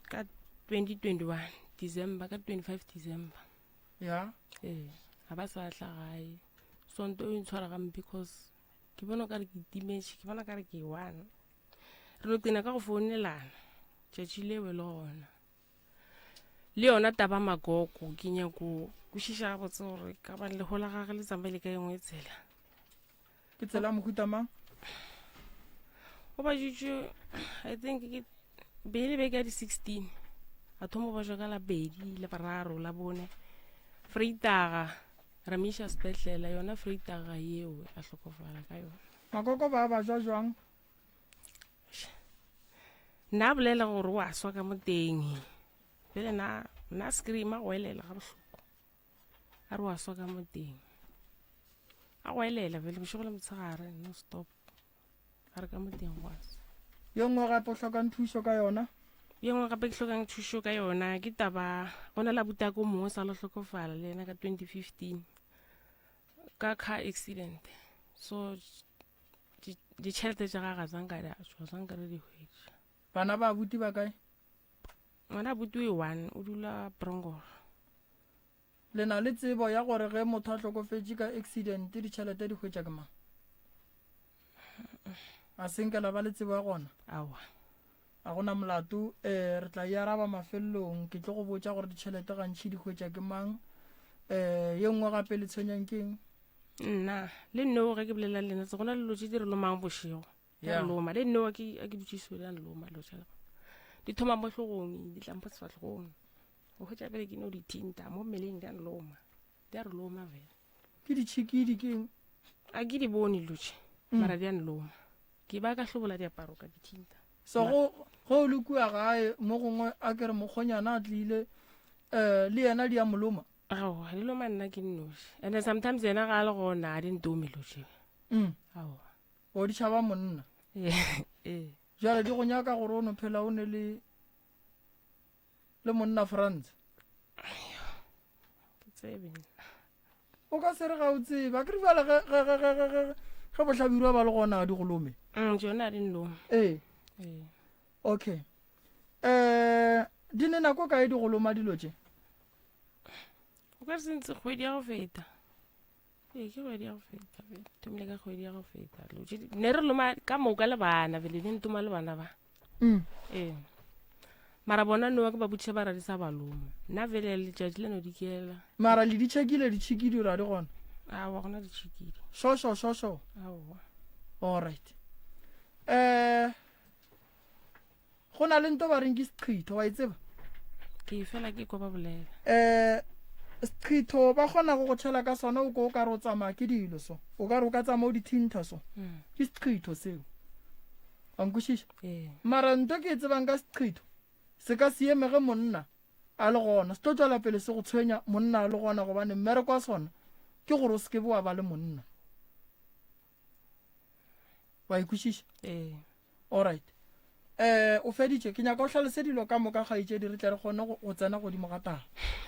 Ka 2021 December, ka 25 December. Ya. Ee, ga ba sa tla gae. Sonto e ntshwara gampe because ke bona o kare ke timetše ke bona kare ke one re no qina ka go founelana tšatši leo le gona le yona taba makoko ke nyako kwešiša gabotse gore ka bane leho la gage le tsamaile ka engwe tsela ke tsela mohuta mang o ba jutše i think ke be le beke ya di-16 a thoma ba jwa ka la pedi le boraro la bone freitaga Ra mo iša sepetlele, yona freitaga yeo a hlokofala ka yona. Makoko ba ba jwa jwang? Nna a bolela gore o a swa ka mo teng. Pele na nna scream a goelela ga bohloko. A re o a swa ka mo teng. A goelela pele bošego le motshegare no stop. A re ka mo teng go a swa. Ye nngwe gape o hlokang thušo ka yona? Ye nngwe gape ke hlokang thušo ka yona ke taba go na le abutako mongwe sa lo hlokofala le yena ka 2015 ka car accident so ditšhelete tša gagwe ga zanka di a tšwa zanka re di hwetša. Bana ba abuti ba kae? Ngwana abuti o one o dula Brongor. Le na le tsebo ya gore ge motho a hlokofetše ka accident ditšhelete di hwetša ke mang? A se nke la ba le tsebo ya gona? Aowa. A gona molato. Eh, re tla e araba mafelelong. Ke tlo go botša gore ditšhelete gantši di hwetša ke mang. Eh, ye nngwe gape le tshwenyang ke eng? Nna, le nno ge ke bolela le lena, se gona le lo tše di re lomang bošego. Di a loma. Le nno a ke a ke dutše so di a loma lo tša. Di thoma mo hlogong, di tla mo sefahlogong. O hwetša pele ke no di thinta mo mmeleng di a nloma. Di a re loma vele. Ke ditšhikidi ke eng? A ke di bone dilo tše, mara di a nloma. Ke ba ka hlobola diaparo ka di thinta. So go ge o le kua gae mo gongwe a ke re mokgonyana a tlile um le yena di a mo loma? Aowa, di loma nna ke nnoši. And then sometimes yena ga a le gona ga di ntome dilo tše. Aowa. O di tšhaba monna. Ee. Jale di go nyaka gore o no phela o ne le le monna Frans. Ke tsebe. O ka se re ga o tsebe. A ke re bjale ge ge ge ge ge ge bohlabirwa ba le gona di go lome. Mm, tšona di nlome. Ee. Ee. Okay. Eh, di ne nako kae di go loma dilo tše? O ka re sentse kgwedi ya go feta. Ee, ke kgwedi ya go feta. Thomile ka kgwedi ya go feta. Ne re loma ka moka le bana, bele di ntoma le bana ba. Mm. Ee. Mara bona nowa ke ba botšiša ba ra di sa ba loma. Nna vele letšatši le no dikela. Mara le di checkile ditšhikidi ra di gona? Aowa gona ditšhikidi. Sho sho sho sho. Aowa. All right. Eh go na le nto ba reng ke seqhitho wa e tseba? Ke fela ke kwa ba bolela. Eh seqhitho ba kgona go go tšhela ka sona o ko o ka re o tsamaya ke dilo so. O ka re o ka tsamaya o di thintha so. Mm. Ke seqhitho seo. Wa nkwešiša? Ee. Mara nto ke e tsebang ka seqhitho, se ka se eme ge monna a le gona. Se tlo tšwela pele se go tshwenya monna a le gona gobane mmereko wa sona ke gore o se ke be wa ba le monna. Wa e kwešiša? Ee. Alright. Eh, o feditše. Ke nyaka o hlalose dilo ka moka kgaetšedi re tle re kgone go, go tsena godimo ga taba.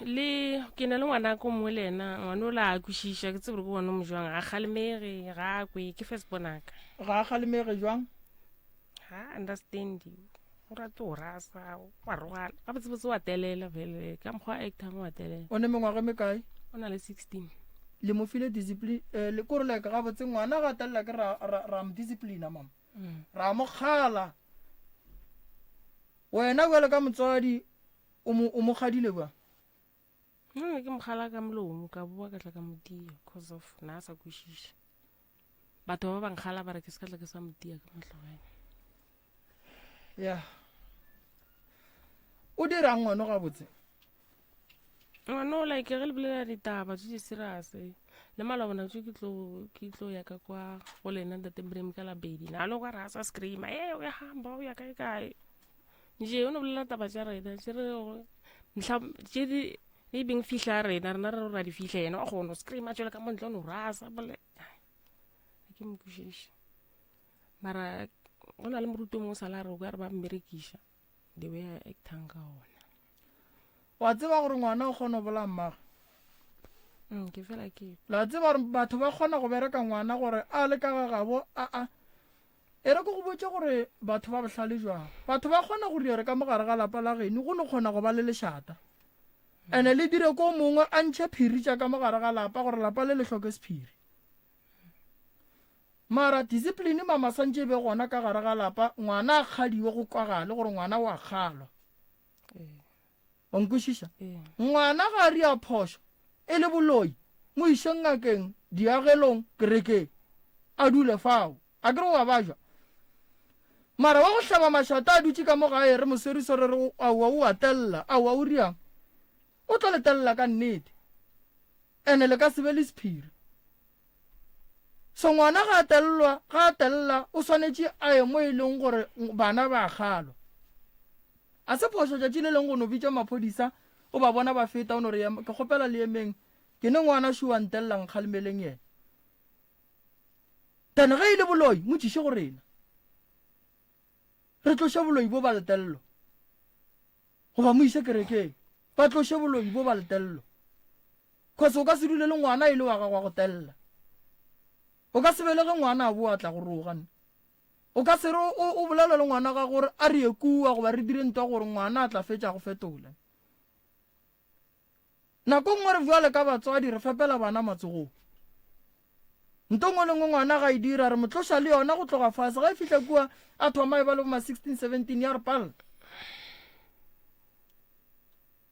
Le ke na le ngwanaka o mongwe le yena, ngwana o la a kwešiša, ke tsebe gore ke ngwana o mo jwang, ga a kgalemege, ga a kwe, ke first born-aka. Ga a kgalemege jwang? Ga a understand, o rate go rasa, wa rogana, gabotsebotse wa telela vele, ka mokgwa a actang wa telela. O ne mengwaga e mekae? O na le 16. Le mo file discipline, eh, le kore like gabotse ngwana ga telela ke ra, ra, ra mo disciplina mama. Mm. Ra mo kgala. Wena bjale ka motswadi o mo o mo kgadile bjang? Nna ke mogala ka molomo ka boa ka tla ka motia cause of na a sa kwešiše. Batho ba ba nkgala ba re ke se ka tla ke sa motia ka motlogela. Ya. O dirang ngwana gabotse? Ngwana o like ge le bolela ditaba tse di serious le maloba nako tse ke tlo ke tlo ya ka kwa go lena ntate Mremi ka labedi na le kwa ra sa scream eh o ya hamba o ya kae kae nje o no bolela taba tša rena tše re mhla tše di e beng fihla rena rena re ra di fihla yena wa kgona go scream a tšwele ka montle o no rasa bole ga ke mo kwešiše mara go na le moruti o mongwe o sala re o ka re ba mmerekiša the way a actang ka gona wa tseba gore ngwana o kgona go bolaya mmagwe mm, ke fela ke la tseba gore batho ba kgona go bereka ngwana gore a le ka ga gabo a a E re ke go botše gore batho ba bohlale jwang. Batho ba kgona go dire ka mo gare ga lapa la geno go no kgona go ba le lešata. Ene le dire ko mongwe a ntšhe phiri tša ka mo gare ga lapa gore lapa le le hloke sephiri. Mara discipline mama santše e be gona ka gare ga lapa ngwana a kgadiwe go kwagale gore ngwana wa kgalwa. Wa nkwešiša? Ngwana ga a ria phošo e le boloi, mo išeng ngakeng, diagelong, kerekeng. A dule fao. A ke re o a bajwa? Mara wa go hlaba mašata a dutše ka mo gae re mo sweriso re re aowa o a tella, aowa o riang? O tlo le tella ka nnete. Ene le ka se be le sephiri. So ngwana ga a tellwa, ga a tella o swanetše a ye mo e leng gore bana ba kgalwa. A se phošo tšatši le leng go no bitša maphodisa o ba bona ba feta o no re ke kgopela le emeng ke ne ngwana šo wa ntella nkgalemeleng yena. Then ge e le boloi mo tšiše go rena. Re tloše boloi bo ba letello. Goba mo iše kerekeng ba tloše boloi bo ba letello. Cause o ka se dule le ngwana e le wa gago wa go tella. O ka se belege ngwana a boa tla go roga. O ka se re o, o bolela le ngwana ga gore a re ye kua goba re dire ntwa gore ngwana a tla fetša go fetola. Nako nngwe re bjale ka batswadi re fepela bana matsogong. Nto nngwe le nngwe ngwana ga e dira re mo tloša le yona go tloga fase ga e fihla kua a thoma e ba le boma 16 17 ya re palela.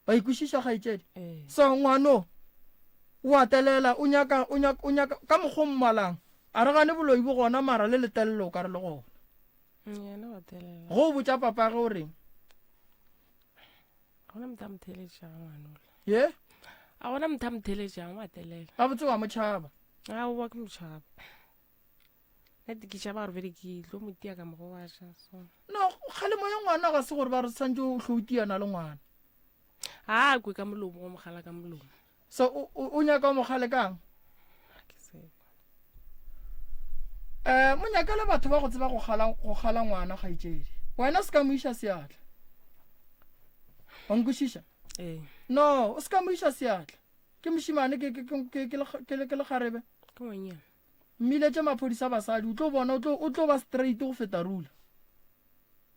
Wa ikwešiša kgaetšedi? Ee. So ngwano o a telela o nyaka o nyaka o nyaka ka mokgwa o mmalang a re gane boloi bo gona mara le letelelo o ka re le gona. Mm, yena wa telela. Go o botša papage o reng? Ga gona motho a mo theletšang ngwanola. Ye? A gona motho a mo theletšang wa telela. Gabotse wa mo tšhaba. Aowa ke mo tšhaba. Nna ke tšhaba gore bjale ke tlo mo tia ka mo gobatša so. No, kgalemo ya ngwana ga se gore ba re santse o hlo o tiana le ngwana. A kwe ka molomo go mogala ka molomo. So o, o, o nyaka o mogale kang? Ga ke tsebe. Eh, mo nyakele batho ba go tseba go kgala go kgala ngwana kgaetšedi. Wena o se ka mo iša seatla. Wa nkwešiša? Ee. No, o se ka mo iša seatla. Ke mošemane ke ke ke ke ke ke lekgarebe. Ke ngwanyana. Mmiletše maphodisa basadi o tlo bona o tlo o tlo ba straight go feta rula.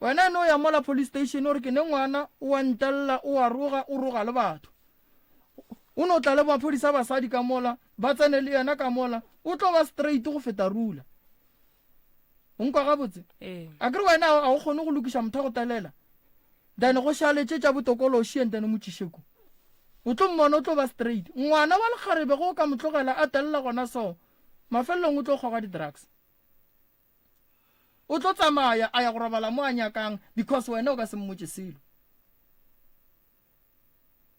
Wena ene o ya mola police station o re ke ne ngwana o a ntella o a roga o roga le batho. O no tla le maphodisa basadi ka mola ba tsene le yena ka mola o tlo ba straight go feta rula. O nkwa gabotse? Ee. A kere wena a o kgone go lokiša motho a go telela. Then go šale tše tša botokološi and then o mo tšiše ko. O tlo mmona o tlo ba straight. Ngwana wa lekgarebe ge o ka mo tlogela a telela gona so, mafelelong o tlo kgoga di-drugs. O tlo tsamaya a ya go robala mo a nyakang because wena o ka se mmotše selo.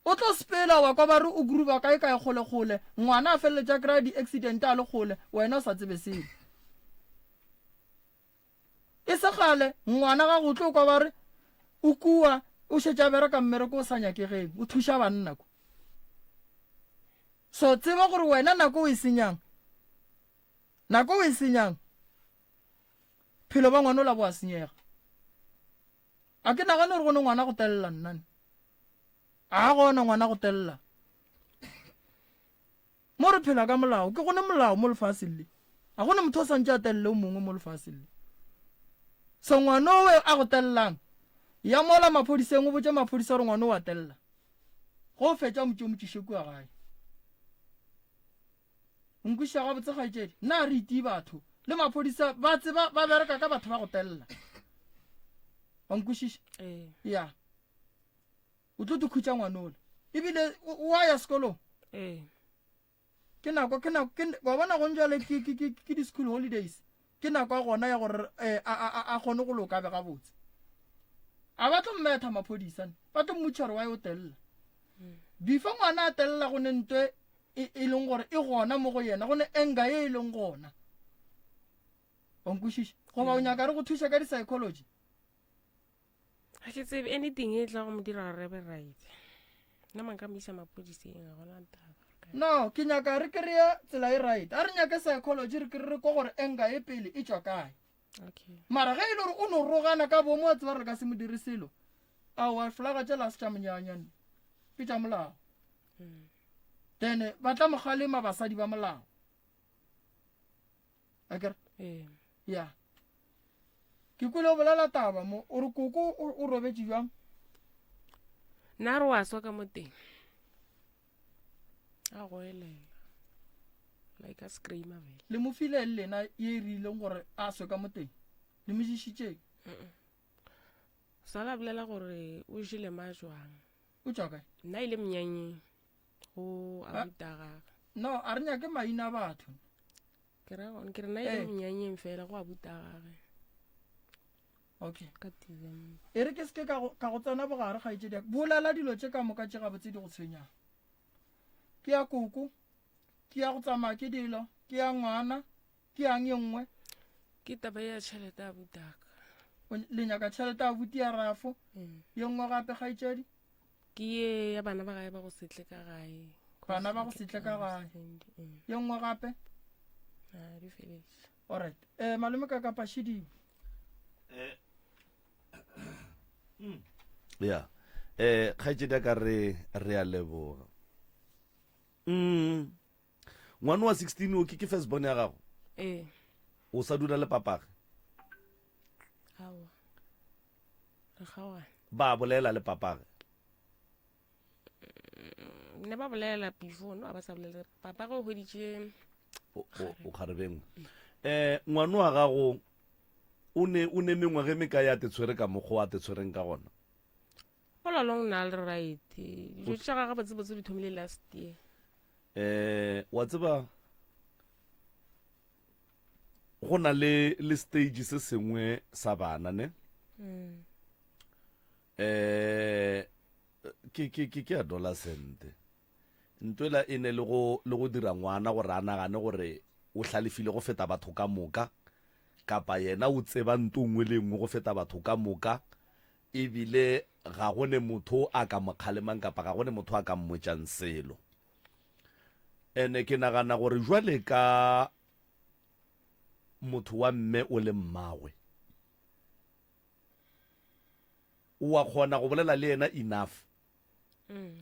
O tlo sepela wa kwa ba re o gruba kae kae kgole kgole, ngwana a feleletša a kry-a di-accident a le kgole, wena o sa tsebe selo. E se kgale ngwana gago o tlo kwa ba re o kua o šetše a bereka mmereko o sa nyakegeng, o thuša banna ko. So tseba gore wena nako o e senyang, nako o e senyang, phelo ba ngwana ola bo a senyega. A ke nagane gore go ne ngwana go telela nna ne. A gona ngwana go telela. Mo re phela ka molao, ke gone molao mo lefaseng le. A gone motho o santse a telele o mongwe mo lefaseng le. So ngwana owe a go tellang, ya mola maphodiseng o botše maphodisa gore ngwana o a tella. Go fetša motše o motšiše kua gae. O nkwešiša gabotse kgaetšedi? Nna re itii batho le maphodisa ba tseba ba bereka ka batho ba go telela. Wa nkwešiša? Ee. Ya. O tlo tikhutša ngwanola. Ebile o a ya sekolong? Ee. Ke nako ke nako ke wa bona gong jwale ke ke ke ke di school holidays. Ke nako ya gona ya gore eh, a a a kgone go loka be gabotse. A ba tlo mmetha maphodisa ne. Ba tlo mmotša gore wa yo telela. Before ngwana a telela go ne ntwe e, e leng gore e gona mo go yena go ne anger e e leng gona wa nkwešiša goba o nyaka re go thuša ka di-psychology ga ke tsebe anything e tla go mo dira gore re be right nna manka mo isa mapodiseng ga gona taba no ke nyaka re kry-e tsela e right a re nyake psychology re kry re ko gore anger e pele e tšwa kae okay mara ge e le gore o no rogana ka bomo a tseba re ka se mo dire selo aowa flaga tšela se tša monyanyane ke tša molao mm. Then ba tla mo kgalema basadi ba molao. Akere? Ee. Ya. Ke kwele o bolela taba mo, o re koko o robetše bjang? Nna re wa swa ka mo teng. A goelela. Like a screamer vele. Le mo file le lena ye e rileng gore a swe ka mo teng? Le mo ješitšeng? Sala bolela gore o jele ma jwang. O tšwa kae? Nna ile mnyanyeng go abuta gagwe. No, a re nyake maina a batho. Ke ra gone ke re nna ile Eh. mnyanyeng fela go abuta gagwe. Okay. Ka December. E re ke seke ka go ka go tsena bogare kgaetšedi ya ka. Bolela dilo tše ka moka tše gabotse di go tshwenyang. Ke ya koko, ke ya go tsamaya ke dilo, ke ya ngwana, Ke yang ye nngwe? Ke taba ya tšhelete ya butaka. Le nyaka tšhelete ya buti ya rafo. Mm. Ye nngwe gape kgaetšedi? Ke ye ya bana ba gae ba go setle ka gae. Bana ba go setle ka gae. Mm. Ye nngwe gape? Ah, di feletše. Alright. Eh malome ka kapa šidiwe. Eh. Ya. Eh kgaetšedi ya ka re re a leboga. Mm. Ngwana wa 16 o ke ke first born ya gago? Ee. O sa dula le papage? Aowa. Re kgaogane. Ba bolela le papage? Mm, ne ba bolela before no ba sa bolela papage o hweditše o kgarebeng. Eh ngwana wa gago o ne o ne mengwaga e mekae a te tshwere ka mokgwa a te tshwereng ka gona? All along na le right. Dijo tša gagwe botsebotse di thomile last year. Eh wa tseba go na le le stage se sengwe sa bana ne mm. eh ke ke ke ke adolescent ntwela e ne le go le go dira ngwana gore a nagane gore o hlalefile go feta batho ka moka kapa yena o tseba nto nngwe le nngwe go feta batho ka moka E bile ga go ne motho a ka mo kgalemang kapa ga go ne motho a ka mmotšang selo. Ene ke nagana gore jwale ka motho wa mme o le mmagwe, o wa kgona go bolela le yena enough Mm,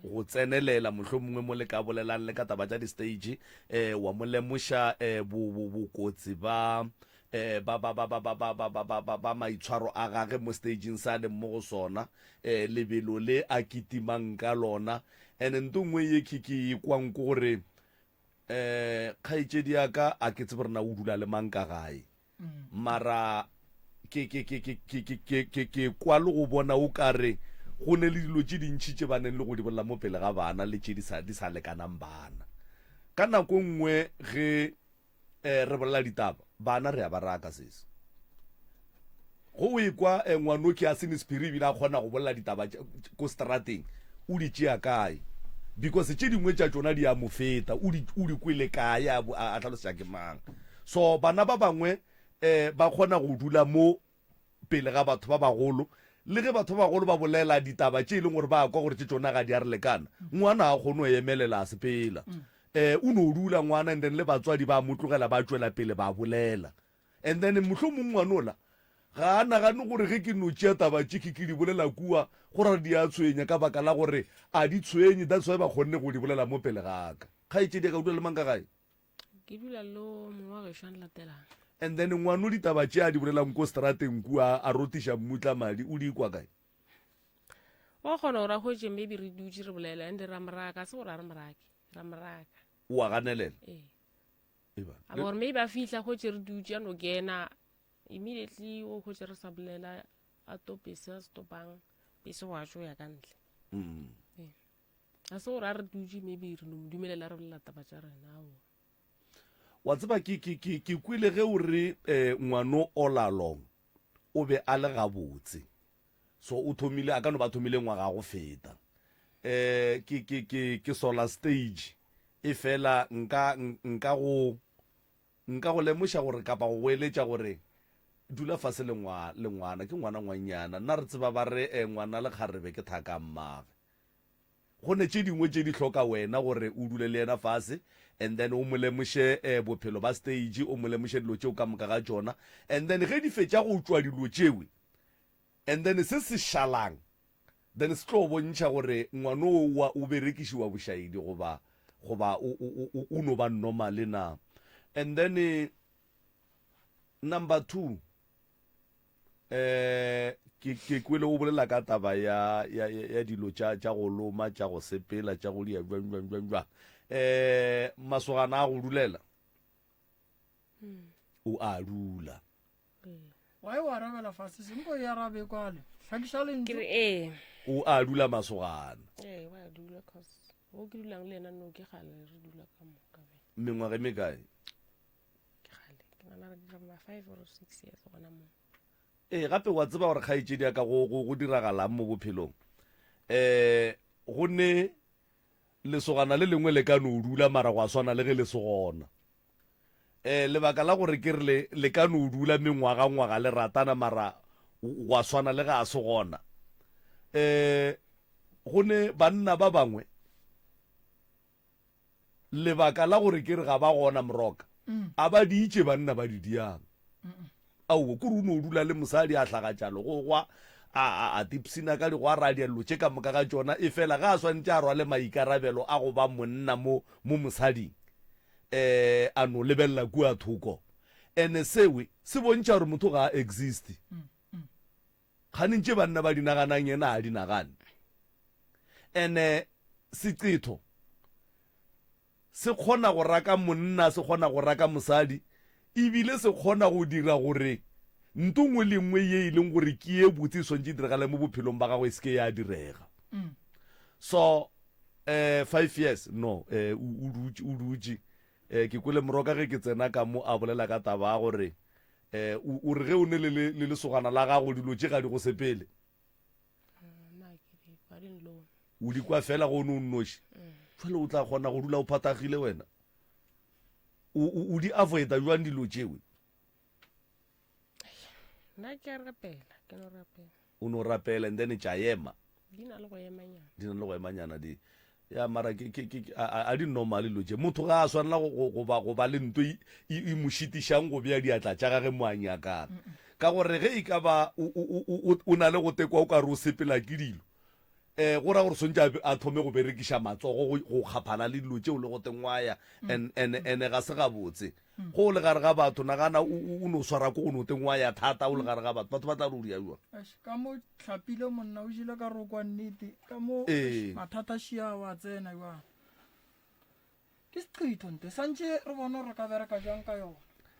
go tsenelela mohlomongwe mo le ka bolelang le ka taba tša di-stage um wa mo lemoša um bokotsi ba um ba ba ba ba ba ba ba ba ba ba ba maitshwaro a gage mo stageng sa leng mo go sona um lebelo le a kitimang ka lona and nto nngwe ye ke ke e kwang ke gore um kgaetšedi ya ka a ke tsebe rena o dula le mang ka gae Mara ke, ke, ke, ke, ke, ke, ke, ke, ke kwa le go bona o ka re go ne le dilo tše dintši tše ba neng le go di bolela mo pele ga bana le tše di sa, di sa lekanang bana. Ka nako nngwe ge eh, re bolela ditaba, bana re a ba raka sesi. Go o ekwa eh, ngwanoki a se ne sephiri ebile a kgona go bolela ditaba ko strateng, o di tšea kae? Because tše dingwe tša tšona di a mo feta, o di, o di kwele kae, a, a, a hlalosetša ke mang? So bana ba bangwe um ba kgona go dula mo pele ga batho ba bagolo, le ge batho ba bagolo ba bolela ditaba tše e leng gore ba kwa gore tše tšona ga di a re lekana, ngwana ga a kgone go emelela a sepela. Um o no dula ngwana and then le batswadi ba mo tlogela ba tšwela pele ba bolela. And then mohlomong ngwanola ga a nagane gore ge ke no tšea taba tše ke ke di bolela kua go ra di a tshwenya ka baka la gore a di tshwenye, that's why ba kgonne go di bolela mo pele ga ka. Kgaetšedi ya ka o dula le mang ka gae? Ke dula le o mongwe wa gešo a nlatelang. And then ngwano ditaba tše a di bolelang ko strateng kua a rotiša mmutla madi o di kwa kae? Wa kgona gore a hwetše maybe re dutše re bolela and ra moraka, se gore a re morake, ra moraka. O a ganelela? Ee. A ba gore maybe a fihla hwetše re dutše a no kena immediately o hwetše re sa bolela a tope se a se topang pese go a tšo ya ka ntle. Mm. Ee. A se gore a re dutše maybe re no mo dumelela re bolela taba tša rena aowa. Wa tseba ke ke ke ke kwele ge o re eh, ngwano all along o be a le gabotse. So o thomile a ka no ba thomile ngwaga go feta. Eh ke ke ke ke sola stage e fela nka nka go nka go lemoša gore kapa go go eletša gore dula fase le ngwa le ngwana ke ngwana ngwannyana nna re tseba ba re eh, ngwana le kgarebe ke thaka mmage. Go ne tše dingwe tše di hloka wena gore o dule le yena fase and then o mo lemoše eh, bophelo ba stage, o mo lemoše dilo tšeo ka moka ga tšona and then ge di fetša go tšwa dilo tšewe and then se se šalang then se tlo bontšha gore ngwano o wa o berekišiwa bošaedi goba goba o, o, o, o no ba normale na. And then eh, number 2 Eh, ke, ke kwele o bolela ka taba ya, ya, ya dilo tša, tša go loma, tša go sepela, tša go dia jwang, jwang, jwang, jwang. Eh, masogana a go dulela. O a dula. Why o arabela fase se nko e arabe kwale. Hlakiša Ke lentšu. re ee. O a dula masogana. Ee, wa dula cause wo ke dulang le yena no ke kgale re dula ka moka be. Mengwaga e mekae? Ke kgale. Ke nagana re dira ma 5 or 6 years gona mo. Ee, gape wa tseba gore kgaetšedi ya ka go, go, go diragalang mo bophelong. Eh, go ne lesogana le lengwe le ka no dula mara gwa swana le ge le se gona. Eh, lebaka la gore ke re le, le ka no dula mengwaga-ngwaga le ratana mara gwa swana le ge a se gona. Eh, go ne banna ba bangwe Lebaka la gore ke re ga ba gona Moroka, a ba di itše banna ba di diang. Aowa, kore o no dula le mosadi a hlagatša legogwa, a, a, a tipsina ka digwara, a dia dilo tše ka moka ga tšona, efela ge a swanetše a rwale maikarabelo a go ba monna mo, mo mosading, eh, a no lebelela kua thoko. Ene sewe se bontšha gore motho ga a existe. Kganeng tše banna ba di naganang yena a di nagane. Ene seqetho se kgona go raka monna, se kgona go raka mosadi, ebile se kgona go dira gore nto nngwe le nngwe ye e leng gore ke ye botse e swantše e diragale mo bophelong ba gagwe e se ke ya direga. So, eh, five years, no, eh, o dutše, o dutše. Eh, ke kwele Moroka ge ke tsena ka mo a bolela ka taba ya gore Eh, o, o re ge o ne le, le, le lesogana la gago dilo tše ga di go sepele. O di kwa fela go o ne o nnoši. Jwale o tla kgona go dula o phathagile wena. O, o, o di avoida jwang dilo tšewe? Nna ke a rapela, ke no rapela. O no rapela and then tša ema. Di na le go emanyana. Di na le go emanyana di. Ya mara ke ke ke a, a di normal dilo tše. Motho ga a swanela go go go ba go ba le nto e e mo šitišang go bea diatla tša gage mo a nyakang. Ka gore ge e ka ba o o o o na le go tekwa o ka re o sepela ke dilo. Eh go ra gore swantše a thome go berekiša matsogo go go kgaphana le dilo tšeo le go tengwaya and and and ga se gabotse. Go o le gare ga batho nagana o o no swara ko go no tengwaya thata o le gare ga batho. Batho ba tla re o dia jwang. Eish, ka mo hlapile monna o jele ka rokwa nnete ka mo Ee. mathata šia wa tsena jwang. Ke seqitho nte santše re bone gore re ka bereka jang ka yona.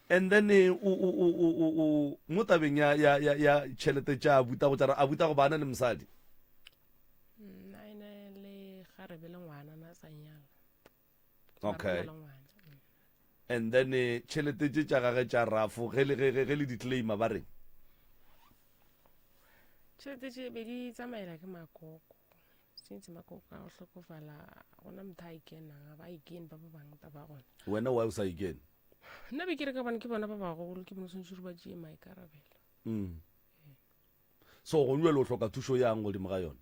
And then eh, o o o o o o mo tabeng ya ya ya ya tšhelete tša abuta go tša re abuta go bana le mosadi. Nna ene le kgarebe le ngwana na sa nyala. Okay. And then eh, tšhelete tše tša gage tša rafo ge le ge ge le di claima ba reng? Tšhelete tše be di tsamaela ke makoko. Since makoko a go hlokofala gona motho a ikenang a ba ikene ba ba bangwe taba gona. Wena why o sa ikene? Nna be ke re ka bone ke bona ba bagolo ke bone swantse gore ba tšee maikarabelo. Mm. So gong jwale o hloka thušo yang godimo ga yona?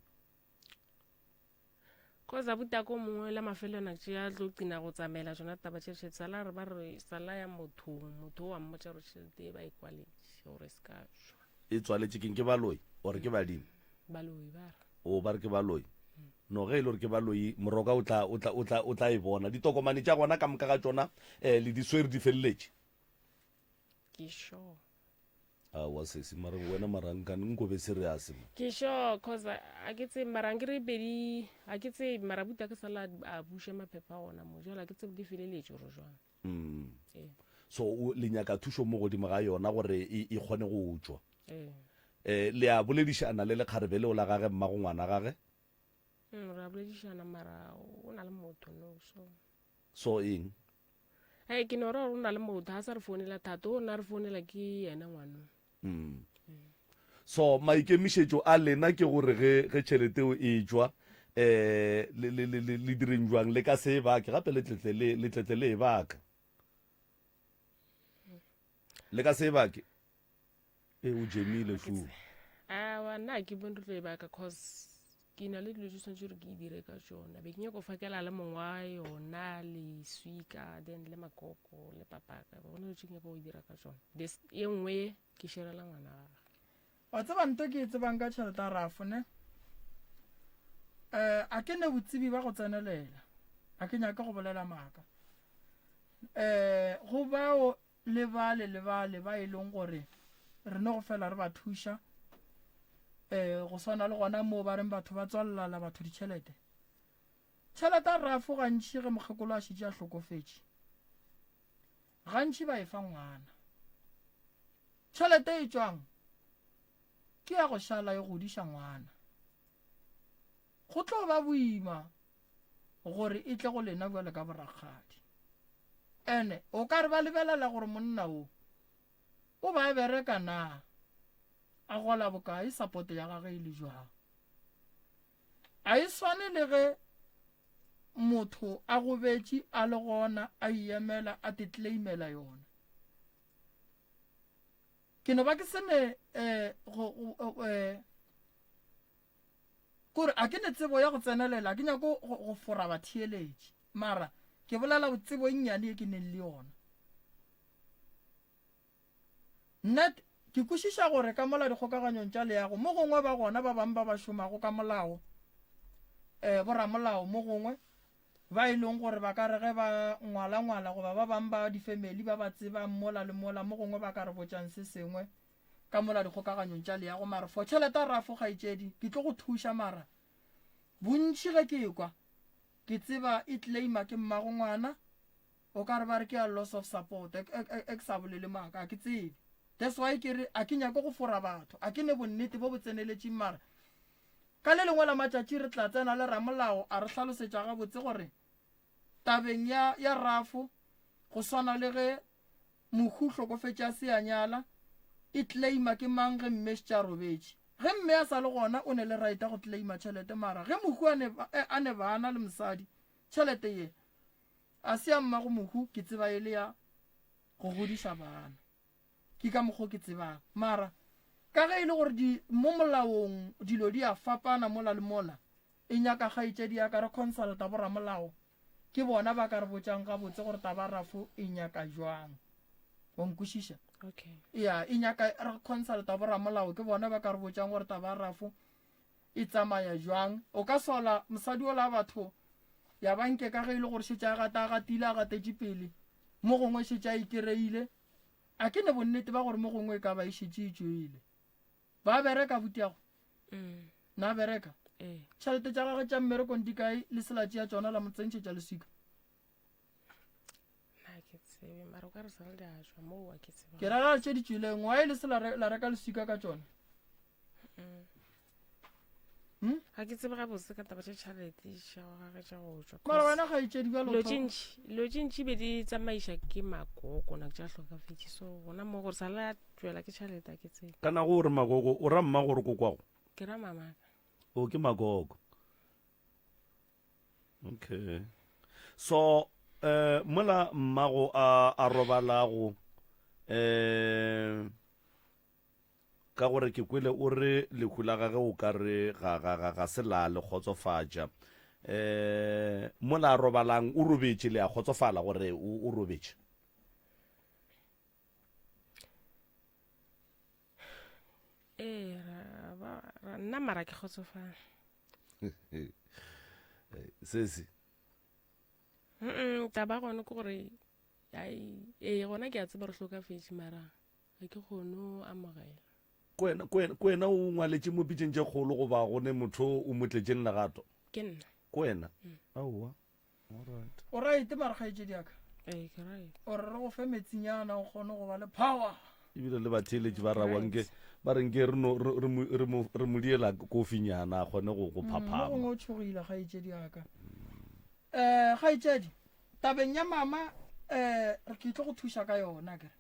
Cause abuti a ko mongwe la mafelelo tše a tlo qina go tsamaela tšona taba tše tšhelete sala re ba re sala ya mothong motho o a mmotša gore tšhelete e ba e kwaletše gore e se ka tšwa. E tswaletše keng ke baloi or ke badimo? Baloi ba re. O ba re ke baloi. No ge e le gore ke baloi moroka o tla o tla o tla o tla e bona. Ditokomane tša gona ka moka ga tšona eh le di swere di feleletše. Ke sure. Aowa sesi, mara wena mara nkane nko be serious mo. Ke sure cause a ke tsebe mara nkere pedi a ke tsebe mara buta ke sala a buša maphepha gona mo jwale a ke tsebe di feleletše gore jwang. Mm. Ee. So o le nyaka thušo mo godimo ga yona gore e e kgone go tšwa. Ee. Eh le a boledišana le lekgarebe leo la gage mmago ngwana gage? Mm, re a boledišana mara o na le motho no so. So eng? Hey, ke no ra gore o na le motho a sa re founela thata o nna re founela ke yena ngwano. Mm. So maikemišetšo a lena ke gore ge ge tšhelete eo e tšwa eh le le le le direng jwang le ka se e bake gape le tletle le le tletle le e baka. Le ka se e bake. E o jemile shu. Awa nna ke bone re tlo e baka cause ke na le dilo tse tshwanetse gore ke e dire ka tsona be ke nyako fakela le mongwe wa yona leswika then le makoko le papaka go na le tse ke nyako go dira ka tsona this e nngwe ke šerela ngwana gage wa tseba nto ke e tsebang ka tšhelete ya rafo ne um a ke ne botsebi ba go tsenelela a ke nyake go bolela maaka um go bao le bale le bale ba e leng gore re no go fela re ba thuša um go swana le gona moo ba reng batho ba tswalelala batho ditšhelete tšhelete a rafo gantši ge mokgekolo a šetše a hlokofetše gantši ba e fa ngwana tšhelete e tšwang ke ya go šala e godiša ngwana Go tlo ba boima gore e tle go lena bjale ka borakgadi. Ene o ka re ba lebelela gore monna o o ba bereka na, a gola bokae, sapoto ya gage e le jwang. A e swane le ge motho a gobetše a le gona a iemela a te claimela yona. Ke no ba ke se ne eh, go, eh, Kore a ke ne tsebo ya go tsenelela, a ke nyako go, go fora batheeletši, mara ke bolela tsebo e nnyane ye ke neng le yona. Nna ke kwešiša gore ka mola dikgokaganyong tša leago, mo gongwe ba gona ba bangwe ba ba šomago ka molao, eh, boramolao mo gongwe, ba e leng gore ba ka re ge ba ngwala-ngwala goba ba bangwe ba difemeli ba ba tsebang mola le mola, mo gongwe ba ka re botšang se sengwe ka mola dikgokaganyong tša leago mara for tšhelete a rafo kgaetšedi ke tlo go thuša mara bontši ge ke ekwa ke tseba e claima ke mmago ngwana o ka re ba re ke ya loss of support e, e, e, e ke sa bolele maaka a ke tsebe that's why ke re a ke nyake go fora batho a ke ne bonnete bo bo tseneletšeng mara ka le lengwe la matšatši re tla tsena le ramolao a re hlalosetša gabotse gore tabeng ya ya rafo go swana le ge Mohu hlokofetše a se a nyala, e claima ke mang ge mme šetše a robetše? Ge mme a sa le gona o ne le right ya go claima tšhelete mara ge mohu a ne, a ne bana le mosadi tšhelete ye a se ya mmago mohu ke tseba e le ya go godiša bana. Ke ka mokgo ke tsebang mara ka ge e le gore di mo molaong dilo di a fapana mola le mola e nyaka kgaetšedi ya ka re consulta boramolao Ke bona ba ka re botšang gabotse gore taba rafo e nyaka jwang. Wa nkwešiša? Okay. Ya, e nyaka re consulta boramolao, ke bona ba ka re botšang gore taba rafo e tsamaya jwang. O ka sola mosadi ola batho ya ba nke ka ge e le gore šetše a gata a gatile a gatetše pele, mo gongwe šetše a ikereile. A ke ne bonnete ba gore mo gongwe e ka ba e šetše e tšwele. Ba bereka butiago? Mm. Na bereka? Ee. Tšhelete tša gagwe tša mmerekong di kae le se la tšea tšona la mo tsentšhetša leswika? Na ke tsebe mara o ka re sale di a tšwa moo a ke tsebe. Ke ra tše di tšwileng why le se la re- la reka leswika ka tšona? Mm. Hmm? Ga ke tsebe gabotse ka taba tša tšhelete tša gagwe tša go tšwa. Mara wena kgaetšedi bjalo Dilo tše ntši dilo tše ntši be di tsamaiša ke makoko nako tša hlokafetše so gona mo gore sale a tšwela ke tšhelete a ke tsebe. Ka nago o re makoko o ra mma gore kokwago? Ke ra mamaka. O ke makoko. Okay. So eh mola mmago a a robalago eh Ka gore ke kwele o re lehu la gage o ka re ga, ga, ga, ga se la le kgotsofatša. Um mola a robalang o robetše, le a kgotsofala gore o, o robetše? Ee, ra ba, ra, nna mara ke kgotsofala. Sesi. Mm, taba gone ke gore, ai, ee, gona ke a tseba re hlokafetše mara. Ga ke kgone go amogela. Ke wena, ke wena, ke wena o ngwaletše mo pitšeng tše kgolo goba go ne motho o mo tletšeng legato? Ke nna. Ke wena? Aowa. Alright. O right mara kgaetšedi ya ka? Ee, ke right. O re re go fe metsinyana o kgone go ba le power. Ebile le batheeletši ba rawa nke ba re nke re no re re mo re mo re mo diela kofinyana a kgone go go Mo phaphama. gongwe o tšhogile kgaetšedi ya ka. Um kgaetšedi, tabeng ya mama um re ke tlo go thuša ka yona akere.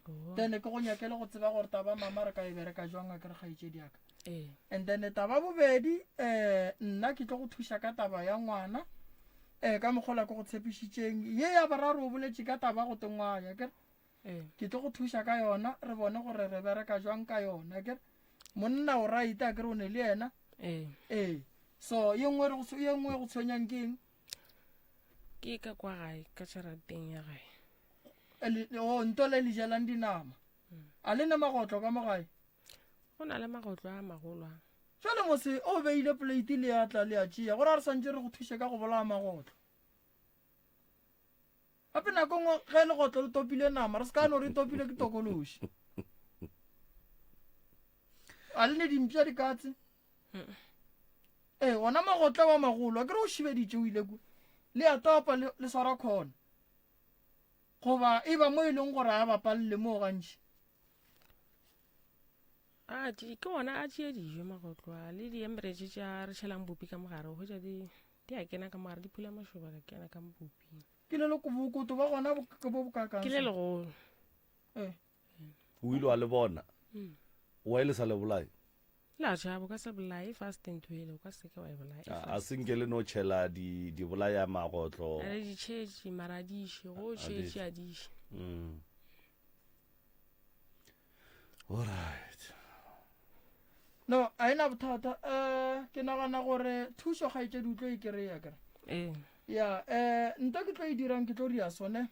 Oh. Then ke go nyakele go tseba gore taba mama re ka e bereka jwang akere kgaetšedi ya ka. Ee. And then taba bobedi um nna ke tlo go thuša ka taba ya ngwana um ka mokgola ke go tshepišitšeng ye ya boraro o boletše ka taba go tengwaya akere. Ee. Ke tlo go thuša ka yona re bone gore re bereka jwang ka yona akere. Monna o right akere o ne le yena. Ee. Ee. So ye nngwe re go ye nngwe e go tshwenyang ke eng? Ke ka kwa gae, ka jarateng ya gae. O nto le le jelang dinama. A le ne magotlo ka mo gae? Go na le magotlo a magolo a. Jwale mose o beile plate le ya tla le ya tšea gore a re swantše re go thuše ka go bolaya magotlo. Gape nako nngwe ge legotlo le topile nama re se ka no re topile ke tokološi. A le ne dimpša dikatse? Ee, ona magotlo wa magolo a kere o šibeditše o ile kua. Le ya topa le, le swara khona. Goba e ba mo e leng gore a bapalele moo gantši. A tše, ke ona a tšea dijo magotlo a le diemberetše tša re tšhelang bupi ka mogare o hwetša di di a kena ka mogare di phula mašoba ka kena ka buping. Ke le le bokoto ba gona bo ke bo bokakang Ke le legolo. Eh. O ile wa le bona? Wa e le sa le bolaye? La tšhaba o ka se bolaye fast ntho ele o ka se ke wa e bolaya. A se nke le no tšhela di di bolaya magotlo. Re di tšhetše mara di iše go tšhetše a di iše. Mm. All right. No, a ena bothata. Eh ke nagana gore thušo kgaetšedi o tlo e kry-a kere. Ee. Ya, eh nto ke tlo e dirang ke tlo ria sone.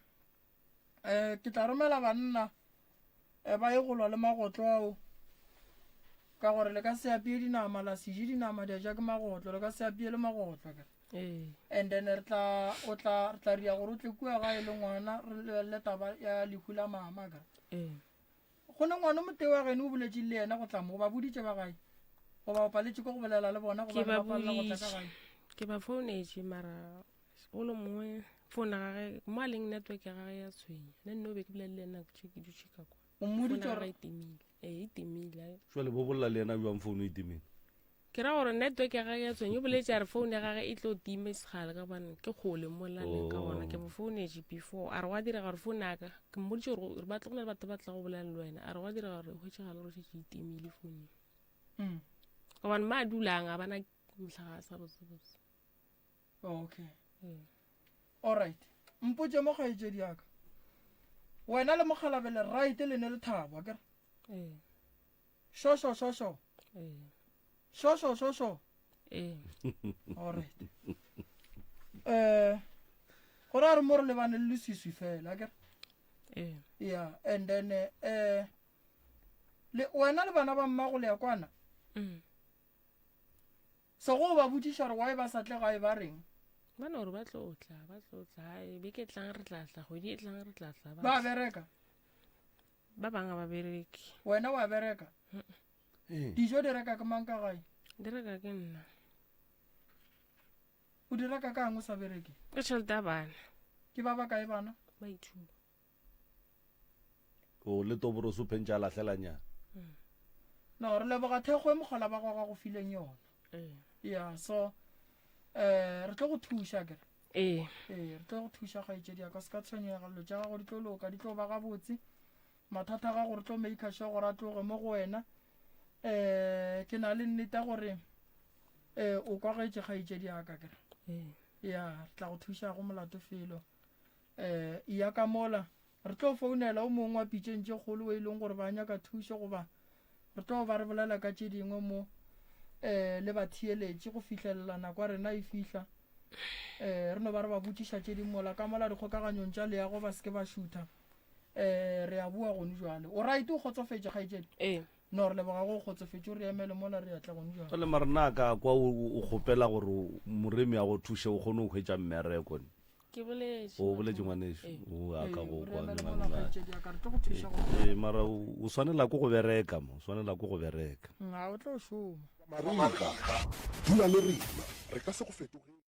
Eh ke tla romela banna eh, ba ye go lwa le magotlo ao ka gore le ka se apeye dinama la se je dinama di a ja ke magotlo le ka se apeye le magotlo akere Ee. and then re tla o tla re tla ria gore o tle kua gae le ngwana re lebelele taba ya lehu la mama akere Ee. go ne ngwana o motee wa geno o boletše le yena go tla mo ba boditše ba gae goba o paletše ke go bolela le bona Ke gobane ba ba palela go tla ka boditše. gae Ke ba founetše mara o le mongwe founa gage mo a leng network ya gage ya tshwenya nna nno be ke bolela le yena ke ke dutše ka kwa o mmoditše founa gore gage e timile ee e timile Jwale bo bolela le yena bjang founu e timile? ke ra gore network ya gage ya tshwenya o boletse a re founu ya gage e tlo tima e segale ka gobane ke kgole mo laleng ka gona ke mo founetše before a re gwa direga gore founu ya ka ke mmoditše gore re batla go na le batho ba tla go bolela le wena a re gwa direga gore hwetšagale gore šetše e timile founu Mm. gobane ma a dulang a bana mohlagase gabotsebotse okay mm. alright mpotše mo kgaetšedi yaka wena le mokgalabele right le ne le thabo akere ee šošo šošo ee šošo šošo ee alright eh gore a re mo re lebane le leswiswi fela akere ee yeah and then eh le wena le bana ba mmago le ya kwana mm. So go ba botšiša gore why ba sa tle gae ba reng? Ba no re ba tlo tla, ba tlo tla. Hai, beke e tlang re tla tla, kgwedi e tlang re tla tla. Ba bereka? Ba bang ga ba bereke. Wena wa bereka? Dijo di reka ke mang ka gae? Di reka ke nna. O di reka kang o sa bereke? Ka tšhelete ya bana. Ke ba bakae bana? Ba ithuta. O le toboroso o phentše a lahlelanyana. No, re leboga thekgo e mogola ba gago a go fileng yona. Ee. Ya, so eh re tlo go thuša kere. Ee. Ee, re tlo go thuša kgaetšedi ya ka se ka tshwenyega dilo tša gago di tlo loka, di tlo ba gabotse. Mathata a gago re tlo maker sure gore a tloge mo go wena. Eh ke na le nnete ya gore eh o kwagetše kgaetšedi ya ka kere. Ee. Ya, re tla go thuša go molato felo. Eh ya ka mola Re tlo founela o mongwe wa pitšeng tše kgolo o e leng gore ba nyaka thušo goba re tlo ba re bolela ka tše dingwe mo um le batheeletši go fihlelela nako ya rena e fihla. Um re no ba re ba botšiša tše dingwe mola ka mola dikgokaganyong tša leago ba se ke ba šutha. Um re a boa gone jwale. O right o kgotsofetše kgaetšedi? Ee. No re leboga go kgotsofetše o re emele mola re etla gone jwale. Jwale mara na ka kwa o kgopela gore Moremi a go thuše o kgone go hwetša mmereko. Ke boletše. O boletše ngwanešu. Ee. O a ka Ee, go o re kwa emele nna- mola nna. kgaetšedi ya ka, re tlo go thuša go Ee, mara o o swanela ko go bereka mo, o swanela ko go bereka. Ga o tlo šoma. Mariga, dula le rena, re ka se go fetogele.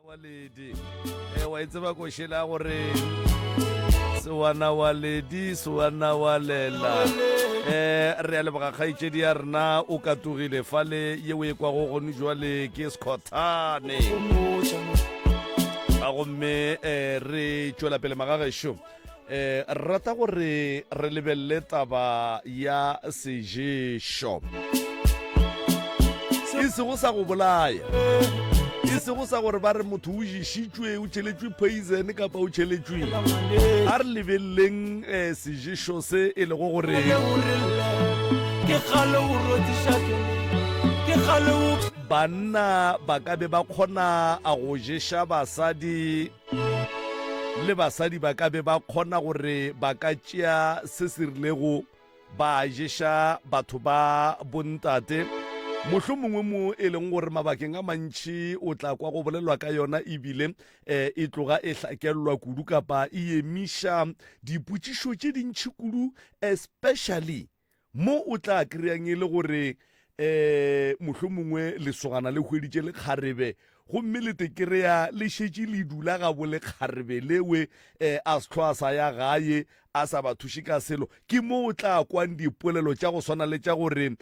Wa ledi e wa e tseba košela gore sewana wa ledi sewana wa lela eh re a leboga kgaetšedi ya rena o katogile fale ye o e kwago gone jwale ke sekhothane a gomme eh re tšwela pele magagešo Eh, re rata gore re lebelele taba ya seješo e sego sa go bolaya e sego sa gore ba re motho o ješitšwe o tšheletšwe poison kapa o tšheletšwe a re lebeleleng um seješo se e lego gore ke kgale o rotiša ke. Banna ba ka be ba kgona a go ješa basadi le basadi ba ka be ba kgona gore ba ka tšea se se rilego ba ješa batho ba bontate mohlomongwe mo e leng gore mabakeng a mantši o tla kwa go bolelwa ka yona ebile um e tloga e hlakelelwa kudu kapa e emiša dipotšišo tše dintši kudu especially Mo o tla kry-ang e le gore um mohlomongwe lesogana le hweditše lekgarebe gomme le te kry-a le šetše le dula gabo lekgarebe lewe um a se hlwa a sa ya gae a sa ba thuše ka selo. Ke mo o tla kwang dipolelo tša go swana le tša gore um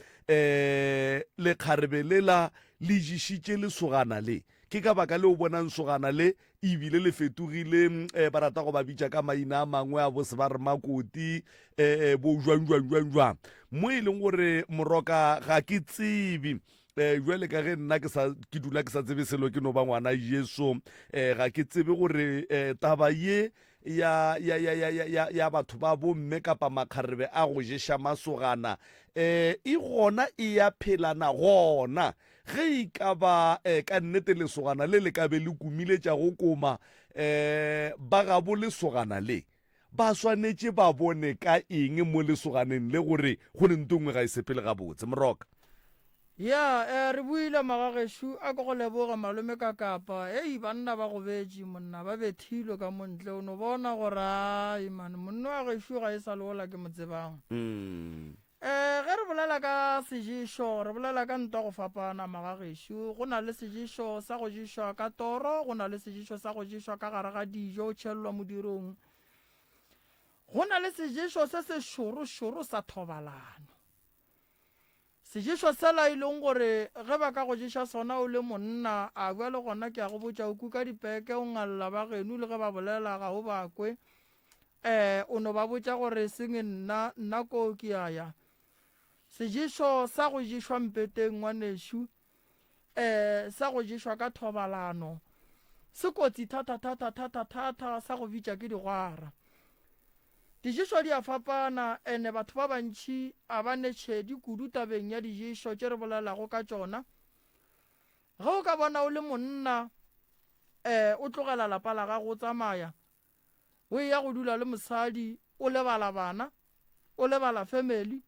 lekgarebe lela le ješitše lesogana le. Ke ka baka leo o bonang sogana le e bile le fetogile um ba rata go ba bitša ka maina a mangwe a bo sebaremakoti um bo jwang jwang jwang jwang mo e leng gore moroka ga ke tsebe um jwale ka ge nna ke sa ke dula ke sa tsebe selo ke no ba ngwana Jesu um ga ke tsebe gore um taba ye ya ya ya ya ya ya ya batho ba bomme kapa makgarebe a go ješa masogana um e gona e ya phelana gona Ge e ka ba eh, ka nnete lesogana le le ka be le kumile tša go koma, eh, ba gabo lesogana le ba swanetše ba bone ka eng mo lesoganeng le gore go ne nto nngwe ga e sepele gabotse. Moroka. Ya, eh, re buile magagešo, a ke go leboge malome ka kapa. Hei, banna ba gobetše monna, ba bethilwe ka mo ntle, o no bona gore ai man, monna wa gešo ga e sa le wola ke mo tsebang. Mm. Ee, ge re bolela ka seješo, re bolela ka ntwa go fapana, magagešo. Go na le seješo sa go ješwa ka toro, go na le seješo sa go ješwa ka gare ga dijo, o tšhellwa modirong. Go na le seješo se se šoro-šoro sa thobalano. Seješo sela e leng gore ge ba ka go ješa sona o le monna, a bjale gona ke a go botša, o kuka dipeke, o ngalla ba geno le ge ba bolela ga o ba kwe. Eh, o no ba botša gore seng nna, nna koo ke a ya. Seješo sa go ješwa mpeteng, ngwanešu, eh, sa go ješwa ka thobalano, se kotsi thata, thata, thata, thata, sa go bitša ke digwara. Diješo di a fapana, ene batho ba bantši a ba ne tšhedi kudu tabeng ya diješo tše re bolelago ka tšona. Ge o ka bona o le monna, eh, o tlogela lapa la gago o tsamaya, O eya go dula le mosadi, o lebala bana, o lebala family,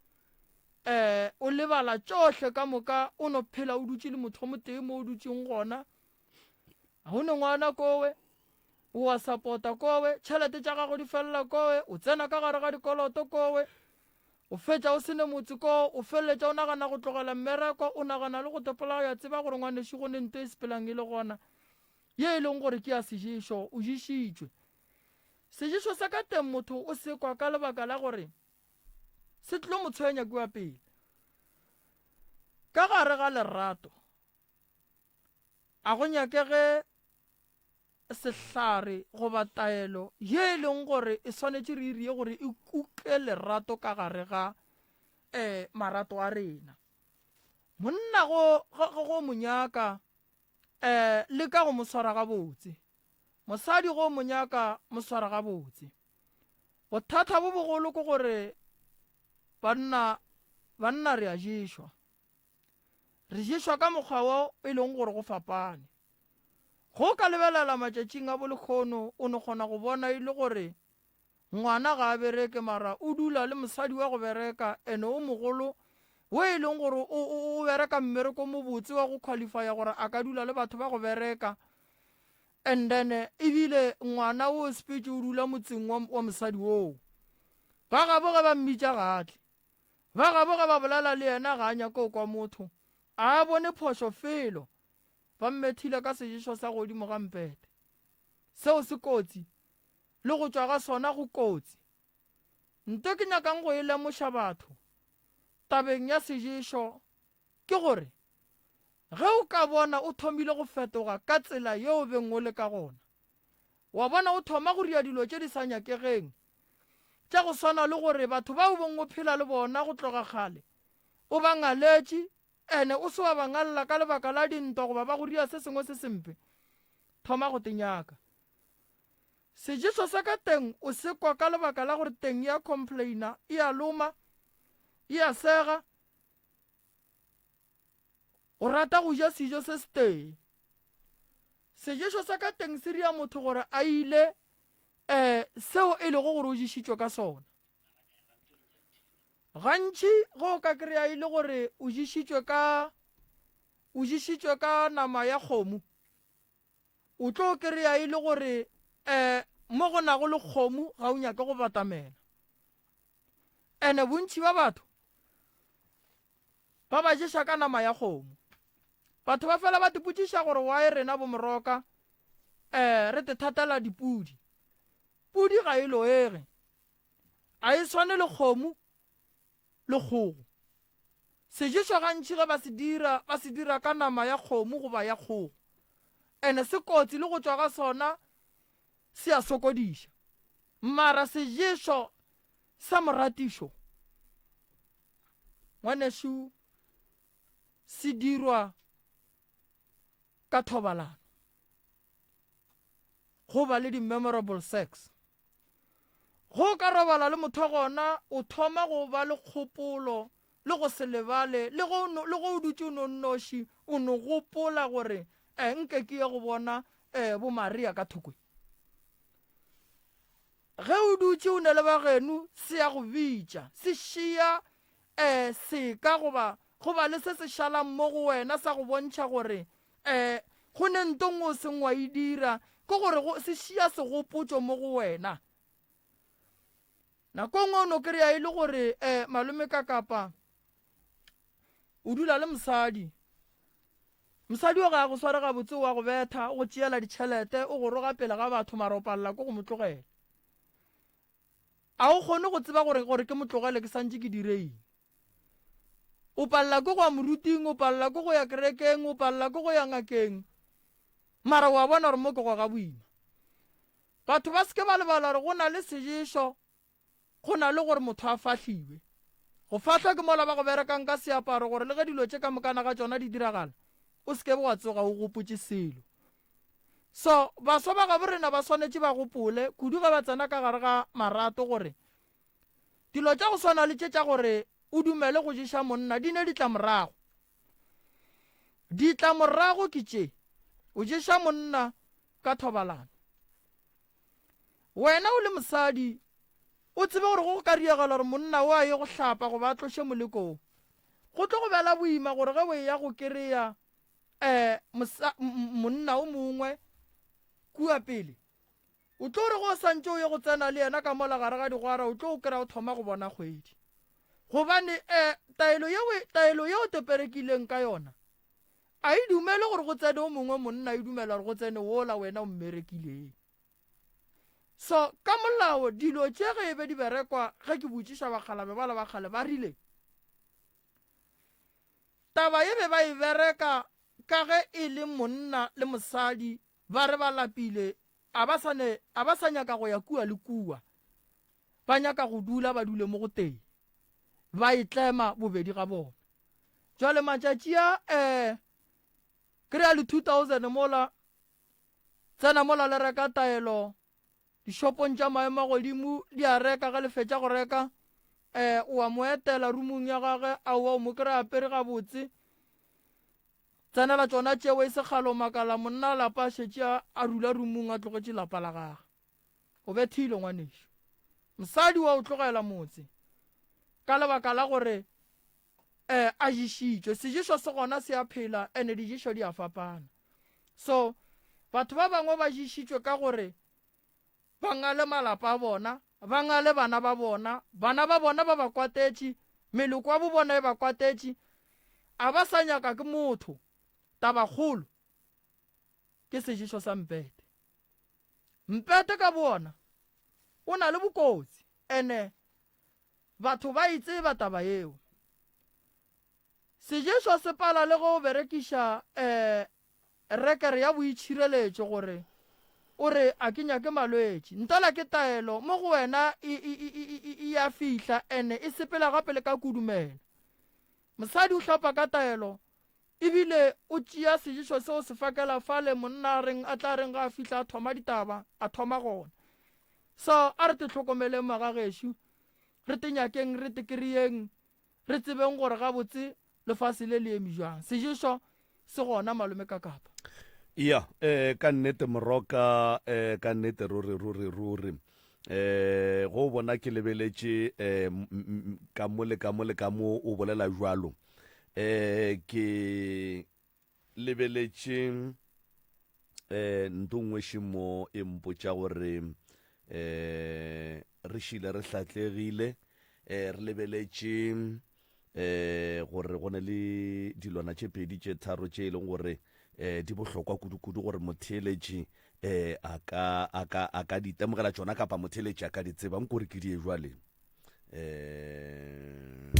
eh, o lebala tšohle ka moka, o no phela o dutše le motho o motee mo o dutšeng gona. Ga o ne ngwana kowe, o wa sapota kowe, tšhelete tša gago di felela kowe, o tsena ka gare ga dikoloto kowe, o fetša o se ne motse koo, o feleletša o nagana go tlogela mmereko, o nagana le go tepolaya, tseba gore ngwanešu go ne nto e sepelang e le gona. Ye e leng gore ke ya seješo, o ješitšwe. Seješo sa ka teng motho o se kwa ka lebaka la gore se tlo mo tshwenya kua pele. Ka gare ga lerato a go nyakege sehlare goba taelo ye e leng gore e swanetše re irie gore e kuke lerato ka gare ga um marato a rena. Monna go, go, go mo nyaka Eh, leka go mo swara gabotse. Mosadi go mo nyaka, mo swara gabotse. Bothata bo bogolo ke gore banna banna re a ješwa. Re ješwa ka mokgwa wo e leng gore go fapane. Go ka lebelela matšatšing a bolekgono o no kgona go bona e le gore Ngwana ga a bereke mara o dula le mosadi wa go bereka ene o mogolo wo e leng gore o, o, o bereka mmereko mobotse wa go qualifya gore a ka dula le batho ba go bereka and then ebile ngwana o sepetse o dula motseng wa, wa mosadi oo. Ba gabo ge ba mmitša ga a tle. Ba gabo ge ba bolela le yena ga a nyake go kwa motho. A a bone phošo felo. Ba mmethile ka seješo sa godimo ga mpete. Seo se kotsi. le go tšwa ga sona go kotsi. Nto ke nyakang go e lemoša batho tabeng ya seješo ke gore ge o ka bona o thomile go fetoga ka tsela ye o beng o le ka gona, wa bona o thoma go ria dilo tše di sa nyakegeng tša go swana le gore batho ba o beng o phela le bona go tloga kgale o ba ngaletše ene o se wa ba ngalla ka lebaka la dintwa goba ba go ria se sengwe se sempe, thoma go te nyaka. Seješo sa ka teng o se kwa ka lebaka la gore teng e a complaina, e a loma, e a sega. O rata go ja sejo se setee. Seješo sa ka teng se ria motho gore a ile um seo e lego gore o ješitšwe ka sona. Gantši ge o ka kry-a e le gore o ješitšwe ka o ješitšwe ka nama ya kgomo, o tlo kry-a e le gore um mo go nago le kgomo ga o nyake go batamela. Ene bontši ba batho ba ba ješa ka nama ya kgomo. Batho ba fela ba tipotšiša gore why rena bo Moroka um re tethatela dipudi. Pudi ga e loege, a e swane le kgomo le kgogo. Seješo gantši ge ba se dira, ba se dira ka nama ya kgomo goba ya kgogo. Ene se kotsi le go tšwa ga sona se a sokodiša. Mara seješo sa moratišo, ngwanešu, se dirwa ka thobalano. Go ba le di-memorable sex. Go ka robala le motho wa gona, o thoma go ba le kgopolo le go se lebale, le go le go o dutše o no nnoši, o no gopola gore eh, nke ke ye go bona eh, bo Maria ka thokwe. Ge o dutše o ne le ba geno, se ya go bitša, se šia eh, seka goba go ba le se se šalang mo go wena sa go bontšha gore eh, go ne nto nngwe o seng wa e dira, ke gore go se šia segopotšo mo go wena. Nako nngwe o no kry-a e le gore eh, malome ka kapa o dula le mosadi mosadi o ga a go sware gabotse o a go betha o go tšeela ditšhelete o go roga pele ga batho mara o palela ko go mo tlogela a o kgone go tseba gore gore ke mo tlogele ke santše ke dire eng o palela ke go ya moruting o palela ke go ya kerekeng o palela ke go ya ngakeng mara wa bona gore mo ke goga boima Batho ba se ke ba lebala gore go na le seješo, go na le gore motho a fahliwe. Go fahlwa ke mola ba go berekang ka seaparo gore le ge dilo tše ka mokana ga tšona di diragala, o se ke be wa tsoga o gopotše selo. So, baswa ba gabo rena ba swanetše ba gopole, kudu ge ba tsena ka gare ga marato gore dilo tša go swana le tše tša gore o dumele go ješa monna di ne ditlamorago. Ditlamorago ke tše, o ješa monna ka thobalano. Wena o le mosadi, o tsebe gore go ka riagala gore monna o a ye go hlapa goba a tloše moleko wo. Go tlo go bela boima gore ge o eya go kereya um monna o mongwe kua pele, o tlo re go o santše o ye go tsena le yena ka mola gare ga digwara, o tlo o kry-a o thoma go bona kgwedi. Gobane um taelo yeo taelo yeo teperekileng ka yona A e dumele gore go tsene o mongwe monna, e dumela gore go tsene wola wena o mmerekileng. So, ka molao, dilo tše ge e be di berekwa, ge ke botšiša bakgalabe bala ba kgale, ba rile, taba ye be ba e bereka ka ge e le monna le mosadi ba re ba lapile, a ba sa ne, a ba sa nyaka go ya kua le kua, ba nyaka go dula ba dule mo go tee, ba e tlema bobedi ga bona. Jwale matšatši a eh kry-a le 2000 mola tsena mola le reka taelo dishopong tša maemo a godimo di a reka ge le fetša go reka eh o a mo etela rumong ya gage aowa o mo kry-a apere gabotse tsenela tšona tšeo e se kgale o makala monna a lapa a šetše a rula rumong a tlogetše lapa la gage O bethilwe, ngwanešu. Mosadi wa o tlogela motse ka lebaka la gore eh, a ješitšwe. Seješo se gona se a phela ene diješo di a fapana. So batho ba bangwe ba ješitšwe ka gore ba ngale malapa a bona, ba ngale bana ba bona, bana ba bona ba ba kwatetše, meloko ya bo bona e ba kwatetše, a ba sa nyaka ke motho. Tabakgolo ke seješo sa mpete. Mpete ka bowona o na le bokotsi ene batho ba e tseba taba yeo. Seješo se pala le ge o berekiša um rekere ya boitšhireletšo gore o re a ke nyake malwetši. Ntala ke taelo mo go wena e, e, e, e, e, e ya fihla ene e sepela gape le ka kudumela. Mosadi o hlapa ka taelo Ebile o tšea seješo seo se fakela fale monna a reng a tla reng ga a fihla a thoma ditaba, a thoma gona. So a re te hlokomeleng magagešo, re te nyakeng, re te kereyeng, re tsebeng gore gabotse Lefase le le eme jwang? Seješo se gona malome ka kapa. Ya, eh, ka nnete Moroka, eh, ka nnete ruri, ruri, ruri. Eh, go bona ke lebeletše eh, ka mo le ka mo le ka mo o bolela jwalo. Eh, ke lebeletše eh nto nngwe šemo e mpotša gore eh re šile re hlatlegile eh re lebeletše eh gore go ne le dilwana tše pedi tše tharo tše e leng gore eh di bohlokwa kudu-kudu gore motheeletši eh a ka a ka a ka di itemogela tšona kapa motheeletši a ka di tseba nko re ke di jwale eh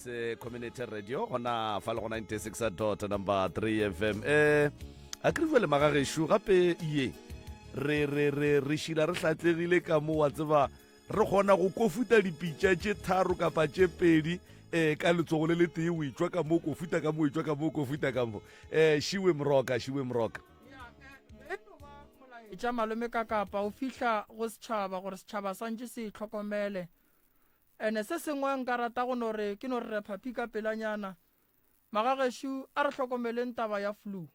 Tse community radio gona fa le go 96 dot number 3 fm eh a ke re jale magagešo gape ye re re re re šila re hlatlegile ka mo wa tseba re kgona go kofuta dipitša tše tharo kapa tše pedi eh ka letsogo le le tee o itšwa ka mo kofuta ka mo o itšwa ka mo kofuta ka mo eh šiwe mroka šiwe mroka molaetša malome ka kapa o fihla go setšhaba gore setšhaba santše se itlhokomele Ene se sengwe nka rata go no re ke no re re phaphi ka pelanyana. Magagešo a re hlokomeleng taba ya flu.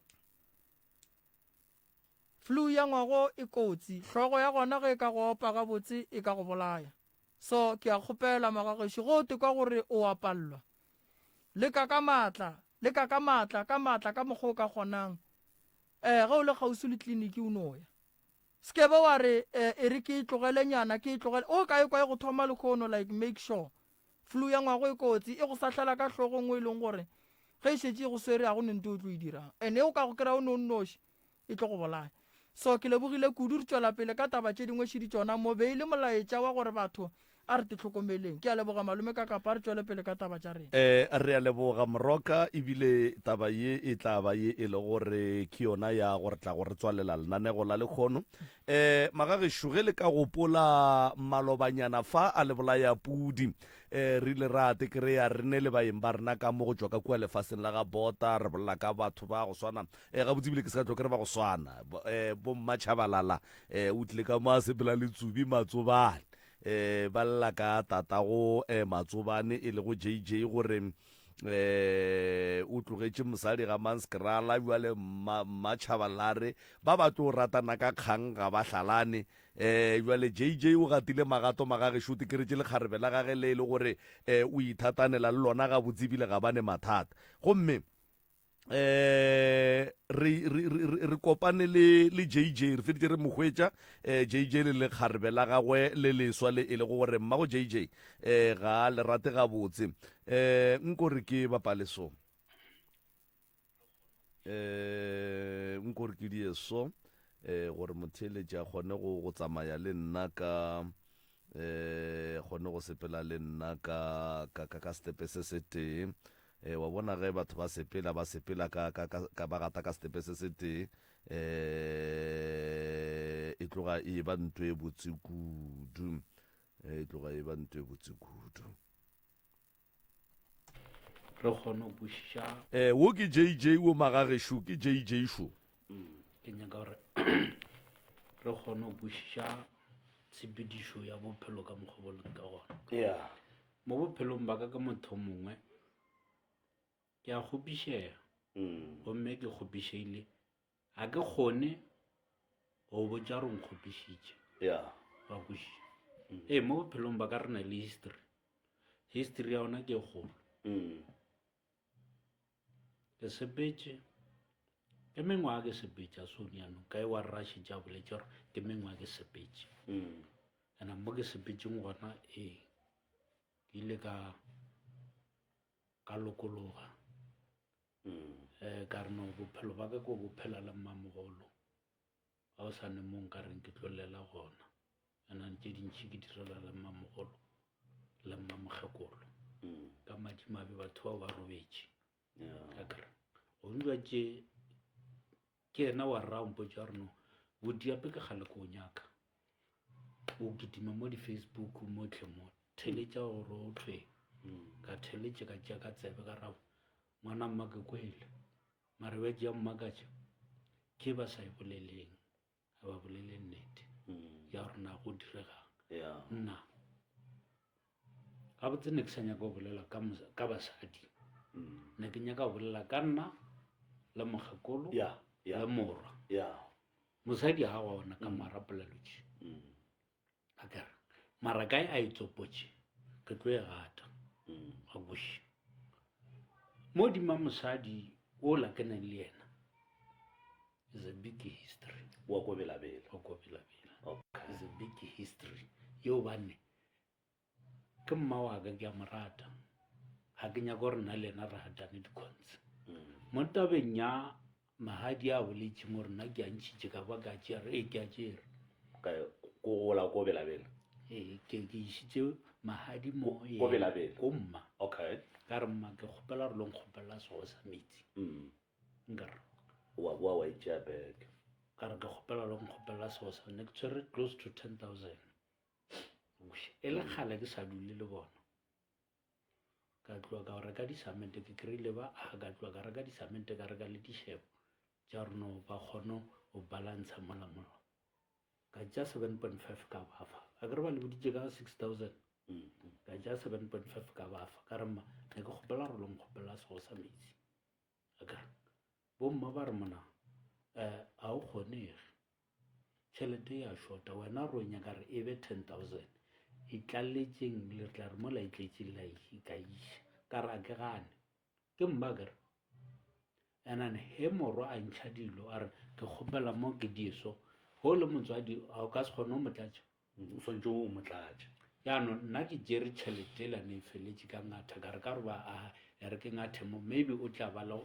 Flu ya ngwago e kotsi, hlogo ya gona ge e ka go opa gabotse e ka go bolaya. So ke a kgopela magagešo ge o tekwa gore o a pallwa, leka ka maatla, leka ka maatla, ka maatla ka mokgwa o ka kgonang. Eh ge o le kgauswi le kliniki o no ya. Skebe wa re eh, e re ke e tlogele nyana ke e tlogele o ka e kwa e go thoma lekgono like make sure flu ya ngwago e kotsi e go sahlela ka hlogong o e leng gore ge e šetše e go swere ga go ne nto o tlo e dirang and e o ka go kry-a o ne o nnoši e tlo go bolaya so ke lebogile kudu re tšwela pele ka taba tše dingwe šedi tšona mo be e le molaetša wa gore batho A re tihlokomeleng. Ke a leboga malome ka kapa a re tšwele pele ka taba tša rena. Eh, re a leboga Moroka, ebile taba ye e tla ba ye e le gore ke yona ya gore tla go re tswalela lenanego la lekgono. Eh, magagešo ge le ka gopola malobanyana fa a le bolaya pudi, eh, re ile ra te kry-a re ne le baeng ba rena ka mo go tšwa ka kua lefaseng la ga Bota, re bolela ka batho ba go swana, eh, gabotse ebile ke se ka tlo ke re ba go swana, eh, bo Mmatšhabalala, eh, o tlile ka mo a sepela le Tsubi Matsobane. eh ba lla ka tatago eh, Matsobane e lego JJ gore eh o tlogetše mosadi ga Manskrala bjale mmatšhaba lare ba ba tlo ratana ka kgang ga ba hlalane eh jwale JJ o gatile magato magagešo o tekeretše lekgarebe la gage le e le gore eh o ithatanela le lona gabotse ebile ga ba ne mathata gomme eh re re re re kopane le le JJ re feditše re mo hwetša eh JJ le lekgarebe la gagwe le leswa le e le gore mmago JJ eh ga le rate gabotse eh nko re ke bapale so eh nko re ke die so eh gore motheeletši a kgone go go tsamaya le nna ka eh kgone go sepela le nna ka ka ka stepe se se tee Eh, wa bona ge batho ba sepela ba sepela ka ka ka ka ba gata ka setepe se se tee eh e tloga e ba ntho e botse kudu eh, e tloga e ba ntho e botse kudu re kgone go kwešiša eh wo ke JJ wo magagešo ke JJ šo mm, ke nyaka gore re kgone go kwešiša tshepedišo ya bophelo ka mokgwa bo leng ka gona yeah Mo bophelong ba ka ka motho mongwe ke a kgopišega mm. gomme ke kgopišegile ga ke kgone go botša gore nkgopišitše yeah. wa kwešiša mm. ee mo bophelong ba ka re na le history history ya ona ke e kgolo mm. Ke sepetše, ke mengwaga ke sepetše a sone yanong kae wa rra šetše a boletše gore ke mengwaga ke sepetše. Mm. And mo ke sepetšeng gona ee ke ile ka ka lokologa. Mm. Eh ka re no bophelo ba ka ko bo phela le mmamogolo. Ga o sa ne mo nka reng ke tlo llela gona. And tše dintši ke direla le mmamogolo le mmamokgekolo. Mm. Ka madimabe batho bao ba robetše. Yeah. Ka kere go jwa tše ke yena wa rra o mpotša gore no bodiape ke kgale ko o nyaka. O kitima mo di-Facebook motlhe mo theletša gore o thwe. Mm. Ka theletše ka tšea ka tsebe ka ra ngwana mma ke kwele. Mara ba tšea mmakatša ke ba sa e boleleng ga ba bolele nnete Mm. ya gore na go diregang. Yeah. Nna gabotse ne ke sa nyaka go bolela ka mos-, ka basadi. Mm. Ne ke nyaka go bolela ka nna le mokgekolo Yeah, yeah. le morwa. Yeah. Mosadi ga gona ka mara polelo tše. Mm. A ke re mara kae a e tsopotše ke tlo e gata. Mm. Ga boše. Mo dima mosadi o la ke nang le yena is a big history. Wa ko Belabela. Wa ko Belabela. Okay. Is a big history. Yeo bane ke mma wa ka ke a mo rata. Ga ke nyaka gore nna le yena re ratane dikhonse. Mm. Mo tabeng ya mahadi a boletšeng gore nna ke a ntšhitše ka ba ka tšere, ee ke a tšere. Ka ko gola ko Belabela. Ee, ke ke išitše mahadi mo Ko yena, Belabela. ko mma. Okay. Ka re mma ke kgopela gore lo nkgopelela sego sa metsi. Mm. Nka re. Wa boa wa itšea back. Ka re ke kgopela lo nkgopelela sego sa, ne ke tshwere close to 10,000. E le kgale ke sa dule le bona. Ka tloga ka reka disamente, ke kry-ile ba, a ka tloga ka reka disamente, ka reka le dishebo tša gore no ba kgone go balantsha mola mola. Ka tša 7.5 ka ba fa. A ke re ba le boditše ka 6,000. Mm. Ka tša 7.5 ka ba fa. Ka re mma, ne ke kgopela gore lo nkgopelela sego sa metsi. A ke re, bomma ba re mona, eh, a o kgonege. Tšhelete ya shota, wena re o nyaka re e be 10,000. E tlaletšeng, le tla re mola e tletše la e ka iša. Ka re a ke gane. Ke mma ke re. And then he morwa a ntšha dilo, a re, ke kgopela mo ke dieso. Ho le motswadi, a o ka se kgone ho mo tlatša? O swanetše o mo tlatše. Jaanong nna ke tšere tšhelete ela ne e feletše ka ngatha, ka re ka re ba, a, e re ke ngathe mo, maybe o tla ba le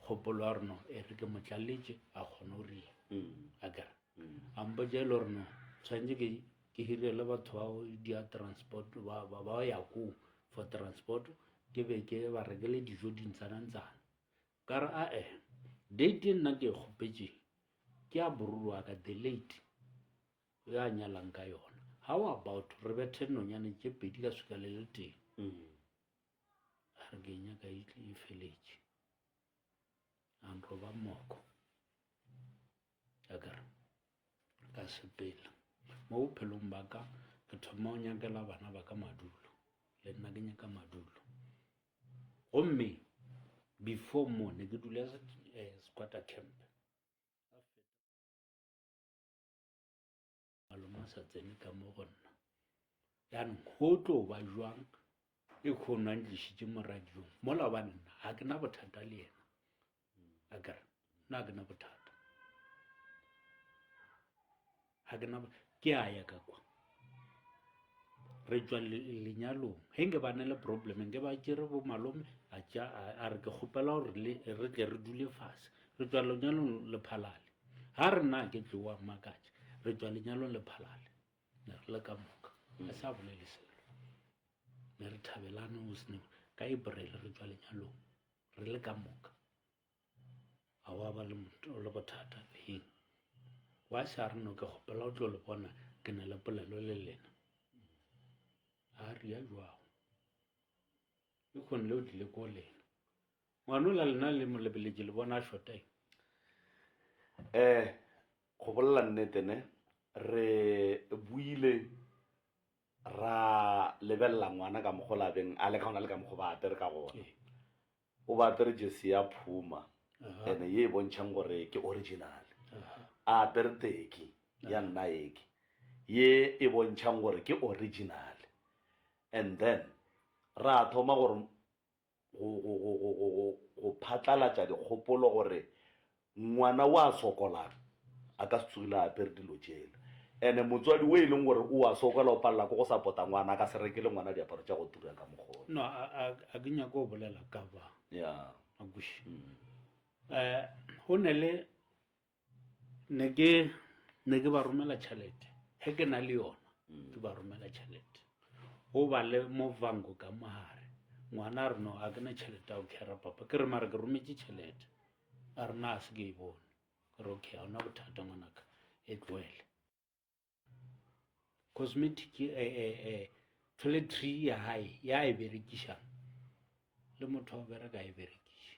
kgopolo ya gore no, e re ke mo tlaletše, a kgone go ria. Mm. A ke re. Mm. A mpotša e le gore no, tshwanetse ke, ke hirele batho ba go dia transport, ba, ba, ba ya koo for transport, ke be ke ba rekele dijo dintsanantsana. Ka re, ae, date e nna ke e kgopetšeng, ke ya boruru wa ka, the late, yo a nyalang ka yona. How about re bethe nonyane tše pedi ka swika le le tee? Mm. A re ke nyaka e tle e feletše. A nroba moko. A ke re, ka sepela. Mo bophelong ba ka, ke thoma go nyakela bana ba ka madulo. Le nna ke nyaka madulo. Gomme, before mo, ne ke dula eh, squatter camp. Malome a sa tsene ka mo go nna. Jaanong go tlo ba jwang e kgono a ntlišitše mo radiong mola gobane nna ga ke na bothata le yena. A ke re, nna ga ke na bothata. Ga ke na bo-, ke a ya ka kwa. Re tšwa lenyalong. Ge nke ba na le problem, nke ba tšere bo malome, a tša, a, a re ke kgopela gore le, re tle re dule fase. Re tšwa lenyalong le phalale. Ga re nna ke tlo wa makatša. Re tšwa lenyalong le phalale. Ne re le ka moka. A sa bolele selo. Ne re thabelane o sene. Ka April re tšwa lenyalong. Re le ka moka. Ga wa ba le motho, le bothata le eng. Wa sa re no ke kgopela o tlo le bona ke na le polelo le lena. A re ya jwang. E kgone le o tlile ko lena. Ngwana o la lena le mo lebeletše le bona a shota eng? Eh, go bolela nnete ne, re buile ra lebelela ngwana ka mokgo labeng a le ka gona le ka mokgo ba apere ka gona. Ee. O ba apere jersey ya Puma, Aha. ene ye e bontšhang gore ke original. Aha. A apere teki ya Nike ye e bontšhang gore ke original. And then ra thoma gore go, go, go, go, go, go, go phatlalatša dikgopolo gore ngwana o a sokolang a ka se tsogile a apere dilo tšela. Ene motswadi o e leng gore o a sokola o palela ke go sapota ngwana a ka se rekele ngwana diaparo tša go tura ka mokgwa o. No, a, a, a ke nyake go bolela ka ba. Yeah. A kwešiša. Eh, go ne le ne ke ne ke ba romela tšhelete ge ke na le yona mm. ke ba romela tšhelete go ba le movango ka mogare ngwana a re no a ke na tšhelete ya go kera papa ke re mare ke rometše tšhelete a re na a se ke e bone ke re okay ga ona bothata ngwanaka e tloele Cosmetic toiletry ya hae ya e berekišang le motho wa go bereka a e berekiše.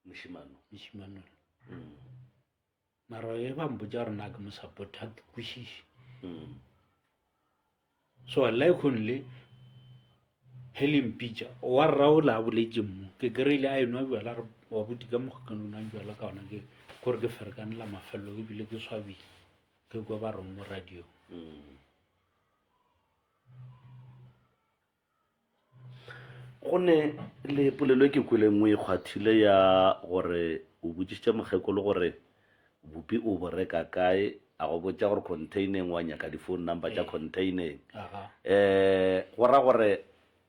Mošemane. Mošemane. Mm. Mara e ba mpotša gore na ke mo support ga ke kwešiše. Mm. So lekgong le ge le mpitša wa rra o la boletše mo ke kry-ile a enwa bjala re wa buti ka mokgwa ke nonang bjala ka ona ke kore ke ferekane la mafelelo ebile ke swabile ke kwa ba reng mo radio mm. Go ne le polelo e ke kweleng o e kgwathile ya gore o botšišitše mokgekolo gore bupi o bo reka kae, a go botša gore containeng wa nyaka di-phone number tša containeng. Um go ra gore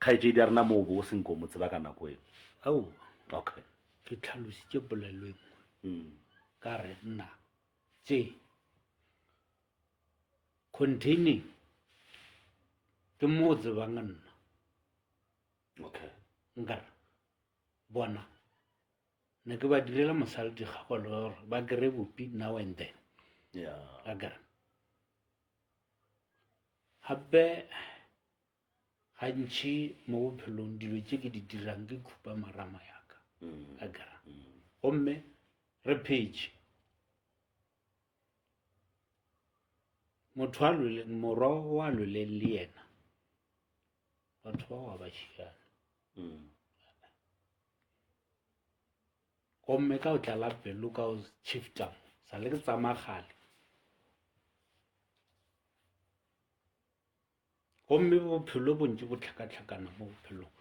kgaetšedi ya rena mo o bo o se nko mo tseba ka nako eo? Aowa. Okay. Ke tlhalositše polelo e nngwe ka re nna tše Containing ke mo o tsebang nna. Okay. Nkare bona ne ke ba direla mosadi dikgagolo gore ba kry bopi now and then. Yeah. Akere. Gape gantši mo bophelong dilo tše ke di dirang ke khupa marama yaka. Mm. Akere. Gomme re phetše. Motho a lweleng, morwa o a lweleng le yena, batho ba wa ba šiana. Mm. Gomme ka o tlala pelo ka o shifta mo, sa le ke tsamaya kgale. Gomme bophelo bo ntše bo hlakahlakana mo bophelong.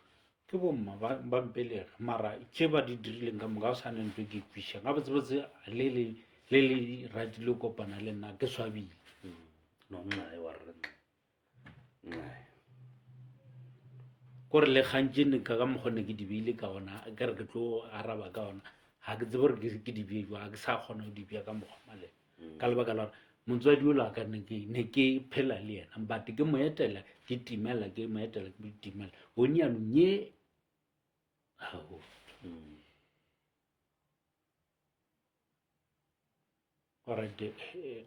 Ke bomma ba, ba mpelege, mara tše ba di dirileng ka moka ga go sa na ntho e ke e kwešišang. Gabotsebotse le le le le ratile go kopana le nna ke swabile. No nxae wa rre nxae. Nxae. Kore le kgang tše ne ka ka mokgwa ne ke di beile ka gona, ke re ke tlo araba ka gona, ga ke tsebe gore ke ke di bee jwang, ga ke sa kgona go di bea ka mokgwa maleba. Ka lebaka la gore motswadi yola wa ka ne ke ne ke phela le yena, but ke mo etela ke timela, ke mo etela ke timela. Gone jaanong nye ao. Alright, eh,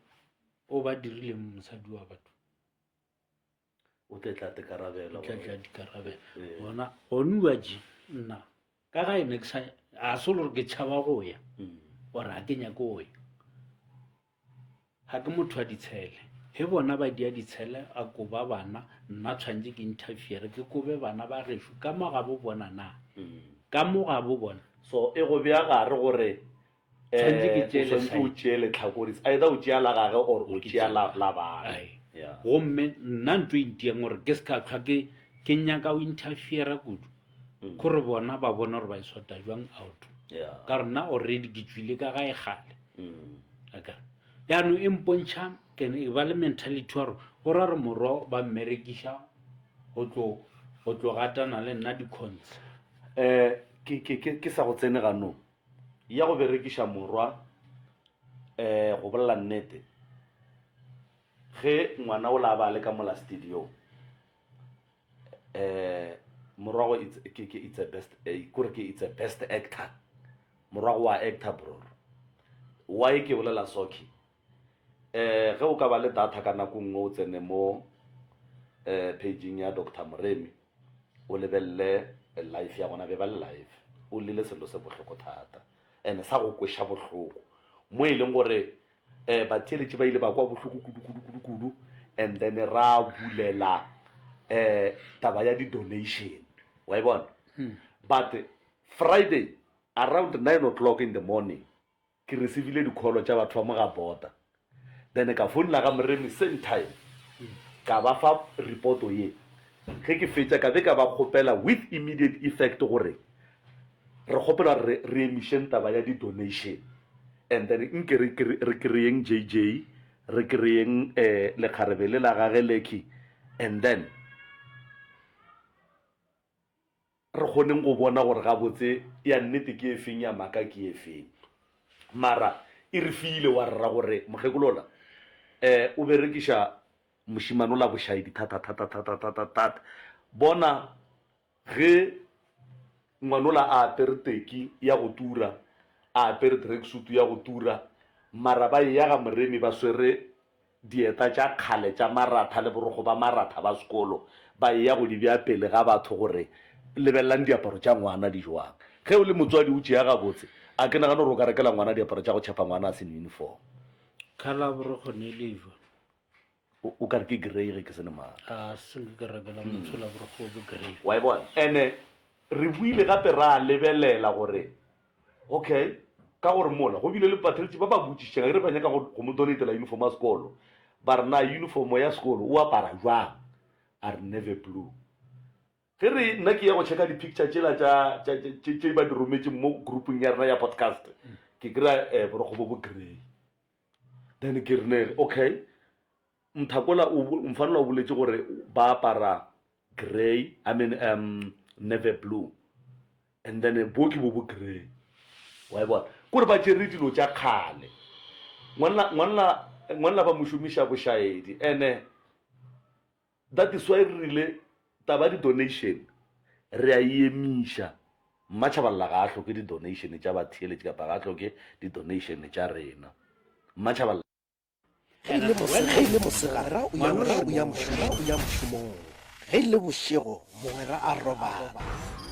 o ba dirile mosadi wa batho. O tla tla dikarabela. O tla tla dikarabela. Gona gone ua je nna ka ga ene ke sa a se le gore ke tšhaba go ya or ga ke nyake go ya. Ga ke motho wa ditshele. Ge bona ba dia ditshele a koba bana nna tshwanetse ke interfere ke kobe bana ba gešo ka mo ga bo bona na. Ka mo ga bo bona. So e go bea gare gore Tshwanetse ke Eh, tšee o swanetše o lehlakore. tšee lehlakore It's either o tšea la gage or o Ke tšea tšea la, la bana Ai. Yeah. Gomme nna ntho e ntiang gore ke se ka hlwa ke ke nyaka go interfere kudu Mm. kore bona ba bona gore ba e sota jwang out Yeah. ka gore nna already ke tswile ka gae kgale Mm. akere jaanong e mpontšha ke ne- e ba le mentality wa gore go ra re morwa ba mmerekiša go tlo go tlo gatana le nna di-cons Eh, ke, ke, ke, ke sa go tsene ganong ya go berekiša morwa um go bolela nnete ge ngwana o la ba le ka mola studio um morwago it's, ke, ke, it's a best eh, kore ke it's a best actor morwago wa actor bro why ke bolela soki um ge o ka ba le data ka nako nngwe o tsene mo um pageng ya Doctor Moremi o lebelele life ya gona be ba le life o lele selo se bohloko thata and sa go kweša bohloko mo e leng gore um batheeletši ba ile ba kwa bohloko kudu kudu kudu kudu and then ra bulela um taba ya di-donation wa e bona but Friday around 9 o'clock in the morning Ke receivile di-call tša batho ba mo ga border then ka founela ga Moremi same time ka ba fa reporto ye. Ge ke fetša ka be ka ba kgopela with immediate effect gore Re kgopela gore re emišeng taba ya di-donation and then nke re re kry-eng JJ, re kry-eng um lekgarebe le la gage Lucky and then re kgoneng go bona gore gabotse ya nnete ke e feng ya maaka ke e feng. Mara e re file wa rra gore mokgekolola um o berekiša mošemane ola bošaedi thata thata thata thata thata. Bona Ge ngwanola a apere teki ya go tura, a apere tracksuit ya go tura, mara ba eya ga Moremi ba swere dieta tša kgale tša maratha le borokgo ba maratha ba sekolo, ba eya go di bea pele ga batho gore lebelelang diaparo tša ngwana di jwang. Ge o le motswadi o tšea gabotse, a ke nagane gore o ka rekela ngwana diaparo tša go tšhepa ngwana a se ne uniform. Colour borokgo ne le jwa. O ka re ke grey ge ke se ne maaka. A se nke ke rekela motho la borokgo bo grey. Wa e bona? Ene re buile gape ra lebelela gore okay ka gore mola go bile le batheletši ba ba botšišitšeng akere ba nyaka go go mo donatela uniform ya sekolo ba re na uniform ya sekolo o apara jwang a re navy blue ge re nna ke ya go checka di-picture tšela tša tše tše ba di rometšeng mo groupong ya rena ya podcast ke kry-a um borokgo bo bo grey Then ke re ne okay Mthakola o mfanola o boletše gore ba apara grey I mean um navy blue and then bo ke bo bo grey wa e bona kore ba tšere dilo tša kgale ngwanna ngwanna ngwanna ba mo šomiša bošaedi ene That is why re rile taba ya di-donation re a e emiša. Mmatšhabalala ga a hloke di-donation tša batheeletši kapa ga a hloke di-donation tša rena. Mmatšhabalala. Ge e le mosegare, mogwera o ya mošomong. Ge e le bošego, mogwera a robala.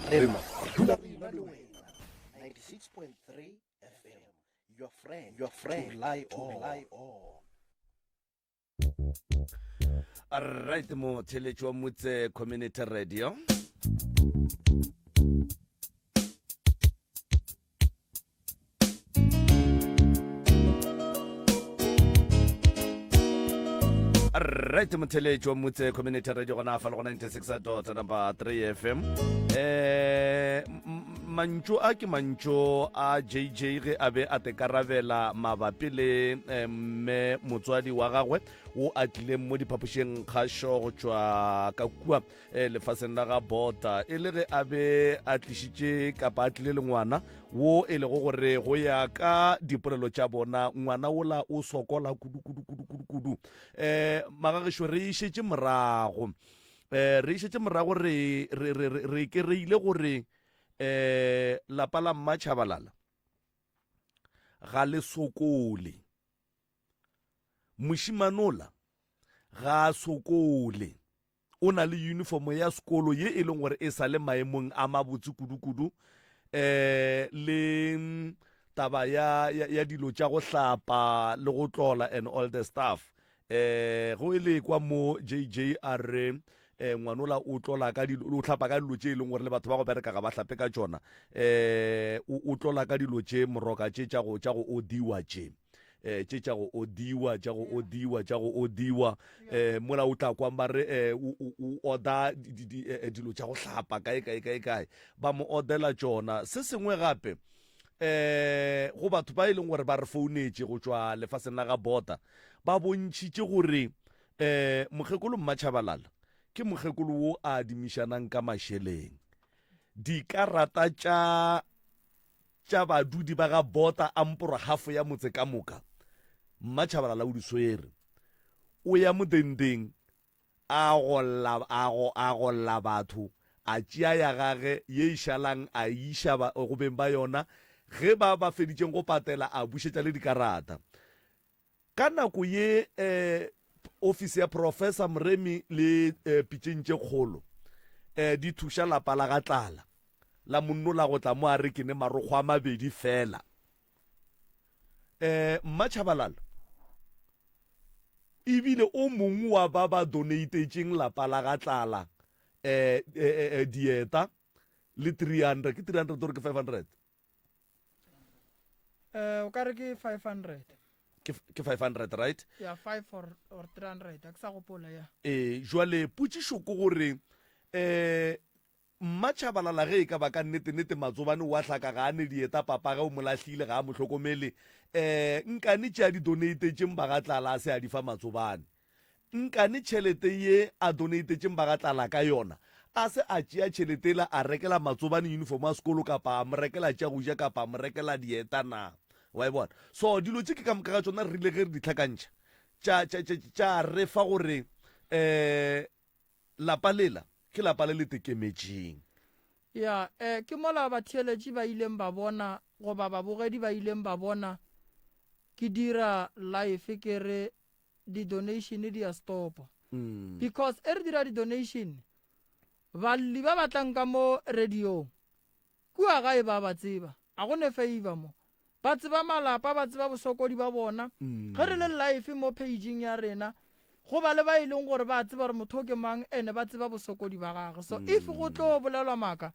Re dula re ena le wena. 96.3 FM, your friend, your friend to lie on. Right mo theletšo wa Motse Community Radio. Right motheletšo wa Motse Community Radio gona fa le go 96 dot number 3 FM. Eh mantšu a ke mantšu a JJ ge a be a tekarabela mabapi le eh, mme motswadi wa gagwe wo a tlileng mo diphapošeng kgašo go tšwa ka kua eh, lefaseng la ga bota e le ge a be a tlišitše kapa a tlile le ngwana wo e lego gore go ya ka dipolelo tša bona ngwana wola o sokola kudu kudu kudu kudu kudu um magagešo re išetše morago um re išetše morago re re re re kereile gore um lapa la mmatšhabalala ga le sokole mošimanola ga a sokole o na le uniform ya sekolo ye e leng gore e sa le maemong a mabotse kudu-kudu eh le mm, taba ya, ya, ya dilo tša go hlapa le go tlola and all the stuff eh go e le kwa mo JJ a re eh ngwanola o tlola ka dilo o hlapa ka dilo tše e leng gore le batho ba go bereka ga ba hlape ka tšona eh o tlola ka dilo tše moroka tše tša go tša go odiwa tše eh tše tša go odiwa tša go odiwa tša go odiwa eh mola o tla kwang ba re eh o order eh, dilo tša go hlapa kae kae kae kae ba mo ordela tšona se sengwe gape eh go batho ba e leng gore ba re founetše go tšwa lefaseng la ga bota ba bontšhitše gore eh mokgekolo mmatšhabalala ke mokgekolo wo a adimišanang ka mašeleng dikarata tša tša badudi ba ga Bota a mporo hafo ya motse ka moka. Mmatšhabalala o di swere. O ya modendeng a golla, a go, a golla batho, a tšea ya gage ye e šalang a e iša ba, go beng ba yona. Ge ba ba feditšeng go patela a bušetša le dikarata. Ka nako ye eh, ofisi ya Professor Moremi le eh, pitšeng tše kgolo eh, di thuša lapa la ga Tlala la monno la go tla mo a re ke ne marokgo a mabedi fela. Eh, Mmatšhabalala ebile o mongwe wa ba ba donatetšeng lapa la ga Tlala eh, eh, eh, dieta le 300 ke 300 or ke 500 Eh, o ka re ke 500 ke ke 500 right ya 5 or, or 300 a ke sa gopola ya ee jwale potšišo ke gore um Mmatšhabalala ge e ka ba ka nnete-nnete Matsobane o a hlaka ga a ne dieta papage o mo lahlile ga a mo hlokomele um nkane tše a di doneitetšeng Bagatlala a se a di fa Matsobane nkane tšhelete ye a doneitetšeng Bagatlala ka yona a se a tšea tšhelete yela a rekela Matsobane uniform ya sekolo kapa a mo rekela tša go ja kapa a mo rekela dieta na wa e bona so dilo tše ke ka moka ga tšona re rile ge re di hlakantšha tša tša tša tša re fa gore um Lapa lela ke lapa le le tekemetšeng. Ya, eh, ke mola batheeletši ba ileng ba bona, goba babogedi ba ileng ba bona ke dira live ke re di-donation di a stopa. Because e re dira di-donation, balli ba ba tlang ka mo radiong, Kua gae ba ba tseba. A go ne favor mo. Ba tseba malapa, ba tseba bosokodi ba bona. Ge re le live mo page-ing ya rena, go ba le ba e leng gore ba tseba gore motho o ke mang ene ba tseba bosokodi ba gagwe. So if go tlo bolelwa maaka,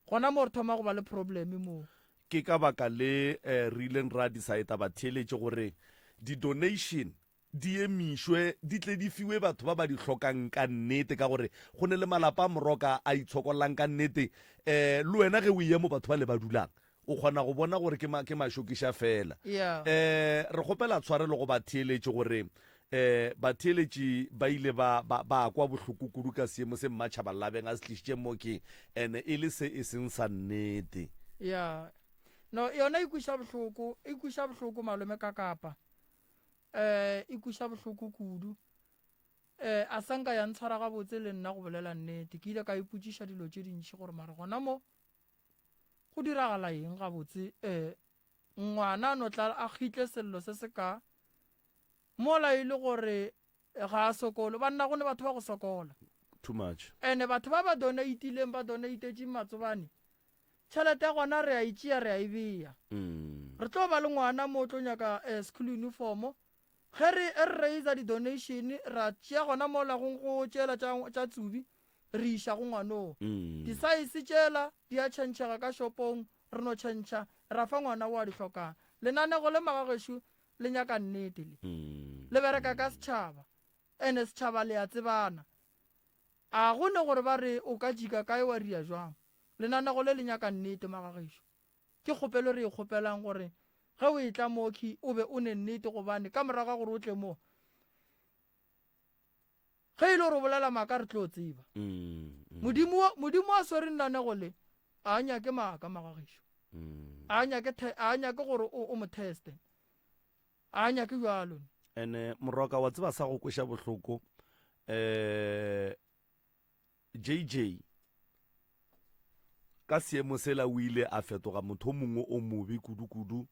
gona mo re thoma go ba le problem moo. Ke ka baka le re ileng ra decide batheeletši gore di-donation di emišwe di tle di fiwe batho ba ba di hlokang ka nnete, ka gore go ne le malapa a moroka a itshokollang ka nnete. Um le wena ge o eya mo batho ba le ba dulang, o kgona go bona gore ke ma, ke mašokiša fela. Yeah. Um re kgopela tshwarelo go batheeletši gore um batheeletši ba ile ba, ba, ba kwa bohloko kudu ka seemo se Mmatšhaba Labeng a se tlišitšeng mo ke, ene e le se e seng sa nnete. Yeah. No, yona e kweša bohloko, e kweša bohloko malome ka kapa. um e kweša bohloko kudu um a sa nka ya ntshwara gabotse le nna go bolela nnete ke ile ka ipotšiša dilo tše dintši gore mare gona mo go diragala eng gabotse um ngwana a no tla a kgitle sello se se ka mola e le gore ga a sokole banna go ne batho ba go sokola too much ene batho ba ba donatileng ba donatetše matsobane Tšhelete ya gona re a e tšea re a e bea. Re tlo ba le ngwana mo o tlo nyaka eh, school uniform. Ge re e re raiser di-donation ra tšea gona mo la go go tšela tša tša tsubi re iša go ngwanoo. Di-size tšela di a tšhentšhega ka shopong re no tšhentšha ra fa ngwana o a di hlokang. Lenanego le magagešo le nyaka nnete le. Le bereka ka setšhaba ene setšhaba le a tsebana. A go ne gore ba re o ka jika kae wa ria jwang. Lenanego le le nyaka nnete, magagešo. Ke kgopelo re e kgopelang gore ge o etla mo khi o be o ne nnete gobane ka morago ga gore o tle mo, ge e le gore o bolela maaka re tlo tseba. Modimo, Modimo a swere lenanego le, a a nyake maaka, magagešo. A a nyake, a a nyake gore o, o mo teste. A a nyake bjalo. Ene moroka wa tseba sa go kweša bohloko eh JJ ka seemo sela o ile a fetoga motho o mongwe o mobe kudu-kudu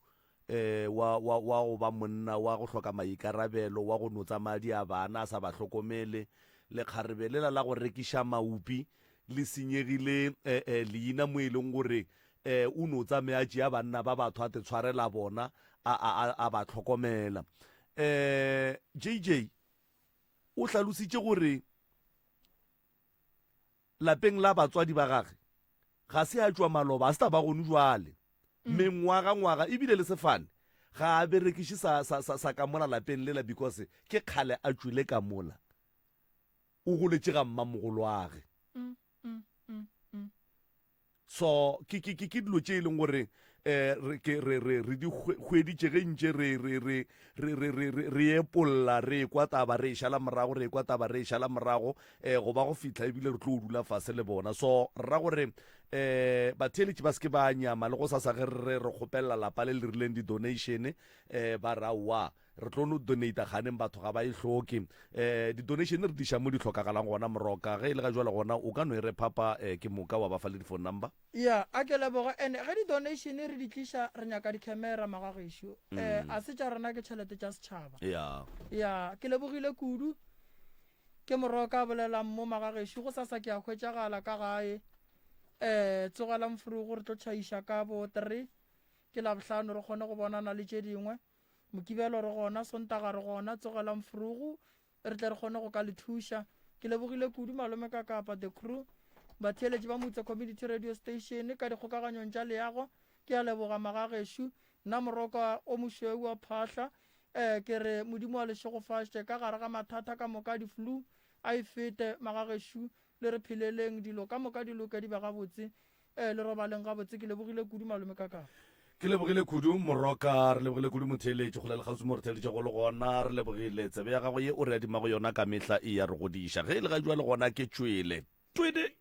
eh wa wa wa go ba monna wa go hloka maikarabelo wa go no tsamaya di a bana a sa ba hlokomele lekgarebe lela la go rekiša maupi le senyegile eh, eh, leina mo e leng gore eh o no tsamaya a tšea banna ba batho a te tshwarela bona a a a, a ba hlokomela eh JJ o hlalositše gore lapeng la batswadi ba gage ga se a tšwa maloba a se taba gone jwale mm. mengwaga ngwaga ebile le sefane ga a berekiše sa, sa, sa, sa ka mola lapeng lela because ke kgale a tšwile ka mola o goletše ga mmamogoloage mm, mm, mm, mm. So ke ke ke ke dilo tše e leng gore eh re ke re re re di hweditše ge ntše re re re re re re re re epolla re kwa taba re e šala morago re kwa taba re e šala morago eh go ba go fihla ebile re tlo dula fase le bona so re ra gore eh batheeletši ba se ke ba nyama le go sasa ge re re kgopelela lapa le le rileng di-donation eh ba ra wa Re tlo no donata kganeng batho ga ba e hloke. Eh, di-donation re diša mo di hlokagalang gona Moroka. Ge e le ga jwale gona o ka no e re phapa eh, ke moka wa ba fa le di-phone number. Ya, a ke leboga. And ge di-donation re di tliša re nyaka di-camera magagešo. Eh, a se tša rena ke tšhelete tša setšhaba. Ya. Ya, ke lebogile kudu. Ke Moroka a bolelang mo magagešo. Gosasa ke a hwetšagala ka gae. Eh, tsogelang forogo re tlo tšhaiša ka bo three. Ke Labohlano re kgone go bonana le tše dingwe. Mokibelo re gona, Sontaga re gona, tsogelang forogo re tle re kgone go ka le thuša. Ke lebogile kudu malome ka kapa the crew, batheeletši ba Mutse Community Radio Station ka dikgokaganyong tša leago. Ke a leboga magagešo. Nna moroka o mošweu wa phahla, eh, ke re Modimo a le šegofaše ka gare ga mathata ka moka a di-flu a e fete magagešo. Le re pheleleng, dilo ka moka di loke di be gabotse. Ee, le robaleng gabotse. Ke lebogile kudu, Malome Kakapa. Ke lebogile kudu, Moroka. Re lebogile kudu, motheeletši, kgole le kgauswi mo re theeletšego le gona. Re lebogile tsebe ya gago ye o re adimago yona ka mehla e ya re godiša. Ge e le ga jwale gona ke tšwele. Twede!